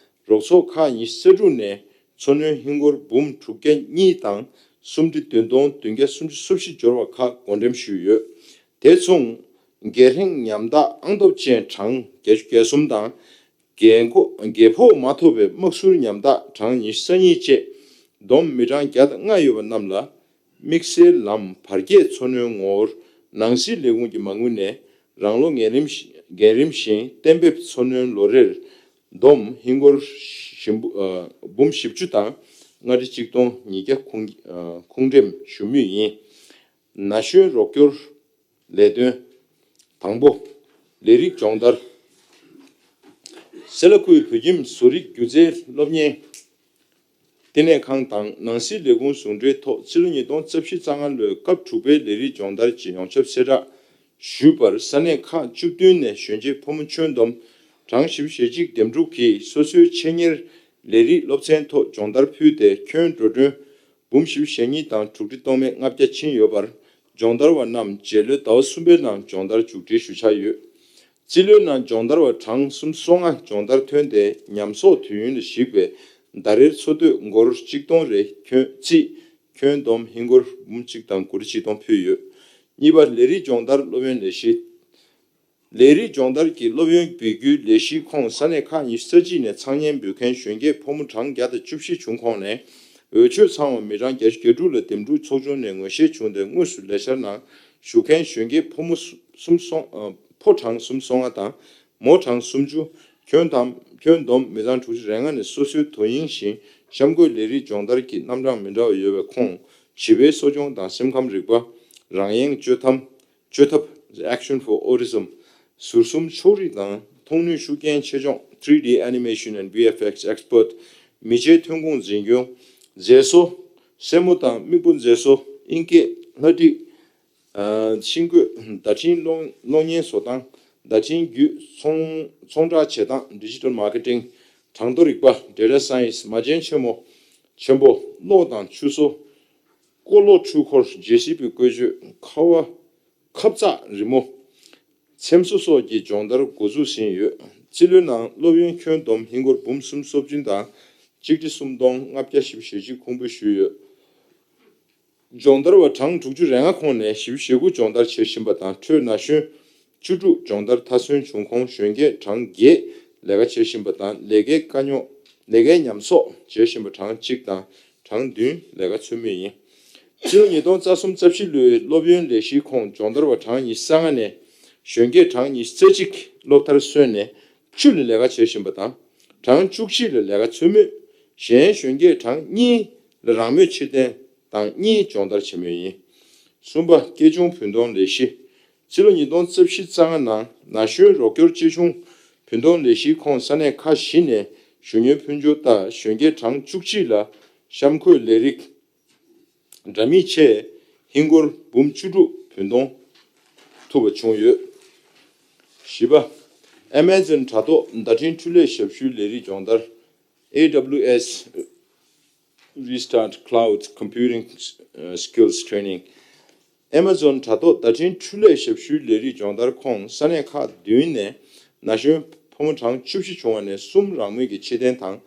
རོགས་ཚོགས་ཁག་ཉི་ཤུ་རྩ་དྲུག་ནས་འཚོ་སྣོན་ཧིན་སྒོར་འབུམ་དྲུག་བརྒྱ་གཉིས་དང་སུམ་ཁྲི་བདུན་སྟོང་བདུན་བརྒྱ་སུམ་ཅུ་སོ་བཞི་འབྱོར་བ་ཁག་བགོ་འགྲེམས་ཞུས་ཡོད། དེ་མཚུངས། རྒས་ཧྲེང་ཉམ་ཐག་ཨང་སྟོབས་ཅན་གྲངས་བརྒྱད་ཅུ་གྱ་གསུམ་དང་། རྒས་འཁོགས་རྒས་ཕོགས་མ་ཐོབ་པའི་དམག་ཟུར་ཉམ་ཐག་གྲངས་ཉི་ཤུ་རྩ་གཉིས་བཅས་བསྡོམས་མི་གྲངས་བརྒྱ་དང་ལྔ་ཡོད་པ་རྣམས་ལ་དམིགས་བསལ་ལམ་བར་བརྒལ་འཚོ་སྣོན་ངོ་བོར་ནང་སྲིད་ལས་ཁུངས་ཀྱི་མ་དངུལ་ནས་རང་ལོ་འགན་རིམ་བཞི་འགན་རིམ་བཞིན་གཏན་འབེབས་འཚོ་སྣོན་ལོ་རེར་བསྡོམས་ཧིན་སྒོར་ཞིམ་པོ་ཨ་འབུམ་བཞི་བཅུ་དང་ལྔ་ཁྲི་གཅིག་སྟོང་ཉིས་བརྒྱ་ཁུངས་ཨ་ཁུངས་འགྲེམས་ཞུ་མུས་ཡིན། ན་གཞོན་རོགས་སྐྱོར་ལས་དོན། དང་པོ། ལས་རིགས་སྦྱོང་བརྡར། སེ་ལ་ཁུལ་བོད་ཁྱིམ་བཟོ་རིག་སྒྱུ་རྩལ་སློབ་གཉེར་ལྟེ་གནས་ཁང་དང་ནང་སྲིད་ལས་ཁུངས་ཟུང་འབྲེལ་ཐོག་ཕྱི་ལོ་ཉིས་སྟོང་རྩ་བཞི་རྩ་ལྔ་ལོའི་སྐབས་དྲུག་པའི་ལས་རིགས་སྦྱོང་བརྡར་གྱི་ཡོངས་ཁྱབ་གསལ་བསྒྲགས་ཞུས་པར་ས་གནས་ཁག་བཅུ་བདུན་ནས་གཞོན་སྐྱེས་ཕོ་མོ་ཁྱོན་བསྡོམས་གྲངས་བཞི་བཅུ་ཞེ་གཅིག་འདེམས་སྒྲུག་གིས་སོ་སོའི་ཆེད་གཉེར་ལས་རིགས་སློབ་ཚན་ཐོག་སྦྱོང་བརྡར་ཕུལ་ཏེ་ཁྱོན་འགྲོ་གྲོན་འབུམ་བཞི་བཅུ་ཞེ་གཉིས་དང་དྲུག་ཁྲི་སྟོང་མེད་ལྔ་བརྒྱ་ཕྱིན་ཡོད་པར། སྦྱོང་བརྡར་བ་རྣམས་རྗེས་ལོའི་ཟླ་བ་གསུམ་པའི་ནང་སྦྱོང་བརྡར་མཇུག་སྒྲིལ་ཞུ་འཆར་ཡོད། རྩིས་ལོའི་ནང་སྦྱོང་བརྡར་བ་གྲངས་སུམ་ཅུ་སོ་ལྔ་སྦྱོང་བརྡར་ཐོན་ཏེ་ཉམས་གསོག་དུས་ཡུན་ལ་གཞིགས་པའི་ཟླ་རེར་འཚོ་སྡོད་སྒོར་གཅིག་སྟོང་རེ་ཁྱོན་རྩིས་ཁྱོན་བསྡོམས་ཧིན་སྒོར་འབུམ་གཅིག་དང་དགུ་ཁྲི་ཆིག་སྟོང་ཕུལ་ཡོད། གཉིས་པ། ལས་རིགས་སྦྱོང་བརྡར་སློབ་ཡོན་ལས་གཞི། ལས་རིགས་སྦྱོང་བརྡར་གྱི་སློབ་ཡོན་འབུལ་རྒྱུའི་ལས་གཞིའི་ཁོངས་ས་གནས་ཁག་ཉི་ཤུ་རྩ་གཅིག་ནས་ཚང་མཉམ་འབུལ་མཁན་གཞོན་སྐྱེས་ཕོ་མོ་གྲངས་བརྒྱ་དང་བཅུ་བཞི་བྱུང་ཁོངས་ནས་འོས་ཆོས་ཚང་བ་མི་གྲངས་བརྒྱད་ཅུ་གྱ་དྲུག་ལ་འདེམས་སྒྲུག་ཚོགས་ཆུང་ནས་ངོ་ཤེས་བྱུང་སྟེ་དངོས་སུ་ལས་འཆར་ནང་ཞུགས་མཁན་གཞོན་སྐྱེས་ཕོ་མོ་སུམ་སོང་ཨ་ཕོ་གྲངས་སུམ་ཅུ་སོ་ལྔ་དང་མོ་གྲངས་སུམ་ཅུ། ཁྱོན་བསྡོམས་ཁྱོན་བསྡོམས་མི་གྲངས་དྲུག་ཅུ་རེ་ལྔ་ནས་སོ་སོའི་དོ་དབྱིངས་བཞིན་གཤམ་བཀོད་ལས་རིགས་སྦྱོང་བརྡར་གྱི་རྣམ་གྲངས་མི་འདྲ་བ་ཡོད་པའི་ཁོངས་བྱིས་པའི་གསོ་སྐྱོང་དང་སེམས་ཁམས་རིག་པ། རང་དབྱེ་བཅོས་ཐབས། བཅོས་ཐབས། Action for Autism། ཟུར་གསུམ་ཕྱོགས་རིས་དང་མཐོང་ནུས་ཤུགས་རྐྱེན་ཆེ་ཆུང་། Three D Animation and V F X Expert། མི་ཚེའི་ཐོན་ཁུངས་འཛིན་སྐྱོང་། མཛེས་བཟོ། སེན་མོ་དང་མིག་སྤུ་མཛེས་བཟོ། ཨིན་སྐད། ལྷ་བྲིས། ཨ་ཤིང་བརྐོས། བརྡ་འཕྲིན་གློག་གློག་བརྙན་བཟོ་སྟངས། བརྡ་འཕྲིན་བརྒྱུད་ཚོང་ཚོང་བསྒྲགས་བྱེད་སྟངས། Digital Marketing། གྲངས་ཐོ་རིག་པ། Data Science། མ་བྱན་ཆེན་མོ་ཆེན་པོ། གློག་དང་ཆུ་བཟོ། ཀོ་ལོ་འཕྲུལ་འཁོར། ཇེ་སི་བི་བཀོལ་སྤྱོད། ཁ་བ། ཁབ་ཚགས་རི་མོ། འཚེམ་བཟོ་སོགས་ཀྱི་སྦྱོང་བརྡར་འགོ་འཛུགས་ཟིན་ཡོད། རྩིས་ལོའི་ནང་སློབ་ཡོན་ཁྱོན་བསྡོམས་ཧིན་སྒོར་འབུམ་སུམ་ཅུ་སོ་བདུན་དང་གཅིག་ཁྲི་སུམ་སྟོང་ལྔ་བརྒྱ་བཞི་བཅུ་ཞེ་གཅིག་ཁུངས་འབུལ་ཞུས་ཡོད། སྦྱོང་བརྡར་བ་གྲངས་དྲུག་ཅུ་རེ་ལྔ་ཁོངས་ནས་བཞི་བཅུ་ཞེ་དགུ་སྦྱོང་བརྡར་བྱེད་བཞིན་པ་དང་འཕྲོས་ན་གཞོན་བཅུ་དྲུག་སྦྱོང་བརྡར་མཐར་སོན་བྱུང་ཁོངས་གཞོན་སྐྱེས་གྲངས་བརྒྱད་ལས་ཀ་བྱེད་བཞིན་པ་དང་ལས་ཀའི་དཀའ་རྙོག་ ལས་ཀའི་ཉམས་གསོག་བྱེད་བཞིན་པ་གྲངས་གཅིག་དང་གྲངས་བདུན་ལས་ཀ་འཚོལ་མུས་ཡིན། ཕྱི་ལོ་ཉིས་སྟོང་རྩ་གསུམ་རྩ་བཞི་ལོའི་སློབ་ཡོན་ལས་གཞིའི་ཁོངས་སྦྱོང་བརྡར་བ་གྲངས་ཉི་ཤུ་རྩ་ལྔ་ནས་གཞོན་སྐྱེས་གྲངས་ཉི་ཤུ་རྩ་གཅིག་སློབ་མཐར་སོན་ནས་བཅུ་ལ་ལས་ཀ་བྱེད་བཞིན་པ་དང་། གྲངས་བཅུ་གཅིག་ལ་ལས་ཀ་འཚོལ་མུས། གཞན་གཞོན་སྐྱེས་གྲངས་གཉིས་ལ་རང་མོས་ཕྱིར་འཐེན་དང་གཉིས་སྦྱོང་བརྡར་བྱེད་མུས་ཡིན། གསུམ་པ། སྐྱེ་ཆུང་བུན་གཏོང་ལས་གཞི། ཕྱི་ལོ་ཉིས་སྟོང་རྩ་བཞི་རྩ་ལྔ་ནང་ན་གཞོན་རོགས་སྐྱོར་སྐྱེ་ཆུང་བུན་གཏོང་ལས་གཞིའི་ཁོངས་ས་གནས་ཁག་བཞི་ནས་གཞོན་ནུའི་འཕོ་འགྱུར་ལྟར་གཞོན་སྐྱེས་གྲངས་བཅུ་གཅིག་ལ་གཤམ་འཁོད་ལས་རིགས་འདྲ་མིན་ཆེད་ཧིན་སྒོར་འབུམ་བཅུ་དྲུག་བུན་གཏོང་ཐུབ་པ་བྱུང་ཡོད། བཞི་པ། Amazon་དྲ་ཐོག་བརྡ་འཕྲིན་འཕྲུལ་ལས་ཞབས་ཞུའི་ལས་རིགས་སྦྱོང་བརྡར། A W S Restart Cloud Computing Skills Training། Amazon་དྲ་ཐོག་བརྡ་འཕྲིན་འཕྲུལ་ལས་ཞབས་ཞུའི་ལས་རིགས་སྦྱོང་བརྡར་ཁོངས་ས་གནས་ཁག་བདུན་ནས་ན་གཞོན་ཕོ་མོ་གྲངས་བཅུ་བཞི་བྱུང་བ་ནས་གསུམ་རང་མོས་ཀྱིས་ཕྱིར་འཐེན་དང་།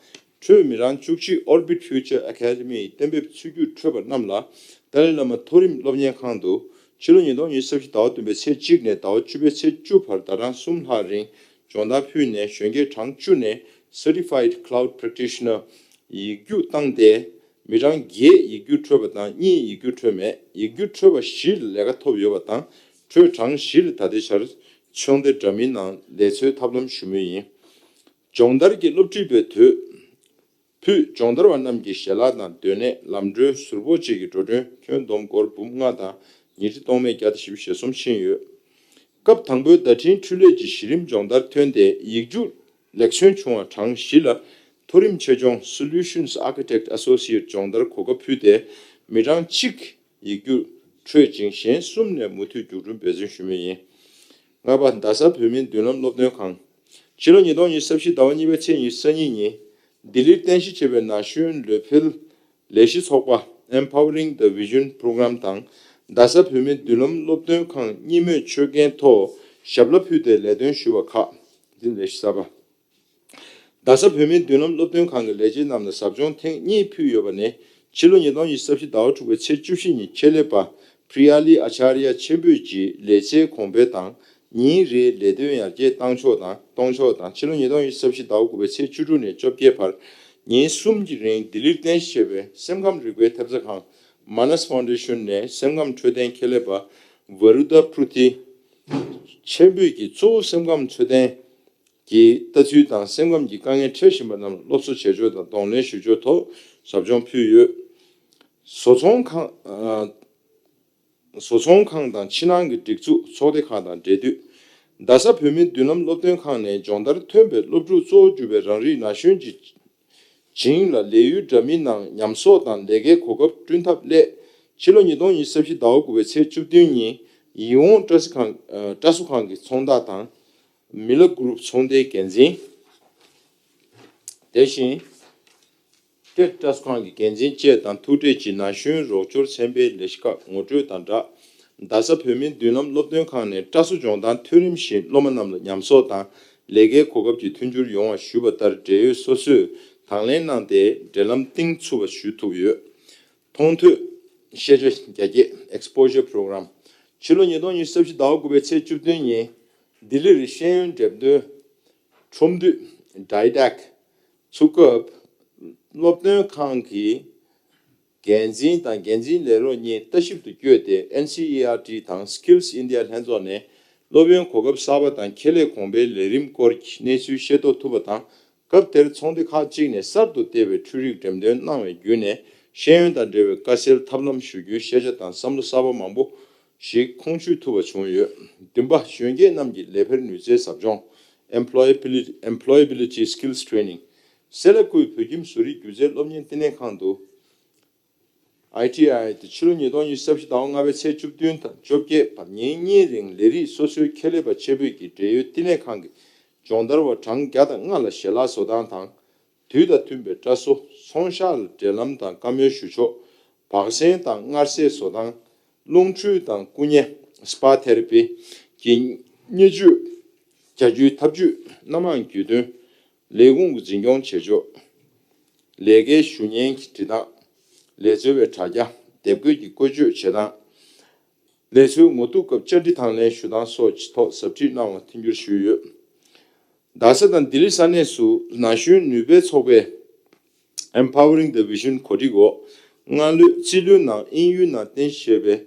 འཕྲོས་མི་གྲངས་བཅུ་གཅིག་Orbit Future Academy་གཏན་འབེབས་ཚུད་རྒྱུར་འཕྲོད་པ་རྣམས་ལ་ཏཱ་ལའི་བླ་མ་མཐོ་རིམ་སློབ་གཉེར་ཁང་དུ་ཕྱི་ལོ་ཉིས་སྟོང་ཉི་ཤུ་རྩ་བཞི་ཟླ་བ་བདུན་པའི་ཚེས་གཅིག་ནས་ཟླ་བ་བཅུ་པའི་ཚེས་བཅུ་བར་ཟླ་གྲངས་གསུམ་ལྷག་རིང་སྦྱོང་བརྡར་ཕུལ་ནས་གཞོན་སྐྱེས་གྲངས་བཅུ་ནས་Certified Cloud Practitioner་ཡིག་རྒྱུགས་བཏང་སྟེ། མི་གྲངས་བརྒྱད་ཡིག་རྒྱུགས་འཕྲོད་པ་དང་གཉིས་ཡིག་རྒྱུགས་འཕྲོད་མེད། ཡིག་རྒྱུགས་འཕྲོད་པ་བཞི་ལ་ལས་ཀ་ཐོབ་ཡོད་པ་དང་། འཕྲོས་གྲངས་བཞི་ལ་ད་ལྟའི་ཆར་ཚོགས་སྡེ་འདྲ་མིན་ནང་ལས་འཚོལ་ཐབས་ལམ་ཞུ་མུས་ཡིན། སྦྱོང་བརྡར་གྱི་སློབ་ཁྲིད་པའི་དུས་ཕུད་སྦྱོང་བརྡར་བ་རྣམས་ཀྱི་ཞལ་ལག་དང་སྡོད་གནས་ལམ་གྲོན་ཟུར་ཕོགས་བཅས་ཀྱི་འགྲོ་གྲོན་ཁྱོན་བསྡོམས་སྒོར་འབུམ་ལྔ་དང་ཉིས་ཁྲི་སྟོང་མེད་བརྒྱ་དང་བཞི་བཅུ་ཞེ་གསུམ་ཕྱིན་ཡོད། སྐབས་དང་པོའི་བརྡ་འཕྲིན་འཕྲུལ་ལས་ཀྱི་གཞི་རིམ་སྦྱོང་བརྡར་ཐོན་ཏེ་ཡིག་རྒྱུགས་ལེགས་སོན་བྱུང་བ་གྲངས་བཞི་ལ་མཐོ་རིམ་ཆེད་སྦྱོང་Solutions Architect Associate་སྦྱོང་བརྡར་གོ་སྐབས་ཕུལ་ཏེ་མི་གྲངས་གཅིག་ཡིག་རྒྱུགས་འཕྲོད་ཅིང་གཞན་གསུམ་ནས་མུ་མཐུད་རྒྱུགས་སྤྲོད་འབད་བརྩོན་ཞུ་མུས་ཡིན། ལྔ་པ། རྡ་ས་བོད་མིའི་མདུན་ལམ་སློབ་སྟོན་ཁང་། ཕྱི་ལོ་ཉིས་སྟོང་ཉི་ཤུ་རྩ་བཞི་ཟླ་བ་གཉིས་པའི་ཚེས་ཉི་ཤུ་རྩ་གཉིས་ཉིན་ལྡི་ལིར་རྟེན་གཞི་བྱས་པའི་ན་གཞོན་ལུས་འཕེལ་ལས་གཞི་ཚོགས་པ་Empowering the Vision Program་དང་རྡ་ས་བོད་མིའི་མདུན་ལམ་སློབ་སྟོན་ཁང་གཉིས་མོས་ཆོད་གན་ཐོག་ཞབས་ལ་ཕུལ་ཏེ་ལས་དོན་ཞུས་པ་ཁག་འདི་ལས་གཞི་གསར་པ། རྡ་ས་བོད་མིའི་མདུན་ལམ་སློབ་སྟོན་ཁང་གི་ལས་བྱེད་རྣམས་ལ་ཟབ་སྦྱོང་ཐེངས་གཉིས་ཕུལ་ཡོད་པ་ནི་ཕྱི་ལོ་ཉིས་སྟོང་ཉི་ཤུ་རྩ་བཞི་ཟླ་བ་དྲུག་པའི་ཚེས་བཅུ་བཞི་ཉིན་ཆེད་ལས་པ་Priyali Acharya་ཆེན་པོས་ཀྱི་ལས་བྱེད་གོང་འཕེལ་དང་། ཉིན་རེའི་ལས་དོན་ཡར་རྒྱས་བཏང་ཕྱོགས་དང་གཏོང་ཕྱོགས་དང་། ཕྱི་ལོ་ཉིས་སྟོང་ཉི་ཤུ་རྩ་བཞི་ཟླ་བ་དགུ་པའི་ཚེས་བཅུ་དྲུག་ནས་བཅོ་བརྒྱད་བར་ཉིན་གསུམ་གྱི་རིང་ལྡི་ལིར་རྟེན་གཞི་བྱས་པའི་སེམས་ཁམས་རིག་པའི་ཐེབས་རྩ་ཁང་Manas Foundation་ནས་སེམས་ཁམས་འཕྲོད་བསྟེན་ཁྱད་ལས་པ་Varudha Pruthi་ཆེན་པོས་ཀྱི་གཙོ་བོ་སེམས་ཁམས་འཕྲོད་བསྟེན་གྱི་ལྟ་ཚུལ་དང་སེམས་ཁམས་ཀྱི་དཀའ་ངལ་འཕྲད་བཞིན་པ་རྣམས་ལ་སློབ་གསོ་བྱེད་ཕྱོགས་དང་གདོང་ལེན་ཞུ་ཕྱོགས་ཐོག་ཟབ་སྦྱོང་ཕུལ་ཡོད། བཟོ་ཚོང་ཁང་ཨ། བཟོ་ཚོང་ཁང་དང་ཕྱི་ནང་གི་སྒྲིག་འཛུགས་ཚོགས་སྡེ་ཁག་དང་འབྲེལ་མཐུད། རྡ་ས་བོད་མིའི་མདུན་ལམ་སློབ་སྟོན་ཁང་ནས་སྦྱོང་བརྡར་ཐོན་པའི་སློབ་ཕྲུག་གཙོ་བོ་གྱུར་པའི་རང་རིགས་ན་གཞོན་གྱི་བྱིངས་ལ་ལས་ཡུལ་འདྲ་མིན་ནང་ཉམས་གསོག་དང་ལས་ཀའི་གོ་སྐབས་བསྐྲུན་ཐབས་སླད། ཕྱི་ལོ་ཉིས་སྟོང་ཉི་ཤུ་རྩ་བཞི་ཟླ་བ་དགུ་པའི་ཚེས་བཅུ་བདུན་ཉིན་ཡིད་འོང་བཀྲ་ཤིས་ཁང་ཨ། བཀྲ་གསོ་ཁང་གི་ཚོང་བདག་དང་། མི་ལ་གུ་རུབ་ཚོང་སྡེའི་འགན་འཛིན། དེ་བཞིན་ཀེཊ་བཀྲ་གསོ་ཁང་གི་འགན་འཛིན་བཅས་དང་ཐུག་འཕྲད་ཀྱིས་ན་གཞོན་རོགས་སྐྱོར་ཚན་པའི་ལས་གཞི་ཁག་ངོ་སྤྲོད་དང་སྦྲགས། རྡ་ས་བོད་མིའི་མདུན་ལམ་སློབ་སྟོན་ཁང་ནས་བཀྲ་གསོ་སྦྱོང་བརྡར་མཐོ་རིམ་བཞིན་སློབ་མ་རྣམས་ལ་ཉམས་གསོག་དང་ལས་ཀའི་གོ་སྐབས་ཀྱི་མཐུན་འགྱུར་ཡོང་བ་ཞུས་པ་ལྟར་འབྲེལ་ཡོད་སོ་སོས་དང་ལེན་གནང་སྟེ་འབྲེལ་ལམ་གཏིང་ཚུགས་པ་ཞུ་ཐུབ་ཡོད། མཐོང་ཐོས་ཤེས་བྱ་རྒྱ་སྐྱེད་Exposure Program། ཕྱི་ལོ་ཉིས་སྟོང་ཉི་ཤུ་རྩ་བཞི་ཟླ་བ་དགུ་པའི་ཚེས་བཅུ་བདུན་ཉིན་ལྡི་ལིར་ཤེས་ཡོན་འགྲེམས་སྟོན་ཁྲོམ་འདུས་Didac་ཚུགས་སྐབས་སློབ་སྟོན་ཁང་གི་འགན་འཛིན་དང་འགན་འཛིན་ལས་རོགས་གཉིས་ལྟ་ཞིབ་ཏུ་བསྐྱོད་དེ་NCERT་དང་Skills India་ལྷན་ཚོགས་ནས་སློབ་ཡོན་གོ་སྐབས་གསར་པ་དང་ཁྱད་ལས་གོང་འཕེལ་ལས་རིམ་སྐོར་གྱི་གནས་ཚུལ་ཤེས་རྟོགས་ཐུབ་པ་དང་། སྐབས་དེར་ཚོགས་སྡེ་ཁག་ཅིག་ནས་གསར་དུ་བལྟས་པའི་འཕྲུལ་རིག་འགྲེམས་སྟོན་གནང་བའི་བརྒྱུད་ནས་ཤེས་ཡོན་དང་འབྲེལ་བའི་དཀའ་སེལ་ཐབས་ལམ་ཞུ་རྒྱུའི་ཤེས་བྱ་དང་བསམ་བློ་གསར་པ་མང་པོ་ཞིག་ཁོང་ཆུད་ཐུབ་པ་བྱུང་ཡོད། བདུན་པ། གཞོན་སྐྱེས་རྣམས་ཀྱི་ལས་འཕེར་ནུས་རྩལ་ཟབ་སྦྱོང་Employability Employability Skills Training། སེ་ལ་ཀུའི་བོད་ཁྱིམ་བཟོ་རིག་སྒྱུ་རྩལ་སློབ་གཉེར་བསྟི་གནས་ཁང་དུ། ཨའི་ཊི་ཨའི་དེ་ཕྱི་ལོ་ཉིས་སྟོང་ཉི་ཤུ་རྩ་བཞི་ཟླ་བ་ལྔ་པའི་ཚེས་བཅུ་བདུན་དང་བཅོ་བརྒྱད་བར་ཉིན་གཉིས་རིང་ལས་རིགས་སོ་སོའི་ཁྱད་ལས་པ་ཆེད་འབོད་ཀྱིས་འབྲེལ་ཡོད་བསྟི་གནས་ཁང་གི་སྦྱོང་བརྡར་བ་གྲངས་བརྒྱ་དང་ལྔ་ལ་ཞལ་ལག་བཟོ་སྟངས་དང་། དུས་དང་མཐུན་པའི་བཀྲ་གསོ། ཚོང་ཤག་ལ་འབྲེལ་ལམ་དང་བཀའ་མོལ་ཞུ་ཕྱོགས། བག་ཟན་དང་མངར་ཟས་བཟོ་སྟངས། རླུང་འཕྲུལ་དང་བསྐུ་མཉེ་Spa Therapy་གྱི་བརྙས་བཅོས་བྱ་རྒྱུའི་ཐབས་ཇུས། སྣ་མང་རྒྱུས་སྟོན། ལས་ཁུངས་ཀྱི་འཛིན་སྐྱོང་བྱེད་ཕྱོགས། ལས་ཀའི་ཞུ་སྙན་གྱི་འབྲི་སྟངས། ལས་འཚོལ་བའི་དྲ་རྒྱ། དེབ་འགོད་ཀྱི་བཀོལ་སྤྱོད་བྱེད་སྟངས། ལས་འཚོལ་ངོ་ཐུག་སྐབས་བཅར་འདྲི་དང་ལེན་ཞུ་སྟངས་སོགས་ཀྱི་ཐོག་ཟབ་ཁྲིད་གནང་བ་མཐུན་འགྱུར་ཞུས་ཡོད། རྡ་ས་དང་ལྡི་ལི་ས་གནས་སུ་ན་གཞོན་ནུས་པའི་ཚོགས་པས་ Empowering the Vision གོ་སྒྲིག་འོག་སྔ་ལོའི་རྩིས་ལོའི་ནང་དབྱིན་ཡུལ་ནང་རྟེན་གཞི་བྱས་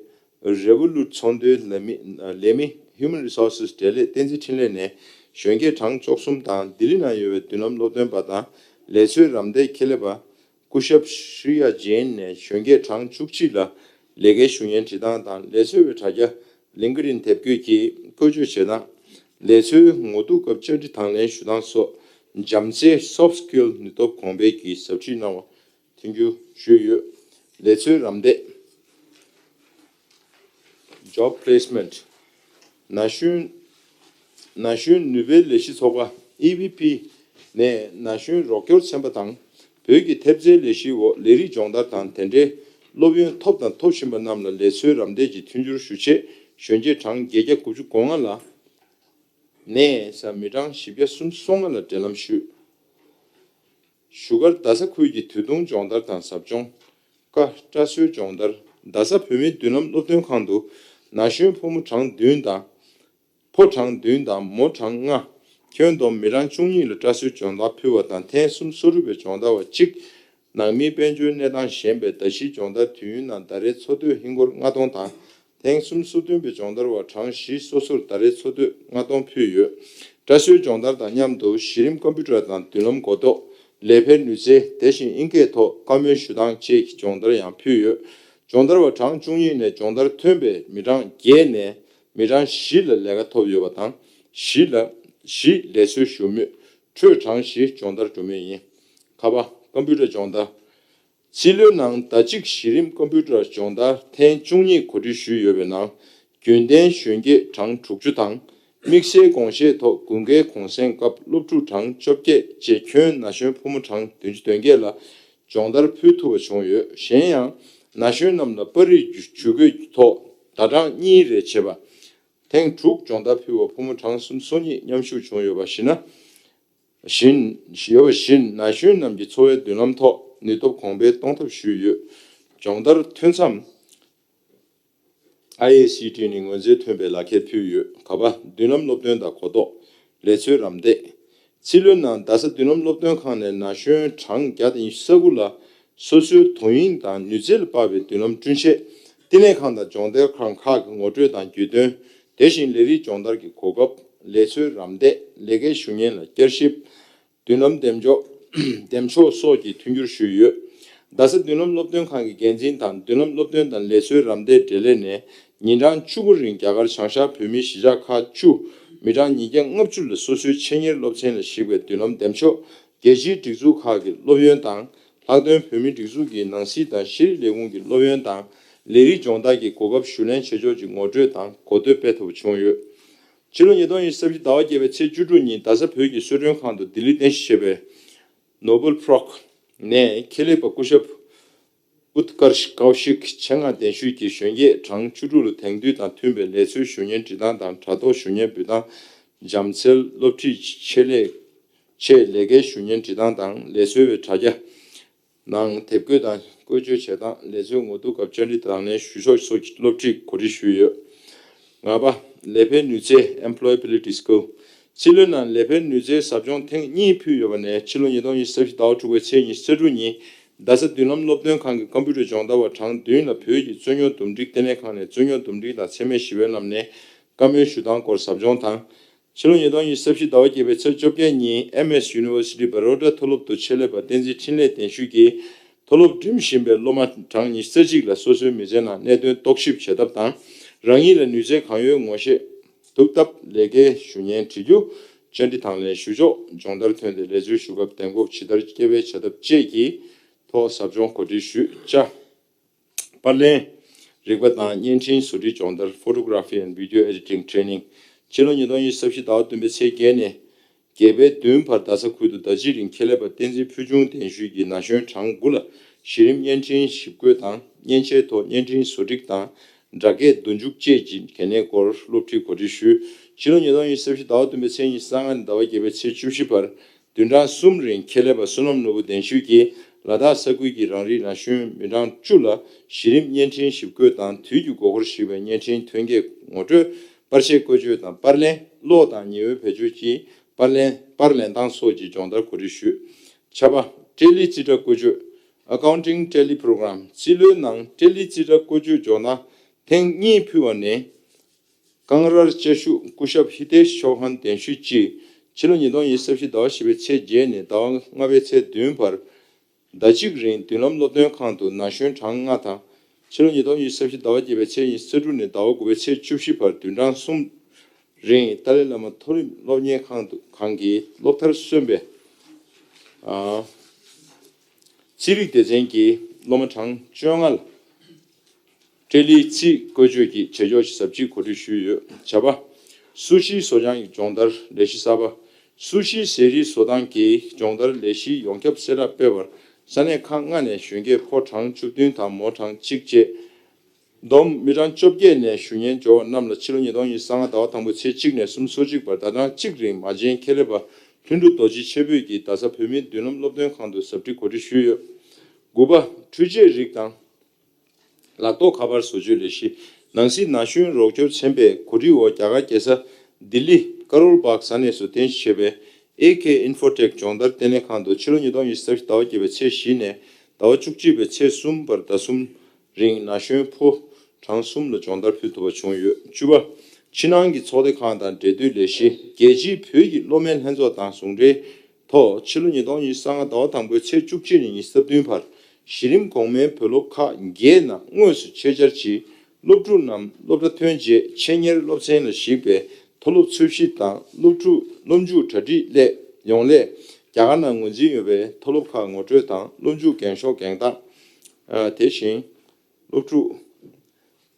པའི་Revolut ཚོགས་འདུའི་ལས་མི་ལས་མི་Human Resources འབྲེལ་ཡོད་བསྟན་འཛིན་འཕྲིན་ལས་ནས་གཞོན་སྐྱེས་གྲངས་བཅུ་གསུམ་དང་ལྡི་ལི་ནང་ཡོད་པའི་མདུན་ལམ་སློབ་སྟོན་པ་དང་ལས་ཚོའི་རམ་འདེགས་ཁྱད་ལས་པ་སྐུ་ཞབས་ཤྲི་ཡ་ཇེན་ནས་གཞོན་སྐྱེས་གྲངས་བཅུ་གཅིག་ལ་ལས་ཀའི་ཞུ་སྙན་བྲིས་སྟངས་དང་ལས་ཚོར་བའི་དྲ་རྒྱ་LinkedIn དེབ་འགོད་ཀྱིས་བཀོལ་སྤྱོད་བྱེད་སྟངས། ལས་ཚོའི་ངོ་ཐུག་སྐབས་བཅར་འདྲི་དང་ལེན་ཞུ་སྟངས་སོགས་བྱམས་བརྩེའི་Soft Skill ནུས་སྟོབས་གོང་འཕེལ་གྱི་ཟབ་ཁྲིད་གནང་བ་མཐུན་འགྱུར་ཞུས་ཡོད། ལས་ཚོའི་རམ་འདེགས། Job Placement། ན་གཞོན་ན་གཞོན་ནུས་པའི་ལས་གཞི་ཚོགས་པ་ཨི་བི་པི་ནས་ན་གཞོན་རོགས་སྐྱོར་ཚན་པ་དང་བོད་ཀྱི་ཐེབས་རྩའི་ལས་གཞིའི་འོག་ལས་རིགས་སྦྱོང་བརྡར་དང་དེ་འབྲེལ་སློབ་ཡོན་ཐོབ་དང་ཐོབ་བཞིན་པ་རྣམས་ལ་ལས་ཚོའི་རམ་འདེགས་ཀྱི་མཐུན་འགྱུར་ཞུ་ཆེད་གཞོན་སྐྱེས་གྲངས་བརྒྱད་བརྒྱ་དགུ་བཅུ་གོ་ལྔ་ལ་ནས་མི་གྲངས་བཞི་བརྒྱ་སུམ་ཅུ་སོ་ལྔ་ལ་འབྲེལ་ལམ་ཞུས། བཞུགས་སྒར་རྡ་ས་ཁུལ་གྱི་དུས་ཐུང་སྦྱོང་བརྡར་དང་ཟབ་སྦྱོང་། ཀ་སྐྲ་གསོའི་སྦྱོང་བརྡར། རྡ་ས་བོད་མིའི་མདུན་ལམ་སློབ་སྟོན་ཁང་དུ་ན་གཞོན་ཕོ་མོ་གྲངས་བདུན་དང་། ཕོ་གྲངས་བདུན་དང་མོ་གྲངས་ལྔ། ཁྱོན་བསྡོམས་མི་གྲངས་བཅུ་གཉིས་ལ་སྐྲ་གསོའི་སྦྱོང་བརྡར་ཕུལ་བ་དང་ཐེངས་སུམ་ཅུ་སོ་དྲུག་པའི་སྦྱོང་བརྡར་བ་གཅིག་ནང་མིའི་དཔལ་འབྱོར་གནས་སྟངས་ཞན་པའི་ཟླ་བཞིའི་སྦྱོང་བརྡར་དུས་ཡུན་ནང་ཟླ་རེའི་འཚོ་སྡོད་ཧིན་སྒོར་ལྔ་སྟོང་དང་། ཐེངས་སུམ་ཅུ་སོ་བདུན་པའི་སྦྱོང་བརྡར་བ་གྲངས་བཞི་སོ་སོར་ཟླ་རེའི་འཚོ་སྡོད་ལྔ་སྟོང་ཕུལ་ཡོད། སྐྲ་གསོའི་སྦྱོང་བརྡར་དང་མཉམ་དུ་གཞི་རིམ་ཀམ་པུ་ཊར་དང་མདུན་ལམ་གོ་རྟོགས། ལས་འཕེལ་ནུས་རྩལ། དེ་བཞིན་དབྱིན་སྐད་ཐོག་བཀའ་མོལ་ཞུ་སྟངས་བཅས་ཀྱི་སྦྱོང་བརྡར་ཡང་ཕུལ་ཡོད། སྦྱོང་བརྡར་བ་གྲངས་བཅུ་གཉིས་ནས་སྦྱོང་བརྡར་ཐོན་པའི་མི་གྲངས་བརྒྱད་ནས་མི་གྲངས་བཞི་ལ་ལས་ཀ་ཐོབ་ཡོད་པ་དང་། བཞི་ལ་བཞི་ལས་གསོལ་ཞུ་མུས། ཁྲོད་གྲངས་བཞི་སྦྱོང་བརྡར་འགྲོ་མུས་ཡིན། ཁ་པ། ཀམ་པུ་ཊར་སྦྱོང་བརྡར། རྩིས་ལོའི་ནང་ཟླ་གཅིག་གཞི་རིམ་ཀམ་པུ་ཊར་སྦྱོང་བརྡར་ཐེངས་བཅུ་གཉིས་གོ་སྒྲིག་ཞུས་ཡོད་པའི་ནང་རྒྱུན་ལྡན་གཞོན་སྐྱེས་གྲངས་དྲུག་ཅུ་དང་། དམིགས་བསལ་དགོངས་བཞེས་ཐོག་དགུན་ཁའི་གུང་སེང་སྐབས་སློབ་ཕྲུག་གྲངས་བཅོ་བརྒྱད་བཅས་ཁྱོན་ན་གཞོན་ཕོ་མོ་གྲངས་བདུན་ཅུ་དོན་བརྒྱད་ལ་སྦྱོང་བརྡར་ཕུལ་ཐུབ་པ་བྱུང་ཡོད། གཞན་ཡང་ན་གཞོན་རྣམས་ལ་པར་རིས་ཇུས་འགོད་ཐོག་ཟླ་གྲངས་གཉིས་རེ་བྱེད་པ། ཐེངས་དྲུག་སྦྱོང་བརྡར་ཕུལ་བ་ཕོ་མོ་གྲངས་སུམ་ཅུ་སོ་གཉིས་མཉམ་ཞུགས་བྱུང་ཡོད་པ་བཞིན་ན། བཞིན། ཡོད་པ་བཞིན་ན་གཞོན་རྣམས་ཀྱི་འཚོ་བའི་མདུན་ལམ་ཐོག་ནུས་སྟོབས་གོང་འཕེལ་གཏོང་ཐབས་ཞུས་ཡོད། སྦྱོང་བརྡར་ཐོན་མཚམས། ཨའི་ཨེ་སི་ཊི་ནས་ངོས་འཛིན་ཐོན་པའི་ལག་ཁྱེར་ཕུལ་ཡོད། ག་པ། མདུན་ལམ་སློབ་སྟོན་དང་གོ་རྟོགས། ལས་ཚོའི་རམ་འདེགས། རྩིས་ལོའི་ནང་རྡ་ས་མདུན་ལམ་སློབ་སྟོན་ཁང་ནས་ན་གཞོན་གྲངས་བརྒྱ་དང་ཉི་ཤུ་རྩ་དགུ་ལ་སོ་སོའི་དོ་དབྱིངས་དང་ནུས་རྩལ་ལ་དཔག་པའི་མདུན་ལམ་བསྐྲུན་ཆེད། བསྟི་གནས་ཁང་དང་སྦྱོང་བརྡར་ཁང་ཁག་གི་ངོ་སྤྲོད་དང་རྒྱུས་སྟོན། དེ་བཞིན་ལས་རིགས་སྦྱོང་བརྡར་གྱི་གོ་སྐབས། ལས་ཚོའི་རམ་འདེགས། ལས་ཀའི་ཞུ་སྙན་ལ་བསྐྱར་ཞིབ། མདུན་ལམ་འདེམས་འཇོག་འདེམས་ཕྱོགས་སོགས་ཀྱི་མཐུན་འགྱུར་ཞུས་ཡོད། རྡ་ས་མདུན་ལམ་སློབ་སྟོན་ཁང་གི་འགན་འཛིན་དང་མདུན་ལམ་སློབ་སྟོན་དང་ལས་གསོའི་རམ་འདེགས་འབྲེལ་ལས་ནས་ཉིན་གྲངས་བཅུ་དགུ་རིང་རྒྱ་གར་བྱང་ཤར་བོད་མིའི་གཞིས་ཆགས་ཁག་བཅུ། མི་གྲངས་ཉིས་བརྒྱ་ལྔ་བཅུ་ལ་སོ་སོའི་ཆེད་གཉེར་སློབ་ཚན་ལ་གཞིགས་པའི་མདུན་ལམ་འདེམས་ཕྱོགས། རྒྱལ་སྤྱིའི་སྒྲིག་འཛུགས་ཁག་གི་སློབ་ཡོན་དང་། ལྷག་དོན་བོད་མིའི་སྒྲིག་འཛུགས་ཀྱི་ནང་སྲིད་དང་ཤེས་རིག་ལས་ཁུངས་ཀྱི་སློབ་ཡོན་དང་། ལས་རིགས་སྦྱོང་བརྡར་གྱི་གོ་སྐབས་ཞུ་ལེན་བྱེད་ཕྱོགས་ཀྱི་ངོ་སྤྲོད་དང་གོ་ཐོས་སྤེལ་ཐུབ་པ་བྱུང་ཡོད། ཕྱི་ལོ་ཉིས་སྟོང་ཉི་ཤུ་རྩ་བཞི་ཟླ་བ་བརྒྱད་པའི་ཚེས་བཅུ་དྲུག་ཉིན་རྡ་ས་བོད་ཀྱི་གསོལ་མགྲོན་ཁང་དུ་ལྡི་ལིར་རྟེན་གཞི་བྱས་པའི་ནོ་བེལ་ཕྲོག་ནས་ཁེ་ལས་པ་སྐུ་ཞབས་ཨུཏ་ཀར་ཤ་ཀའོ་ཤིག་ཆེད་མངགས་གདན་ཞུས་ཀྱིས་གཞོན་སྐྱེས་གྲངས་བཅུ་དྲུག་ལ་དེང་དུས་དང་མཐུན་པའི་ལས་ཚོའི་ཞུ་སྙན་འབྲི་སྟངས་དང་དྲ་ཐོག་ཞུ་སྙན་འབུལ་སྟངས། བྱམས་བརྩེའི་སློབ་ཁྲིད་ཆེད་ལས་ཆེད་ལས་ཀའི་ཞུ་སྙན་འབྲི་སྟངས་དང་ལས་བཟོ་བའི་དྲ་རྒྱ། ནང་དེབ་འགོད་དང་བཀོལ་སྤྱོད་བྱེད་སྟངས། ལས་ཚོའི་ངོ་ཐུག་སྐབས་བཅར་འདྲི་དང་ལེན་ཞུ་ཕྱོགས་སོགས་ཀྱི་སློབ་ཁྲིད་གོ་སྒྲིག་ཞུས་ཡོད། ལྔ་པ། ལས་འཕེལ་ནུས་རྩལ། Employability Skill། རྩིས་ལོའི་ནང་ལས་འཕེལ་ནུས་རྩལ་ཟབ་སྦྱོང་ཐེངས་གཉིས་ཕུལ་ཡོད་པ་ནས་ཕྱི་ལོ་ཉིས་སྟོང་ཉི་ཤུ་རྩ་བཞི་ཟླ་བ་དྲུག་པའི་ཚེས་ཉི་ཤུ་རྩ་དྲུག་ཉིན་རྡ་ས་མདུན་ལམ་སློབ་སྟོན་ཁང་གི་ཀམ་པུ་ཊར་སྦྱོང་བརྡར་བ་གྲངས་བདུན་ལ་བོད་ཀྱི་རྩོད་རྙོག་འདུམ་འགྲིག་ལྟེ་གནས་ཁང་ནས་རྩོད་རྙོག་འདུམ་འགྲིག་དང་འཚེ་མེད་ཞི་བའི་ལམ་ནས་བཀའ་མོལ་ཞུ་སྟངས་སྐོར་ཟབ་སྦྱོང་དང་། ཕྱི་ལོ་ཉིས་སྟོང་ཉི་ཤུ་རྩ་བཞི་ཟླ་བ་བརྒྱད་པའི་ཚེས་བཅོ་བརྒྱད་ཉིན་M S University Baroda མཐོ་སློབ་ཏུ་ཆེད་ལས་པ་བསྟན་འཛིན་འཕྲིན་ལས་གདན་ཞུས་ཀྱིས་མཐོ་སློབ་འགྲིམ་བཞིན་པའི་སློབ་མ་གྲངས་ཉི་ཤུ་རྩ་གཅིག་ལ་སོ་སོའི་མི་ཚེའི་ནང་གནད་དོན་རྟོག་ཞིབ་བྱེད་ཐབས་དང་། རང་ཉིད་ལ་ནུས་རྩལ་གང་ཡོད་ངོ་ཤེས་ཐུབ་ཐབས། ལས་ཀའི་ཞུ་སྙན་འབྲི་རྒྱུ། བཅར་འདྲི་དང་ལེན་ཞུ་ཕྱོགས། སྦྱོང་བརྡར་ཐོན་ཏེ་ལས་འཛུལ་ཞུ་སྐབས་གདེང་སྤོབས་ཇི་ལྟར་སྐྱེ་བའི་བྱ་ཐབས་བཅས་ཀྱི་ཐོག་ཟབ་སྦྱོང་གོ་སྒྲིག་ཞུས། ཅ། པར་ལེན། རིག་པ་དང་བརྙན་འཕྲིན་བཟོ་སྒྲིག་སྦྱོང་བརྡར། Photography and Video Editing Training། ཕྱི་ལོ་ཉིས་སྟོང་ཉི་ཤུ་རྩ་བཞི་ཟླ་བ་བདུན་པའི་ཚེས་བརྒྱད་ནས་བརྒྱད་པའི་བདུན་བར་རྡ་ས་ཁུལ་དུ་ཟླ་གཅིག་རིང་ཁེ་ལས་པ་བསྟན་འཛིན་ཕུལ་བྱུང་གདན་ཞུས་ཀྱིས་ན་གཞོན་གྲངས་དགུ་ལ་གཞི་རིམ་བརྙན་འཕྲིན་ཞིབ་འགོད་དང་མཉེན་ཆས་ཐོག་བརྙན་འཕྲིན་བཟོ་སྒྲིག་དང་སྒྲ་སྐྱེད་བསྡུ་འཇུག་བཅས་ཀྱི་གལ་གནད་སྐོར་སློབ་ཁྲིད་གོ་སྒྲིག་ཞུས། ཕྱི་ལོ་ཉིས་སྟོང་ཉི་ཤུ་རྩ་བཞི་ཟླ་བ་བདུན་པའི་ཚེས་ཉི་ཤུ་རྩ་ལྔ་ནས་ཟླ་བ་བརྒྱད་པའི་ཚེས་བཅུ་བཞི་བར་བདུན་ཕྲག་གསུམ་རིང་ཁེ་ལས་པ་བསོད་ནམས་ནོར་བུ་གདན་ཞུས་ཀྱིས་ལ་དྭགས་ས་ཁུལ་གྱི་རང་རིགས་ན་གཞོན་མི་གྲངས་བཅུ་ལ་གཞི་རིམ་བརྙན་འཕྲིན་ཞིབ་འགོད་དང་དུས་ཀྱི་དགོས་མཁོར་གཞིགས་པའི་བརྙན་འཕྲིན་ཐོན་སྐྱེད་ངོ་སྤྲོད། པར་ཆས་བཀོལ་སྤྱོད་དང་པར་ལེན། གློག་དང་ཉི་འོད་བེད་སྤྱོད་ཀྱི་པར་ལེན། པར་ལེན་སྟངས་སོགས་ཀྱི་སྦྱོང་བརྡར་གོ་སྒྲིག་ཞུས། ཆ་པ། ཊེ་ལི་རྩིས་ཁྲ་བཀོལ་སྤྱོད། Accounting Tele Program། རྩིས་ལོའི་ནང་ཊེ་ལི་རྩིས་ཁྲ་བཀོལ་སྤྱོད་སྦྱོང་བརྡར་ཐེངས་གཉིས་ཕུལ་བ་ནས། ཀང་རར་བཅའ་བཞུགས་སྐུ་ཞབས་ཧི་ཏེཤ་ཆོ་ཧན་གདན་ཞུས་ཀྱིས་ཕྱི་ལོ་ཉིས་སྟོང་ཉི་ཤུ་རྩ་བཞི་ཟླ་བ་བཞི་པའི་ཚེས་བརྒྱད་ནས་ཟླ་བ་ལྔ་པའི་ཚེས་བདུན་བར་ཟླ་གཅིག་རིང་མདུན་ལམ་སློབ་སྟོན་ཁང་དུ་ན་གཞོན་གྲངས་ལྔ་དང་། ཕྱི་ལོ་ཉིས་སྟོང་ཉི་ཤུ་རྩ་བཞི་ཟླ་བ་བརྒྱད་པའི་ཚེས་ཉི་ཤུ་རྩ་དྲུག་ནས་ཟླ་བ་དགུ་པའི་ཚེས་བཅུ་བཞི་བར་བདུན་གྲངས་གསུམ་རིང་ཏཱ་ལའི་བླ་མ་མཐོ་རིམ་སློབ་གཉེར་ཁང་དུ་ཁང་གི་སློབ་མཐར་སོན་པའི་ཨ། རྩིས་རིག་སྡེ་ཚན་གྱི་སློབ་མ་གྲངས་བཅོ་ལྔ་ལ་ཊེ་ལི་རྩིས་བཀོལ་སྤྱོད་ཀྱི་བྱེད་ཕྱོགས་ཀྱི་ཟབ་ཁྲིད་གོ་སྒྲིག་ཞུས་ཡོད། བྱ་བ། སུ་ཤིའི་བཟོ་སྦྱང་གི་སྦྱོང་བརྡར་ལས་གཞི་གསར་པ། སུ་ཤིའི་ཟས་རིགས་བཟོ་སྟངས་ཀྱི་སྦྱོང་བརྡར་ལས་གཞི་ཡོངས་ཁྱབ་གསལ་བསྒྲགས་སྤེལ་བར་ས་གནས་ཁག་ལྔ་ནས་གཞོན་སྐྱེས་ཕོ་གྲངས་བཅུ་བདུན་དང་མོ་གྲངས་གཅིག་བཅས་བསྡོམས་མི་གྲངས་བཅོ་བརྒྱད་ནས་ཞུ་སྙན་འབྱོར་བ་རྣམས་ལ་ཕྱི་ལོ་ཉིས་སྟོང་ཉི་ཤུ་རྩ་ལྔ་ཟླ་བ་དང་པོའི་ཚེས་གཅིག་ནས་གསུམ་སོ་གཅིག་བར་ཟླ་གྲངས་གཅིག་རིང་མ་བྱན་ཁེ་ལེ་པ་ལྷུན་གྲུབ་རྡོ་རྗེ་ཆེན་པོས་ཀྱིས་རྡ་ས་བོད་མིའི་མདུན་ལམ་སློབ་སྟོན་ཁང་དུ་ཟབ་ཁྲིད་གོ་སྒྲིག་ཞུས་ཡོད། དགུ་པ། འཕྲུལ་ཆས་རིགས་དང་། ལག་ཐོགས་ཁ་པར་བཟོ་བཅོས་ལས་གཞི། ནང་སྲིད་ན་གཞོན་རོགས་སྐྱོར་ཚན་པའི་གོ་སྒྲིག་འོག་རྒྱ་གར་རྒྱལ་ས་ལྡི་ལི་ཀ་རོལ་བྷག་ས་གནས་སུ་རྟེན་གཞི་བྱས་པའི་ཨེ་ཁེ་ཨིན་ཧྥོ་ཊེག་སྦྱོང་བརྡར་ལྟེ་གནས་ཁང་དུ་ཕྱི་ལོ་ཉིས་སྟོང་ཉི་ཤུ་རྩ་བཞི་ཟླ་བ་བརྒྱད་པའི་ཚེས་བཞི་ནས་ཟླ་བ་བཅུ་གཅིག་པའི་ཚེས་གསུམ་བར་ཟླ་གསུམ་རིང་ན་གཞོན་ཕོ་གྲངས་གསུམ་ལ་སྦྱོང་བརྡར་ཕུལ་ཐུབ་པ་བྱུང་ཡོད། བཅུ་པ། ཕྱི་ནང་གི་ཚོགས་སྡེ་ཁག་དང་འབྲེལ་མཐུད་ལས་གཞི། རྒྱལ་སྤྱིའི་བོད་ཀྱི་སློབ་མའི་ལྷན་ཚོགས་དང་ཟུང་འབྲེལ་ཐོག་ཕྱི་ལོ་ཉིས་སྟོང་ཉི་ཤུ་རྩ་ལྔ་ཟླ་བ་དང་པོའི་ཚེས་བཅུ་གཅིག་ནས་ཉི་ཤུ་རྩ་བདུན་བར་གཞི་རིམ་གོང་མའི་བོད་སློབ་ཁག་བརྒྱད་ནང་དངོས་སུ་ཆེད་བཅར་གྱིས་སློབ་ཕྲུག་རྣམས་སློབ་གྲྭ་ཐོན་རྗེས་ཆེད་གཉེར་སློབ་ཚན་ལ་གཞིགས་པའི་མཐོ་སློབ་འཚོལ་ཞིབ་དང་སློབ་ཕྲུག་སློབ་འཇུག་གྲ་སྒྲིག་སླད་ཡོང་སླད་རྒྱ་གར་ནང་ངོས་འཛིན་ཡོད་པའི་མཐོ་སློབ་ཁག་ངོ་སྤྲོད་དང་སློབ་འཇུག་འགེངས་ཤོག་འགེངས་སྟངས། དེ་བཞིན། སློབ་ཕྲུག་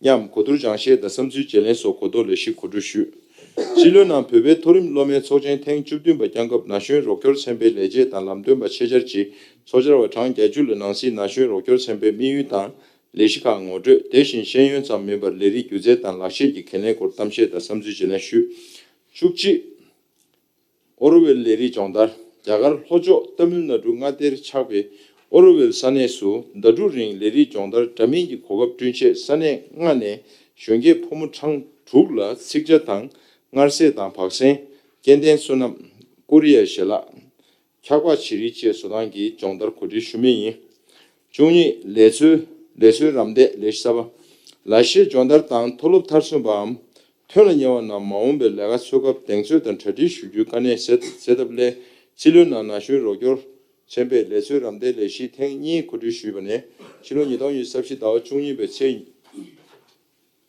མཉམ་གོ་བསྡུར་སྦྱང་བཤད་དང་བསམ་ཚུལ་བརྗེ་ལེན་སོགས་གོ་རྟོགས་ལས་གཞི་གོ་སྒྲིག་ཞུས། སྤྱི་ལོའི་ནང་བོད་པའི་མཐོ་རིམ་སློབ་མའི་ཚོགས་ཆེན་ཐེངས་བཅུ་བདུན་པ་བསྐྱངས་སྐབས་ན་གཞོན་རོགས་སྐྱོར་ཚན་པའི་ལས་བྱེད་དང་ལམ་སྟོན་པ་ཆེད་བཅར་གྱིས་ཚོགས་བཅར་བ་གྲངས་བརྒྱད་ཅུ་ལ་ནང་སྲིད་ན་གཞོན་རོགས་སྐྱོར་ཚན་པའི་དམིགས་ཡུལ་དང་ལས་གཞི་ཁག་ངོ་སྤྲོད། དེ་བཞིན་ཤེས་ཡོན་ཙམ་མིན་པར་ལས་རིགས་སྒྱུ་རྩལ་དང་ལག་ཤེས་ཀྱི་འགན་ལེན་སྐོར་གཏམ་བཤད་དང་བསམ་ཚུལ་བརྗེ་ལེན་ཞུས། བཅུ་གཅིག་ཨོ་རོ་ཝེལ་ལས་རིགས་སྦྱོང་བརྡར། རྒྱ་གར་ལྷོ་ཕྱོགས་ཏ་མིལ་ནཱ་ཌུ་མངའ་སྡེར་ཆགས་པའི་ཨོ་རོ་ཝེལ་ས་གནས་སུ་ཟླ་དྲུག་རིང་ལས་རིགས་སྦྱོང་བརྡར་འདྲ་མིན་གྱི་གོ་སྐབས་བསྐྲུན་ཆེད་ས་གནས་ལྔ་ནས་གཞོན་སྐྱེས་ཕོ་མོ་གྲངས་དྲུག་ལ་ཚིག་ཇ་དང་མངར་ཟས་དང་བག་ཟན། སྐྱེ་ལྡན་སོ་ནམ། ཀོ་རི་ཡའི་ཞལ་ལག་འཁྱག་པ་བྱི་རིལ་བཅས་བཟོ་སྟངས་ཀྱི་སྦྱོང་བརྡར་གོ་སྒྲིག་ཞུ་མུས་ཡིན། བཅུ་གཉིས། ལས་འཚོལ། ལས་འཚོལ་རམ་འདེགས་ལས་གཞི་གསར་པ། ལག་ཤེས་སྦྱོང་བརྡར་དང་མཐོ་སློབ་མཐར་སོན་པའམ་ཐོན་ལ་ཉེ་བ་རྣམས་མ་འོངས་པའི་ལས་ཀ་འཚོལ་སྐབས་གདེང་ཚོད་དང་གྲ་སྒྲིག་ཞུ་རྒྱུའི་དཀའ་གནད་སེལ་སེལ་ཐབས་སླད་སྤྱི་ལོའི་ནང་ན་གཞོན་རོགས་སྐྱོར་ཚན་པས་ལས་འཚོལ་རམ་འདེགས་ལས་གཞི་ཐེངས་གཉིས་གོ་སྒྲིག་ཞུས་པ་ནས་ཕྱི་ལོ་ཉིས་སྟོང་ཉི་ཤུ་རྩ་བཞི་ཟླ་བ་བཅུ་གཉིས་པའི་ཚེས་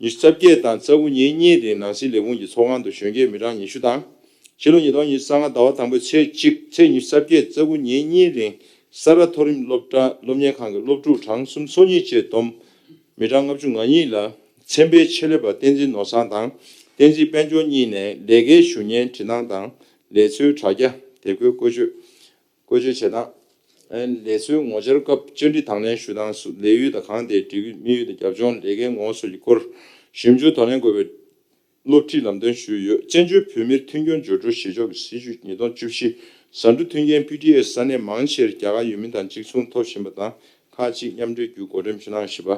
ཉི་ཤུ་རྩ་བརྒྱད་དང་རྩ་དགུ་ཉིན་གཉིས་རིང་ནང་སྲིད་ལས་ཁུངས་ཀྱི་ཚོགས་ཁང་དུ་གཞོན་སྐྱེས་མི་གྲངས་ཉི་ཤུ་དང་། ཕྱི་ལོ་ཉིས་སྟོང་ཉི་ཤུ་རྩ་ལྔ་ཟླ་བ་དང་པོའི་ཚེས་གཅིག་ཚེས་ཉི་ཤུ་རྩ་བརྒྱད་རྩ་དགུ་ཉིན་གཉིས་རིང་ས་རཱ་མཐོ་རིམ་སློབ་གྲྭ་སློབ་གཉེར་ཁང་གི་སློབ་ཕྲུག་གྲངས་སུམ་ཅུ་སོ་གཉིས་བཅས་བསྡོམས་མི་གྲངས་ལྔ་བཅུ་ང་གཉིས་ལ་ཚན་པའི་ཆེད་ལས་པ་བསྟན་འཛིན་ནོར་བཟང་དང་བསྟན་འཛིན་དཔལ་འབྱོར་གཉིས་ནས་ལས་ཀའི་ཞུ་སྙན་འབྲི་སྟངས་དང་ལས་འཚོལ་དྲ་རྒྱ་དེབ་འགོད་བཀོལ་སྤྱོད། བཀོལ་སྤྱོད་བྱེད་སྟངས། ལས་འཚོལ་ངོ་བཅར་སྐབས་བཅར་འདྲི་དང་ལེན་ཞུ་སྟངས་སུ་ལས་ཡུལ་དང་གང་དེའི་སྒྲིག་དམིགས་ཡུལ་དང་རྒྱབ་ལྗོངས་ལས་ཀའི་ངོ་བོ་སོགས་ཀྱི་སྐོར་ཞིབ་འཇུག་དང་ལེན་དགོས་པའི་སློབ་ཁྲིད་ལམ་སྟོན་ཞུས་ཡོད། བཙན་བྱོལ་བོད་མིར་མཐུན་རྐྱེན་སྦྱོར་སྤྲོད་བྱེད་ཕྱོགས་ཀྱི་སྲིད་བྱུས་ཉིས་སྟོང་བཅུ་བཞི། ཟ་འབྲུ་མཐུན་རྐྱེན་པི་ཊི་ཨེས་ས་གནས་མང་ཆེར་རྒྱ་གར་ཡུལ་མི་དང་གཅིག་མཚུངས་ཐོབ་བཞིན་པ་དང་། ཁག་ཅིག་མཉམ་འབྲེལ་བརྒྱུད་འགོ་འདྲེན་ཞུ་གནང་བཞིན་པ།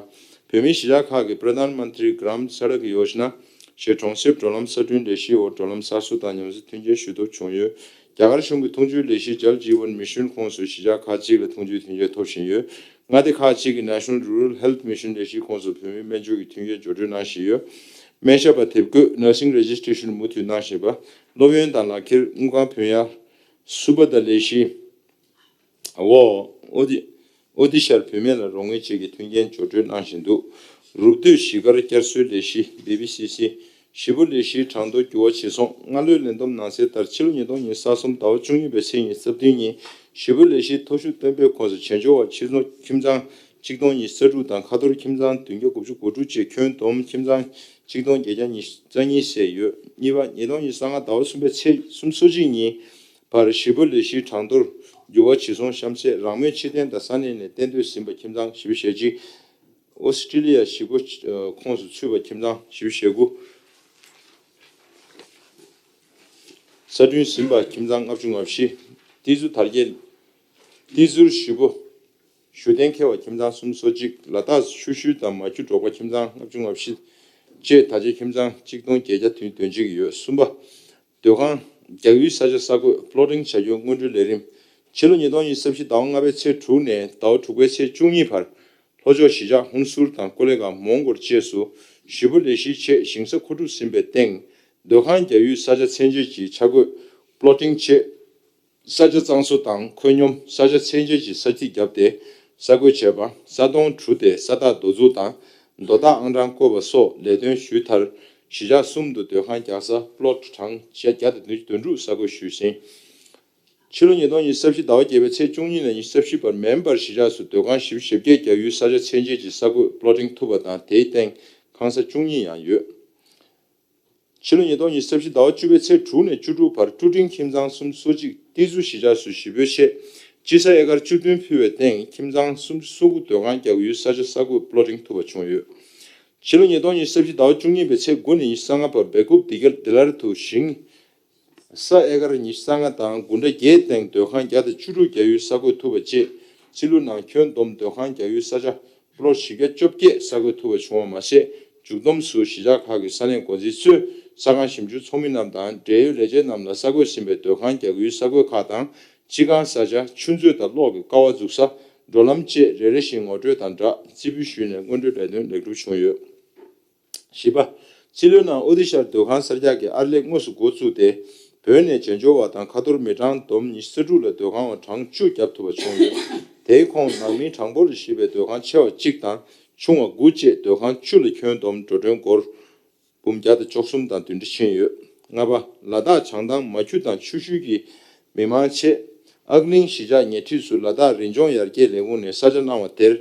བོད་མིའི་གཞིས་ཆགས་ཁག་གི་Pradhan Mantri Gram Sadak Yojana ཞེས་གྲོང་གསེབ་འགྲོ་ལམ་གསར་སྐྲུན་ལས་གཞིའི་འོག་འགྲོ་ལམ་གསར་བཟོ་དང་ཉམས་གསོ་མཐུན་རྐྱེན་ཞུ་ཐབས་བྱུང་ཡོད། རྒྱ་གར་གཞུང་གི་འཐུང་ཆུའི་ལས་གཞི་Jal Jeevan Mission ཁོངས་སུ་གཞིས་ཆགས་ཁག་ཅིག་ལ་འཐུང་ཆུའི་མཐུན་རྐྱེན་ཐོབ་བཞིན་ཡོད། མངའ་སྡེ་ཁག་ཅིག་གི་National Rural Health Mission ལས་གཞིའི་ཁོངས་སུ་བོད་མིའི་སྨན་བཅོས་ཀྱི་མཐུན་རྐྱེན་སྦྱོར་སྤྲོད་གནང་བཞིན་ཡོད། སྨན་ཞབས་པ་དེབ་འགོད་Nursing Registration མུ་མཐུད་གནང་བཞིན་པ། སློབ་ཡོན་དང་ལག་ཁྱེར་དངུལ་ཁང་ཕོན་ཡར། སུ་པ་ད་ལས་གཞི། འོ། ཨོ་དི། ཨོ་དི་ཤར་བུད་མེད་ལ་རོགས་དངུལ་བཅས་ཀྱི་མཐུན་རྐྱེན་སྦྱོར་སྤྲོད་གནང་བཞིན་འདུག་རུབ་སྟོད་གཞིས་སྒར་བསྐྱར་གསོའི་ལས་གཞི་བི་བི་སི་སི། གཞིས་སྤོ་ལས་གཞིའི་གྲངས་ཐོ་འགྱུར་བ་ཇི་སོང་། སྔ་ལོའི་ལས་བསྡོམས་ནང་གསལ་ལྟར་ཕྱི་ལོ་ཉིས་སྟོང་ཉི་ཤུ་རྩ་གསུམ་ཟླ་བ་བཅུ་གཉིས་པའི་ཚེས་ཉི་ཤུ་རྩ་བདུན་ཉིན་གཞིས་སྤོ་ལས་གཞིའི་མཐོ་ཤོས་སྟོན་པའི་ཁོངས་སུ་བྱེས་འབྱོར་བ་ཁྱིམ་ཚང་ཆིག་སྟོང་ཉི་ཤུ་རྩ་དྲུག་དང་ཁ་ཐོར་ཁྱིམ་ཚང་བདུན་བརྒྱ་དགུ་བཅུ་གོ་དྲུག་བཅས་ཁྱོན་བསྡོམས་ཁྱིམ་ཚང་ཆིག་སྟོང་བརྒྱད་བརྒྱ་ཉི་ཤུ་རྩ་གཉིས་བསྡད་ཡོད། གཉིས་པ། ཉིས་སྟོང་ཉི་ཤུ་རྩ་ལྔ་ཟླ་བ་གསུམ་པའི་ཚེས་སུམ་ཅུ་སོ་གཅིག་ཉིན། བར་གཞིས་སྤོ་ལས་གཞིའི་གྲངས་ཐོར་འགྱུར་བ་ཇི་སོང་གཤམ་གསལ། རང་མོས་ཕྱིར་འཐེན་དང་ས་གནས་ནས་གཏན་སྡོད་ཟིན་པ་ཁྱིམ་ཚང་བཞི་བཅུ་ཞེ་གཅིག་ཨོ་སི་ཀྲི་ལི་ཡ་གཞིས་སྤོ་ཁོངས་སུ་ཚུད་པ་ཁྱིམ་ཚང་བཞི་བཅུ་ཞེ་དགུ། གསར་སྐྲུན་ཟིན་པ་ཁྱིམ་ཚང་ལྔ་བཅུ་ང་བཞི། ཏི་ཛུ་དར་རྒྱས། ཏི་ཛུར་གཞིས་སྤོ། ཞུ་གཏན་འཁེལ་བ་ཁྱིམ་ཚང་སུམ་ཅུ་སོ་གཅིག་ལ་དྭགས་ཤུ་ཤུ་དང་མ་ཁྱུ་འབྲོག་པ་ཁྱིམ་ཚང་ལྔ་བཅུ་ང་བཞི། བཅས་ད་ཆ་ཁྱིམ་ཚང་གཅིག་སྟོང་བརྒྱད་བརྒྱ་དོན་གཅིག་ཡོད། གསུམ་པ། སྡོད་ཁང་། རྒྱག་ཡུལ་ས་ཆ་ས་བགོས་Plotting བྱ་སྤྱོད་སྔོན་འགྲོའི་ལས་རིམ་ ཕྱི་ལོ་ཉིས་སྟོང་ཉི་ཤུ་རྩ་བཞི་ཟླ་བ་ལྔ་པའི་ཚེས་དྲུག་ནས་ཟླ་བ་དྲུག་པའི་ཚེས་བཅུ་གཉིས་བར་ལྷོ་ཕྱོགས་གཞིས་ཆགས་ཧུན་སུར་དང་ཀོ་ལེ་གྷལ། མོན་གྷོ་བཅས་སུ་ཞི་པོ་ལས་གཞིའི་ཆེད་ཞིང་ས་མཁོ་སྒྲུབ་ཟིན་པའི་སྟེང་སྡོད་ཁང་རྒྱག་ཡུལ་ས་ཆ་ཚད་འཇལ་གྱི་འཆར་འགོད་པློ་ཊིང་ཆེད། ས་ཆ་གཙང་བཟོ་དང་མཁོ་སྙོམས་ས་ཆ་ཚད་འཇལ་གྱི་ས་ཐིག་བརྒྱབ་སྟེ་ས་བགོས་བྱས་པ། ས་དོང་གྲུ་དེ་ས་བདག་རྡོ་འཛུགས་དང་རྡོ་བཏགས་ཨང་གྲངས་བཀོད་པ་སོགས་ལས་དོན་ཞུས་མཐར། གཞིས་ཆགས་གསུམ་དུ་སྡོད་ཁང་རྒྱག་ས་པློཊ་གྲངས་བརྒྱ་དང་བདུན་ཅུ་དོན་དྲུག་ས་བགོས་ཞུས་ཟིན། ཕྱི་ལོ་ཉིས་སྟོང་ཉི་ཤུ་རྩ་བཞི་ཟླ་བ་བརྒྱད་པའི་ཚེས་བཅུ་གཉིས་ནས་ཉི་ཤུ་རྩ་བཞི་བར་མེ་འབར་གཞིས་ཆགས་སུ་སྡོད་ཁང་བཞི་བཅུ་ཞེ་བརྒྱད་རྒྱག་ཡུལ་ས་ཆ་ཚད་འཇལ་གྱི་ས་བགོས་པློ་ཊིང་ཐུབ་པ་དང་། དེའི་སྟེང་ཁང་ས་བཅུ་གཉིས་ཡང་ཡོད། ཕྱི་ལོ་ཉིས་སྟོང་ཉི་ཤུ་རྩ་བཞི་ཟླ་བ་བཅུ་པའི་ཚེས་དྲུག་ནས་བཅུ་དྲུག་བར་ཀྲུ་ཀྲིང་ཁྱིམ་ཚང་སུམ་ཅུ་སོ་གཅིག་ཏི་ཛུ་གཞིས་ཆགས་སུ་ཞི་པོའི་ཆེད་དཔྱིད་ས་ཨེ་ཀར་བཅུ་བདུན་ཕུལ་བའི་སྟེང་ཁྱིམ་ཚང་སུམ་ཅུ་སོ་དགུ་སྡོད་ཁང་རྒྱག་ཡུལ་ས་ཆ་ས་བགོས་པློ་ཊིང་ཐུབ་པ་བྱུང་ཡོད། ཕྱི་ལོ་ཉིས་སྟོང་ཉི་ཤུ་རྩ་བཞི་ཟླ་བ་བཅུ་གཉིས་པའི་ཚེས་དགུ་ནས་ཉི་ཤུ་རྩ་ལྔ་བར་སྦེལ་ཀོབ་དི་ཀལ་དི་ལར་དུ་ཞིང་ས་ཨེ་ཀར་ཉི་ཤུ་རྩ་ལྔ་དང་སྒོ་འགྲམ་བརྒྱད་སྟེང་སྡོད་ཁང་བརྒྱ་དང་བཅུ་དྲུག་རྒྱག་ཡུལ་ས་བགོས་ཐུབ་པ་བཅས་རྩིས་ལུས་ནང་ཁྱོན་བསྡོམས་སྡོད་ཁང་རྒྱག་ཡུལ་ས་ཆ་པློཊ་བཞི་བརྒྱ་བཅོ་བརྒྱད་ས་བགོས་ཐུབ་པ་བྱུང་བ་མ་ཟད། མཇུག་བསྡོམས་སུ་གཞིས་ཆགས་ཁག་གི་ས་གནས་འགོ་འཛིན་ཚོས་ས་ཁང་ཞིབ་འཇུག་ཚོགས་མི་རྣམས་དང་འབྲེལ་ཡོད་ལས་བྱེད་རྣམས་ལ་ས་བགོས་ཟིན་པའི་སྡོད་ཁང་རྒྱག་ཡུལ་ས་བགོས་ཁག་དང་སྤྱི་ཁང་ས་ཆ། ཆུ་མཛོད་དང་གློག་གི་ཀ་བ་འཛུགས་ས། འགྲོ་ལམ་བཅས་རེ་རེ་བཞིན་ངོ་སྤྲོད་དང་སྦྲགས་རྩིས་འབུལ་ཞུས་ནས་སྔོན་འགྲོའི་ལས་དོན་ལེགས་གྲུབ་བྱུང་ཡོད། བཞི་པ། རྩིས་ལུས་ནང་ཨོ་ཏི་ཤར་སྡོད་ཁང་གསར་རྒྱག་གི་ཨར་ལས་དངོས་སུ་འགོ་བཙུགས་ཏེ། བོད་ནས་བྱེས་འབྱོར་བ་དང་ཁ་ཐོར་མི་གྲངས་བསྡོམས་ཉི་ཤུ་རྩ་དྲུག་ལ་སྡོད་ཁང་བ་གྲངས་བཅུ་བརྒྱབ་ཐུབ་པ་བྱུང་ཡོད། དེའི་ཁོངས་ནང་མི་གྲངས་འབོར་ལ་གཞིགས་པའི་སྡོད་ཁང་ཆེ་བ་གཅིག་དང་ཆུང་བ་དགུ་བཅས་སྡོད་ཁང་བཅུ་ལ་ཁྱོན་བསྡོམས་འགྲོ་གྲོན་སྒོར་འབུམ་བརྒྱ་དང་བཅུ་གསུམ་དང་བདུན་ཁྲི་ཕྱིན་ཡོད། ལྔ་པ། ལ་དྭགས་བྱང་ཐང་མ་ཆུ་དང་ཆུ་ཤུལ་གྱི་མི་མང་ཆེད། ཨག་གླིང་གཞིས་ཆགས་ཉེ་འཁྲིས་སུ་ལ་དྭགས་རི་ལྗོངས་ཡར་རྒྱས་ལས་ཁུངས་ནས་ས་ཆ་གནང་བ་དེར།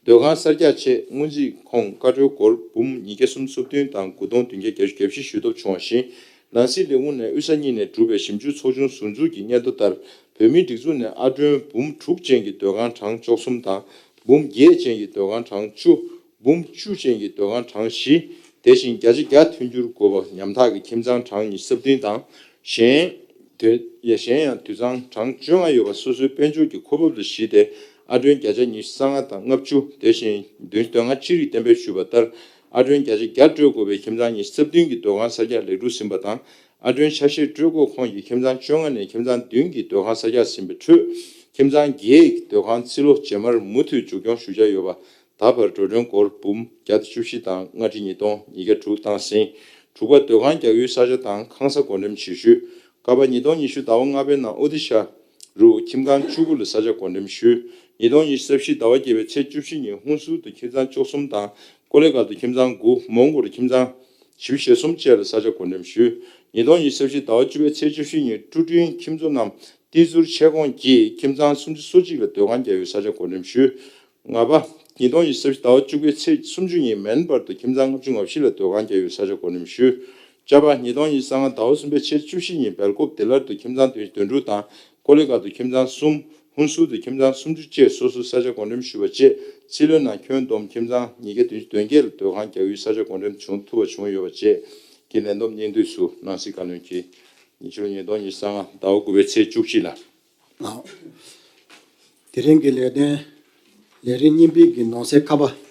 སྡོད་ཁང་གསར་རྒྱག་ཆེད་སྔོན་རྩིས་ཁོངས་བཀའ་འཁྲོལ་སྒོར་འབུམ་ཉིས་བརྒྱ་སུམ་ཅུ་སོ་བདུན་དང་དགུ་སྟོང་བདུན་བརྒྱ་བརྒྱད་ཅུ་གྱ་བཞི་ཞུ་ཐབས་བྱུང་བ་བཞིན། ནང་སྲིད་ལས་ཁུངས་ནས་དབུས་ས་གཉིས་ནས་གྲུབ་པའི་ཞིབ་འཇུག་ཚོགས་ཆུང་ཟུར་འཛུགས་ཀྱི་སྙན་ཐོ་ལྟར། བོད་མིའི་སྒྲིག་འཛུགས་ནས་ཨར་སྒྲོན་འབུམ་དྲུག་ཅན་གྱི་སྡོད་ཁང་གྲངས་བཅུ་གསུམ་དང་། འབུམ་བརྒྱད་ཅན་གྱི་སྡོད་ཁང་གྲངས་བཅུ། འབུམ་བཅུ་ཅན་གྱི་སྡོད་ཁང་གྲངས་བཞི། དེ་བཞིན་བརྒྱ་ཆ་བརྒྱ་མཐུན་འགྱུར་དགོས་པ་ཉམ་ཐག་གི་ཁྱིམ་ཚང་གྲངས་ཉི་ཤུ་རྩ་བདུན་དང་། གཞན། དོན། ཡ། གཞན་ཡང་དུད་ཚང་གྲངས་བཅོ་ལྔ་ཡོད་པ་སོ་སོའི་དཔལ་འབྱོར་གྱི་ཁོར་འབབ་ལ་གཞིགས་ཏེ་ཨར་སྒྲོན་བརྒྱ་ཆ་ཉི་ཤུ་རྩ་ལྔ་དང་ལྔ་བཅུ། དེ་བཞིན་བདུན་ཅུ་དོན་ལྔ་ཅི་རིགས་གཏན་འབེབས་ཞུས་པ་ལྟར། ཨར་སྒྲོན་བརྒྱ་ཆ་བརྒྱ་སྤྲོད་དགོས་པའི་ཁྱིམ་ཚང་ཉི་ཤུ་རྩ་བདུན་གྱི་སྡོད་ཁང་གསར་རྒྱག་ལེགས་གྲུབ་ཟིན་པ་དང་། ཨར་སྒྲོན་ཆ་ཤས་སྤྲོད་དགོས་ཁོངས་ཀྱི་ཁྱིམ་ཚང་བཅོ་ལྔ་ནས་ཁྱིམ་ཚང་བདུན་གྱི་སྡོད་ཁང་གསར་རྒྱག་ཟིན་པའི་ཁྲོད། ཁྱིམ་ཚང་བརྒྱད་ཀྱི་སྡོད་ཁང་རྩིས་ལོ་རྗེས་མར་མུ་མཐུད་མཇུག་སྐྱོང་ཞུ་འཆར་ཡོད་པ། ད་བར་འགྲོ་གྲོན་སྒོར་འབུམ་བརྒྱ་དང་བཅུ་བཞི་དང་ལྔ་ཁྲི་ཉིས་སྟོང་ཉིས་བརྒྱ་དྲུག་བཏང་ཟིན། དྲུག་པ། སྡོད་ཁང་རྒྱག་ཡུལ་ས་ཆ་དང་ཁང་ས་བགོ་འགྲེམས་བྱེད་ཤུལ། ཀ་པ། ཉིས་སྟོང་ཉི་ཤུ་ཟླ་བ་ལྔ་པའི་ནང་ཨོ་ཏི་ཤ་རུ་ཁྱིམ་ཁང་བཅུ་དགུ་ལ་ས་ཆ་བགོ་འགྲེམས་ཞུས། ཉིས་སྟོང་ཉི་ཤུ་རྩ་བཞི་ཟླ་བ་བརྒྱད་པའི་ཚེས་བཅུ་བཞི་ཉིན་ཧུན་སུར་དུ་ཁྱིམ་ཚང་བཅུ་གསུམ་དང་ཀོ་ལེ་གྷལ་དུ་ཁྱིམ་ཚང་དགུ། མོན་གྷོར་ཁྱིམ་ཚང་བཞི་བཅུ་ཞེ་གསུམ་བཅས་ལ་ས་ཆ་བགོ་འགྲེམས་ཞུས། ཉིས་སྟོང་ཉི་ཤུ་རྩ་བཞི་ཟླ་བ་བཅུ་པའི་ཚེས་བཅུ་བཞི་ཉིན་ཀྲུ་ཀྲིང་ཁྱིམ་བཟོ་རྣམས་ཏི་ཟུར་ཆེད་ཁོངས་ཀྱི་ཁྱིམ་ཚང་སུམ་ཅུ་སོ་གཅིག་ལ་སྡོད་ཁང་རྒྱག་ཡུལ་ས་ཆ་བགོ་འགྲེམས་ཞུས། ལྔ་པ། ཉིས་སྟོང་ཉི་ཤུ་རྩ་བཞི་ཟླ་བ་བཅུ་དགུའི་ཚེས་སུམ་ཅུ་ཉིན་མེན་པར་དུ་ཁྱིམ་ཚང་ལྔ་བཅུ་ང་བཞི་ལ་སྡོད་ཁང་རྒྱག་ཡུལ་ས་ཆ་བགོ་འགྲེམས་ཞུས། བཅུ་པ། ཉིས་སྟོང་ཉི་ཤུ་རྩ་ལྔ་ཟླ་བ་གསུམ་པའི་ཚེས་བཅུ་བཞི་ཉིན་སྦེལ་ཀོབ་དི་ལར་དུ་ཁྱིམ་ཚང་དོན་དོན་དྲུག་དང་ཀོ་ལི་གྷལ་དུ་ཁྱིམ་ཚང་གསུམ། ཧུན་སུར་དུ་ཁྱིམ་ཚང་སུམ་ཅུ་བཅས་སོ་སོའི་ས་ཆ་བགོ་འགྲེམས་ཞུས་པ་བཅས་རྩིས་ལོའི་ནང་ཁྱོན་བསྡོམས་ཁྱིམ་ཚང་ཉིས་བརྒྱ་བདུན་ཅུ་དོན་བརྒྱད་ལ་སྡོད་ཁང་རྒྱག་ཡུལ་ས་ཆ་བགོ་འགྲེམས་བྱུང་ཐུབ་པ་བྱུང་ཡོད་པ་བཅས་ཀྱི་ལས་བསྡོམས་སྙིང་བསྡུས་སུ་ནང་སྲིད་བཀའ་བློན་གྱིས་ཉིས་ཕྱི་ལོ་ཉིས་སྟོང་ཉི་ཤུ་རྩ་ལྔ་ཟླ་བ་དགུ་པའི་ཚེས་བཅུ་གཅིག་ལ། ཨོ། དེ་རིང་གི་ལས་དོན། ལས་རིམ་གཉིས་པའི་གི་ནང་གསེས་ཁ་པ།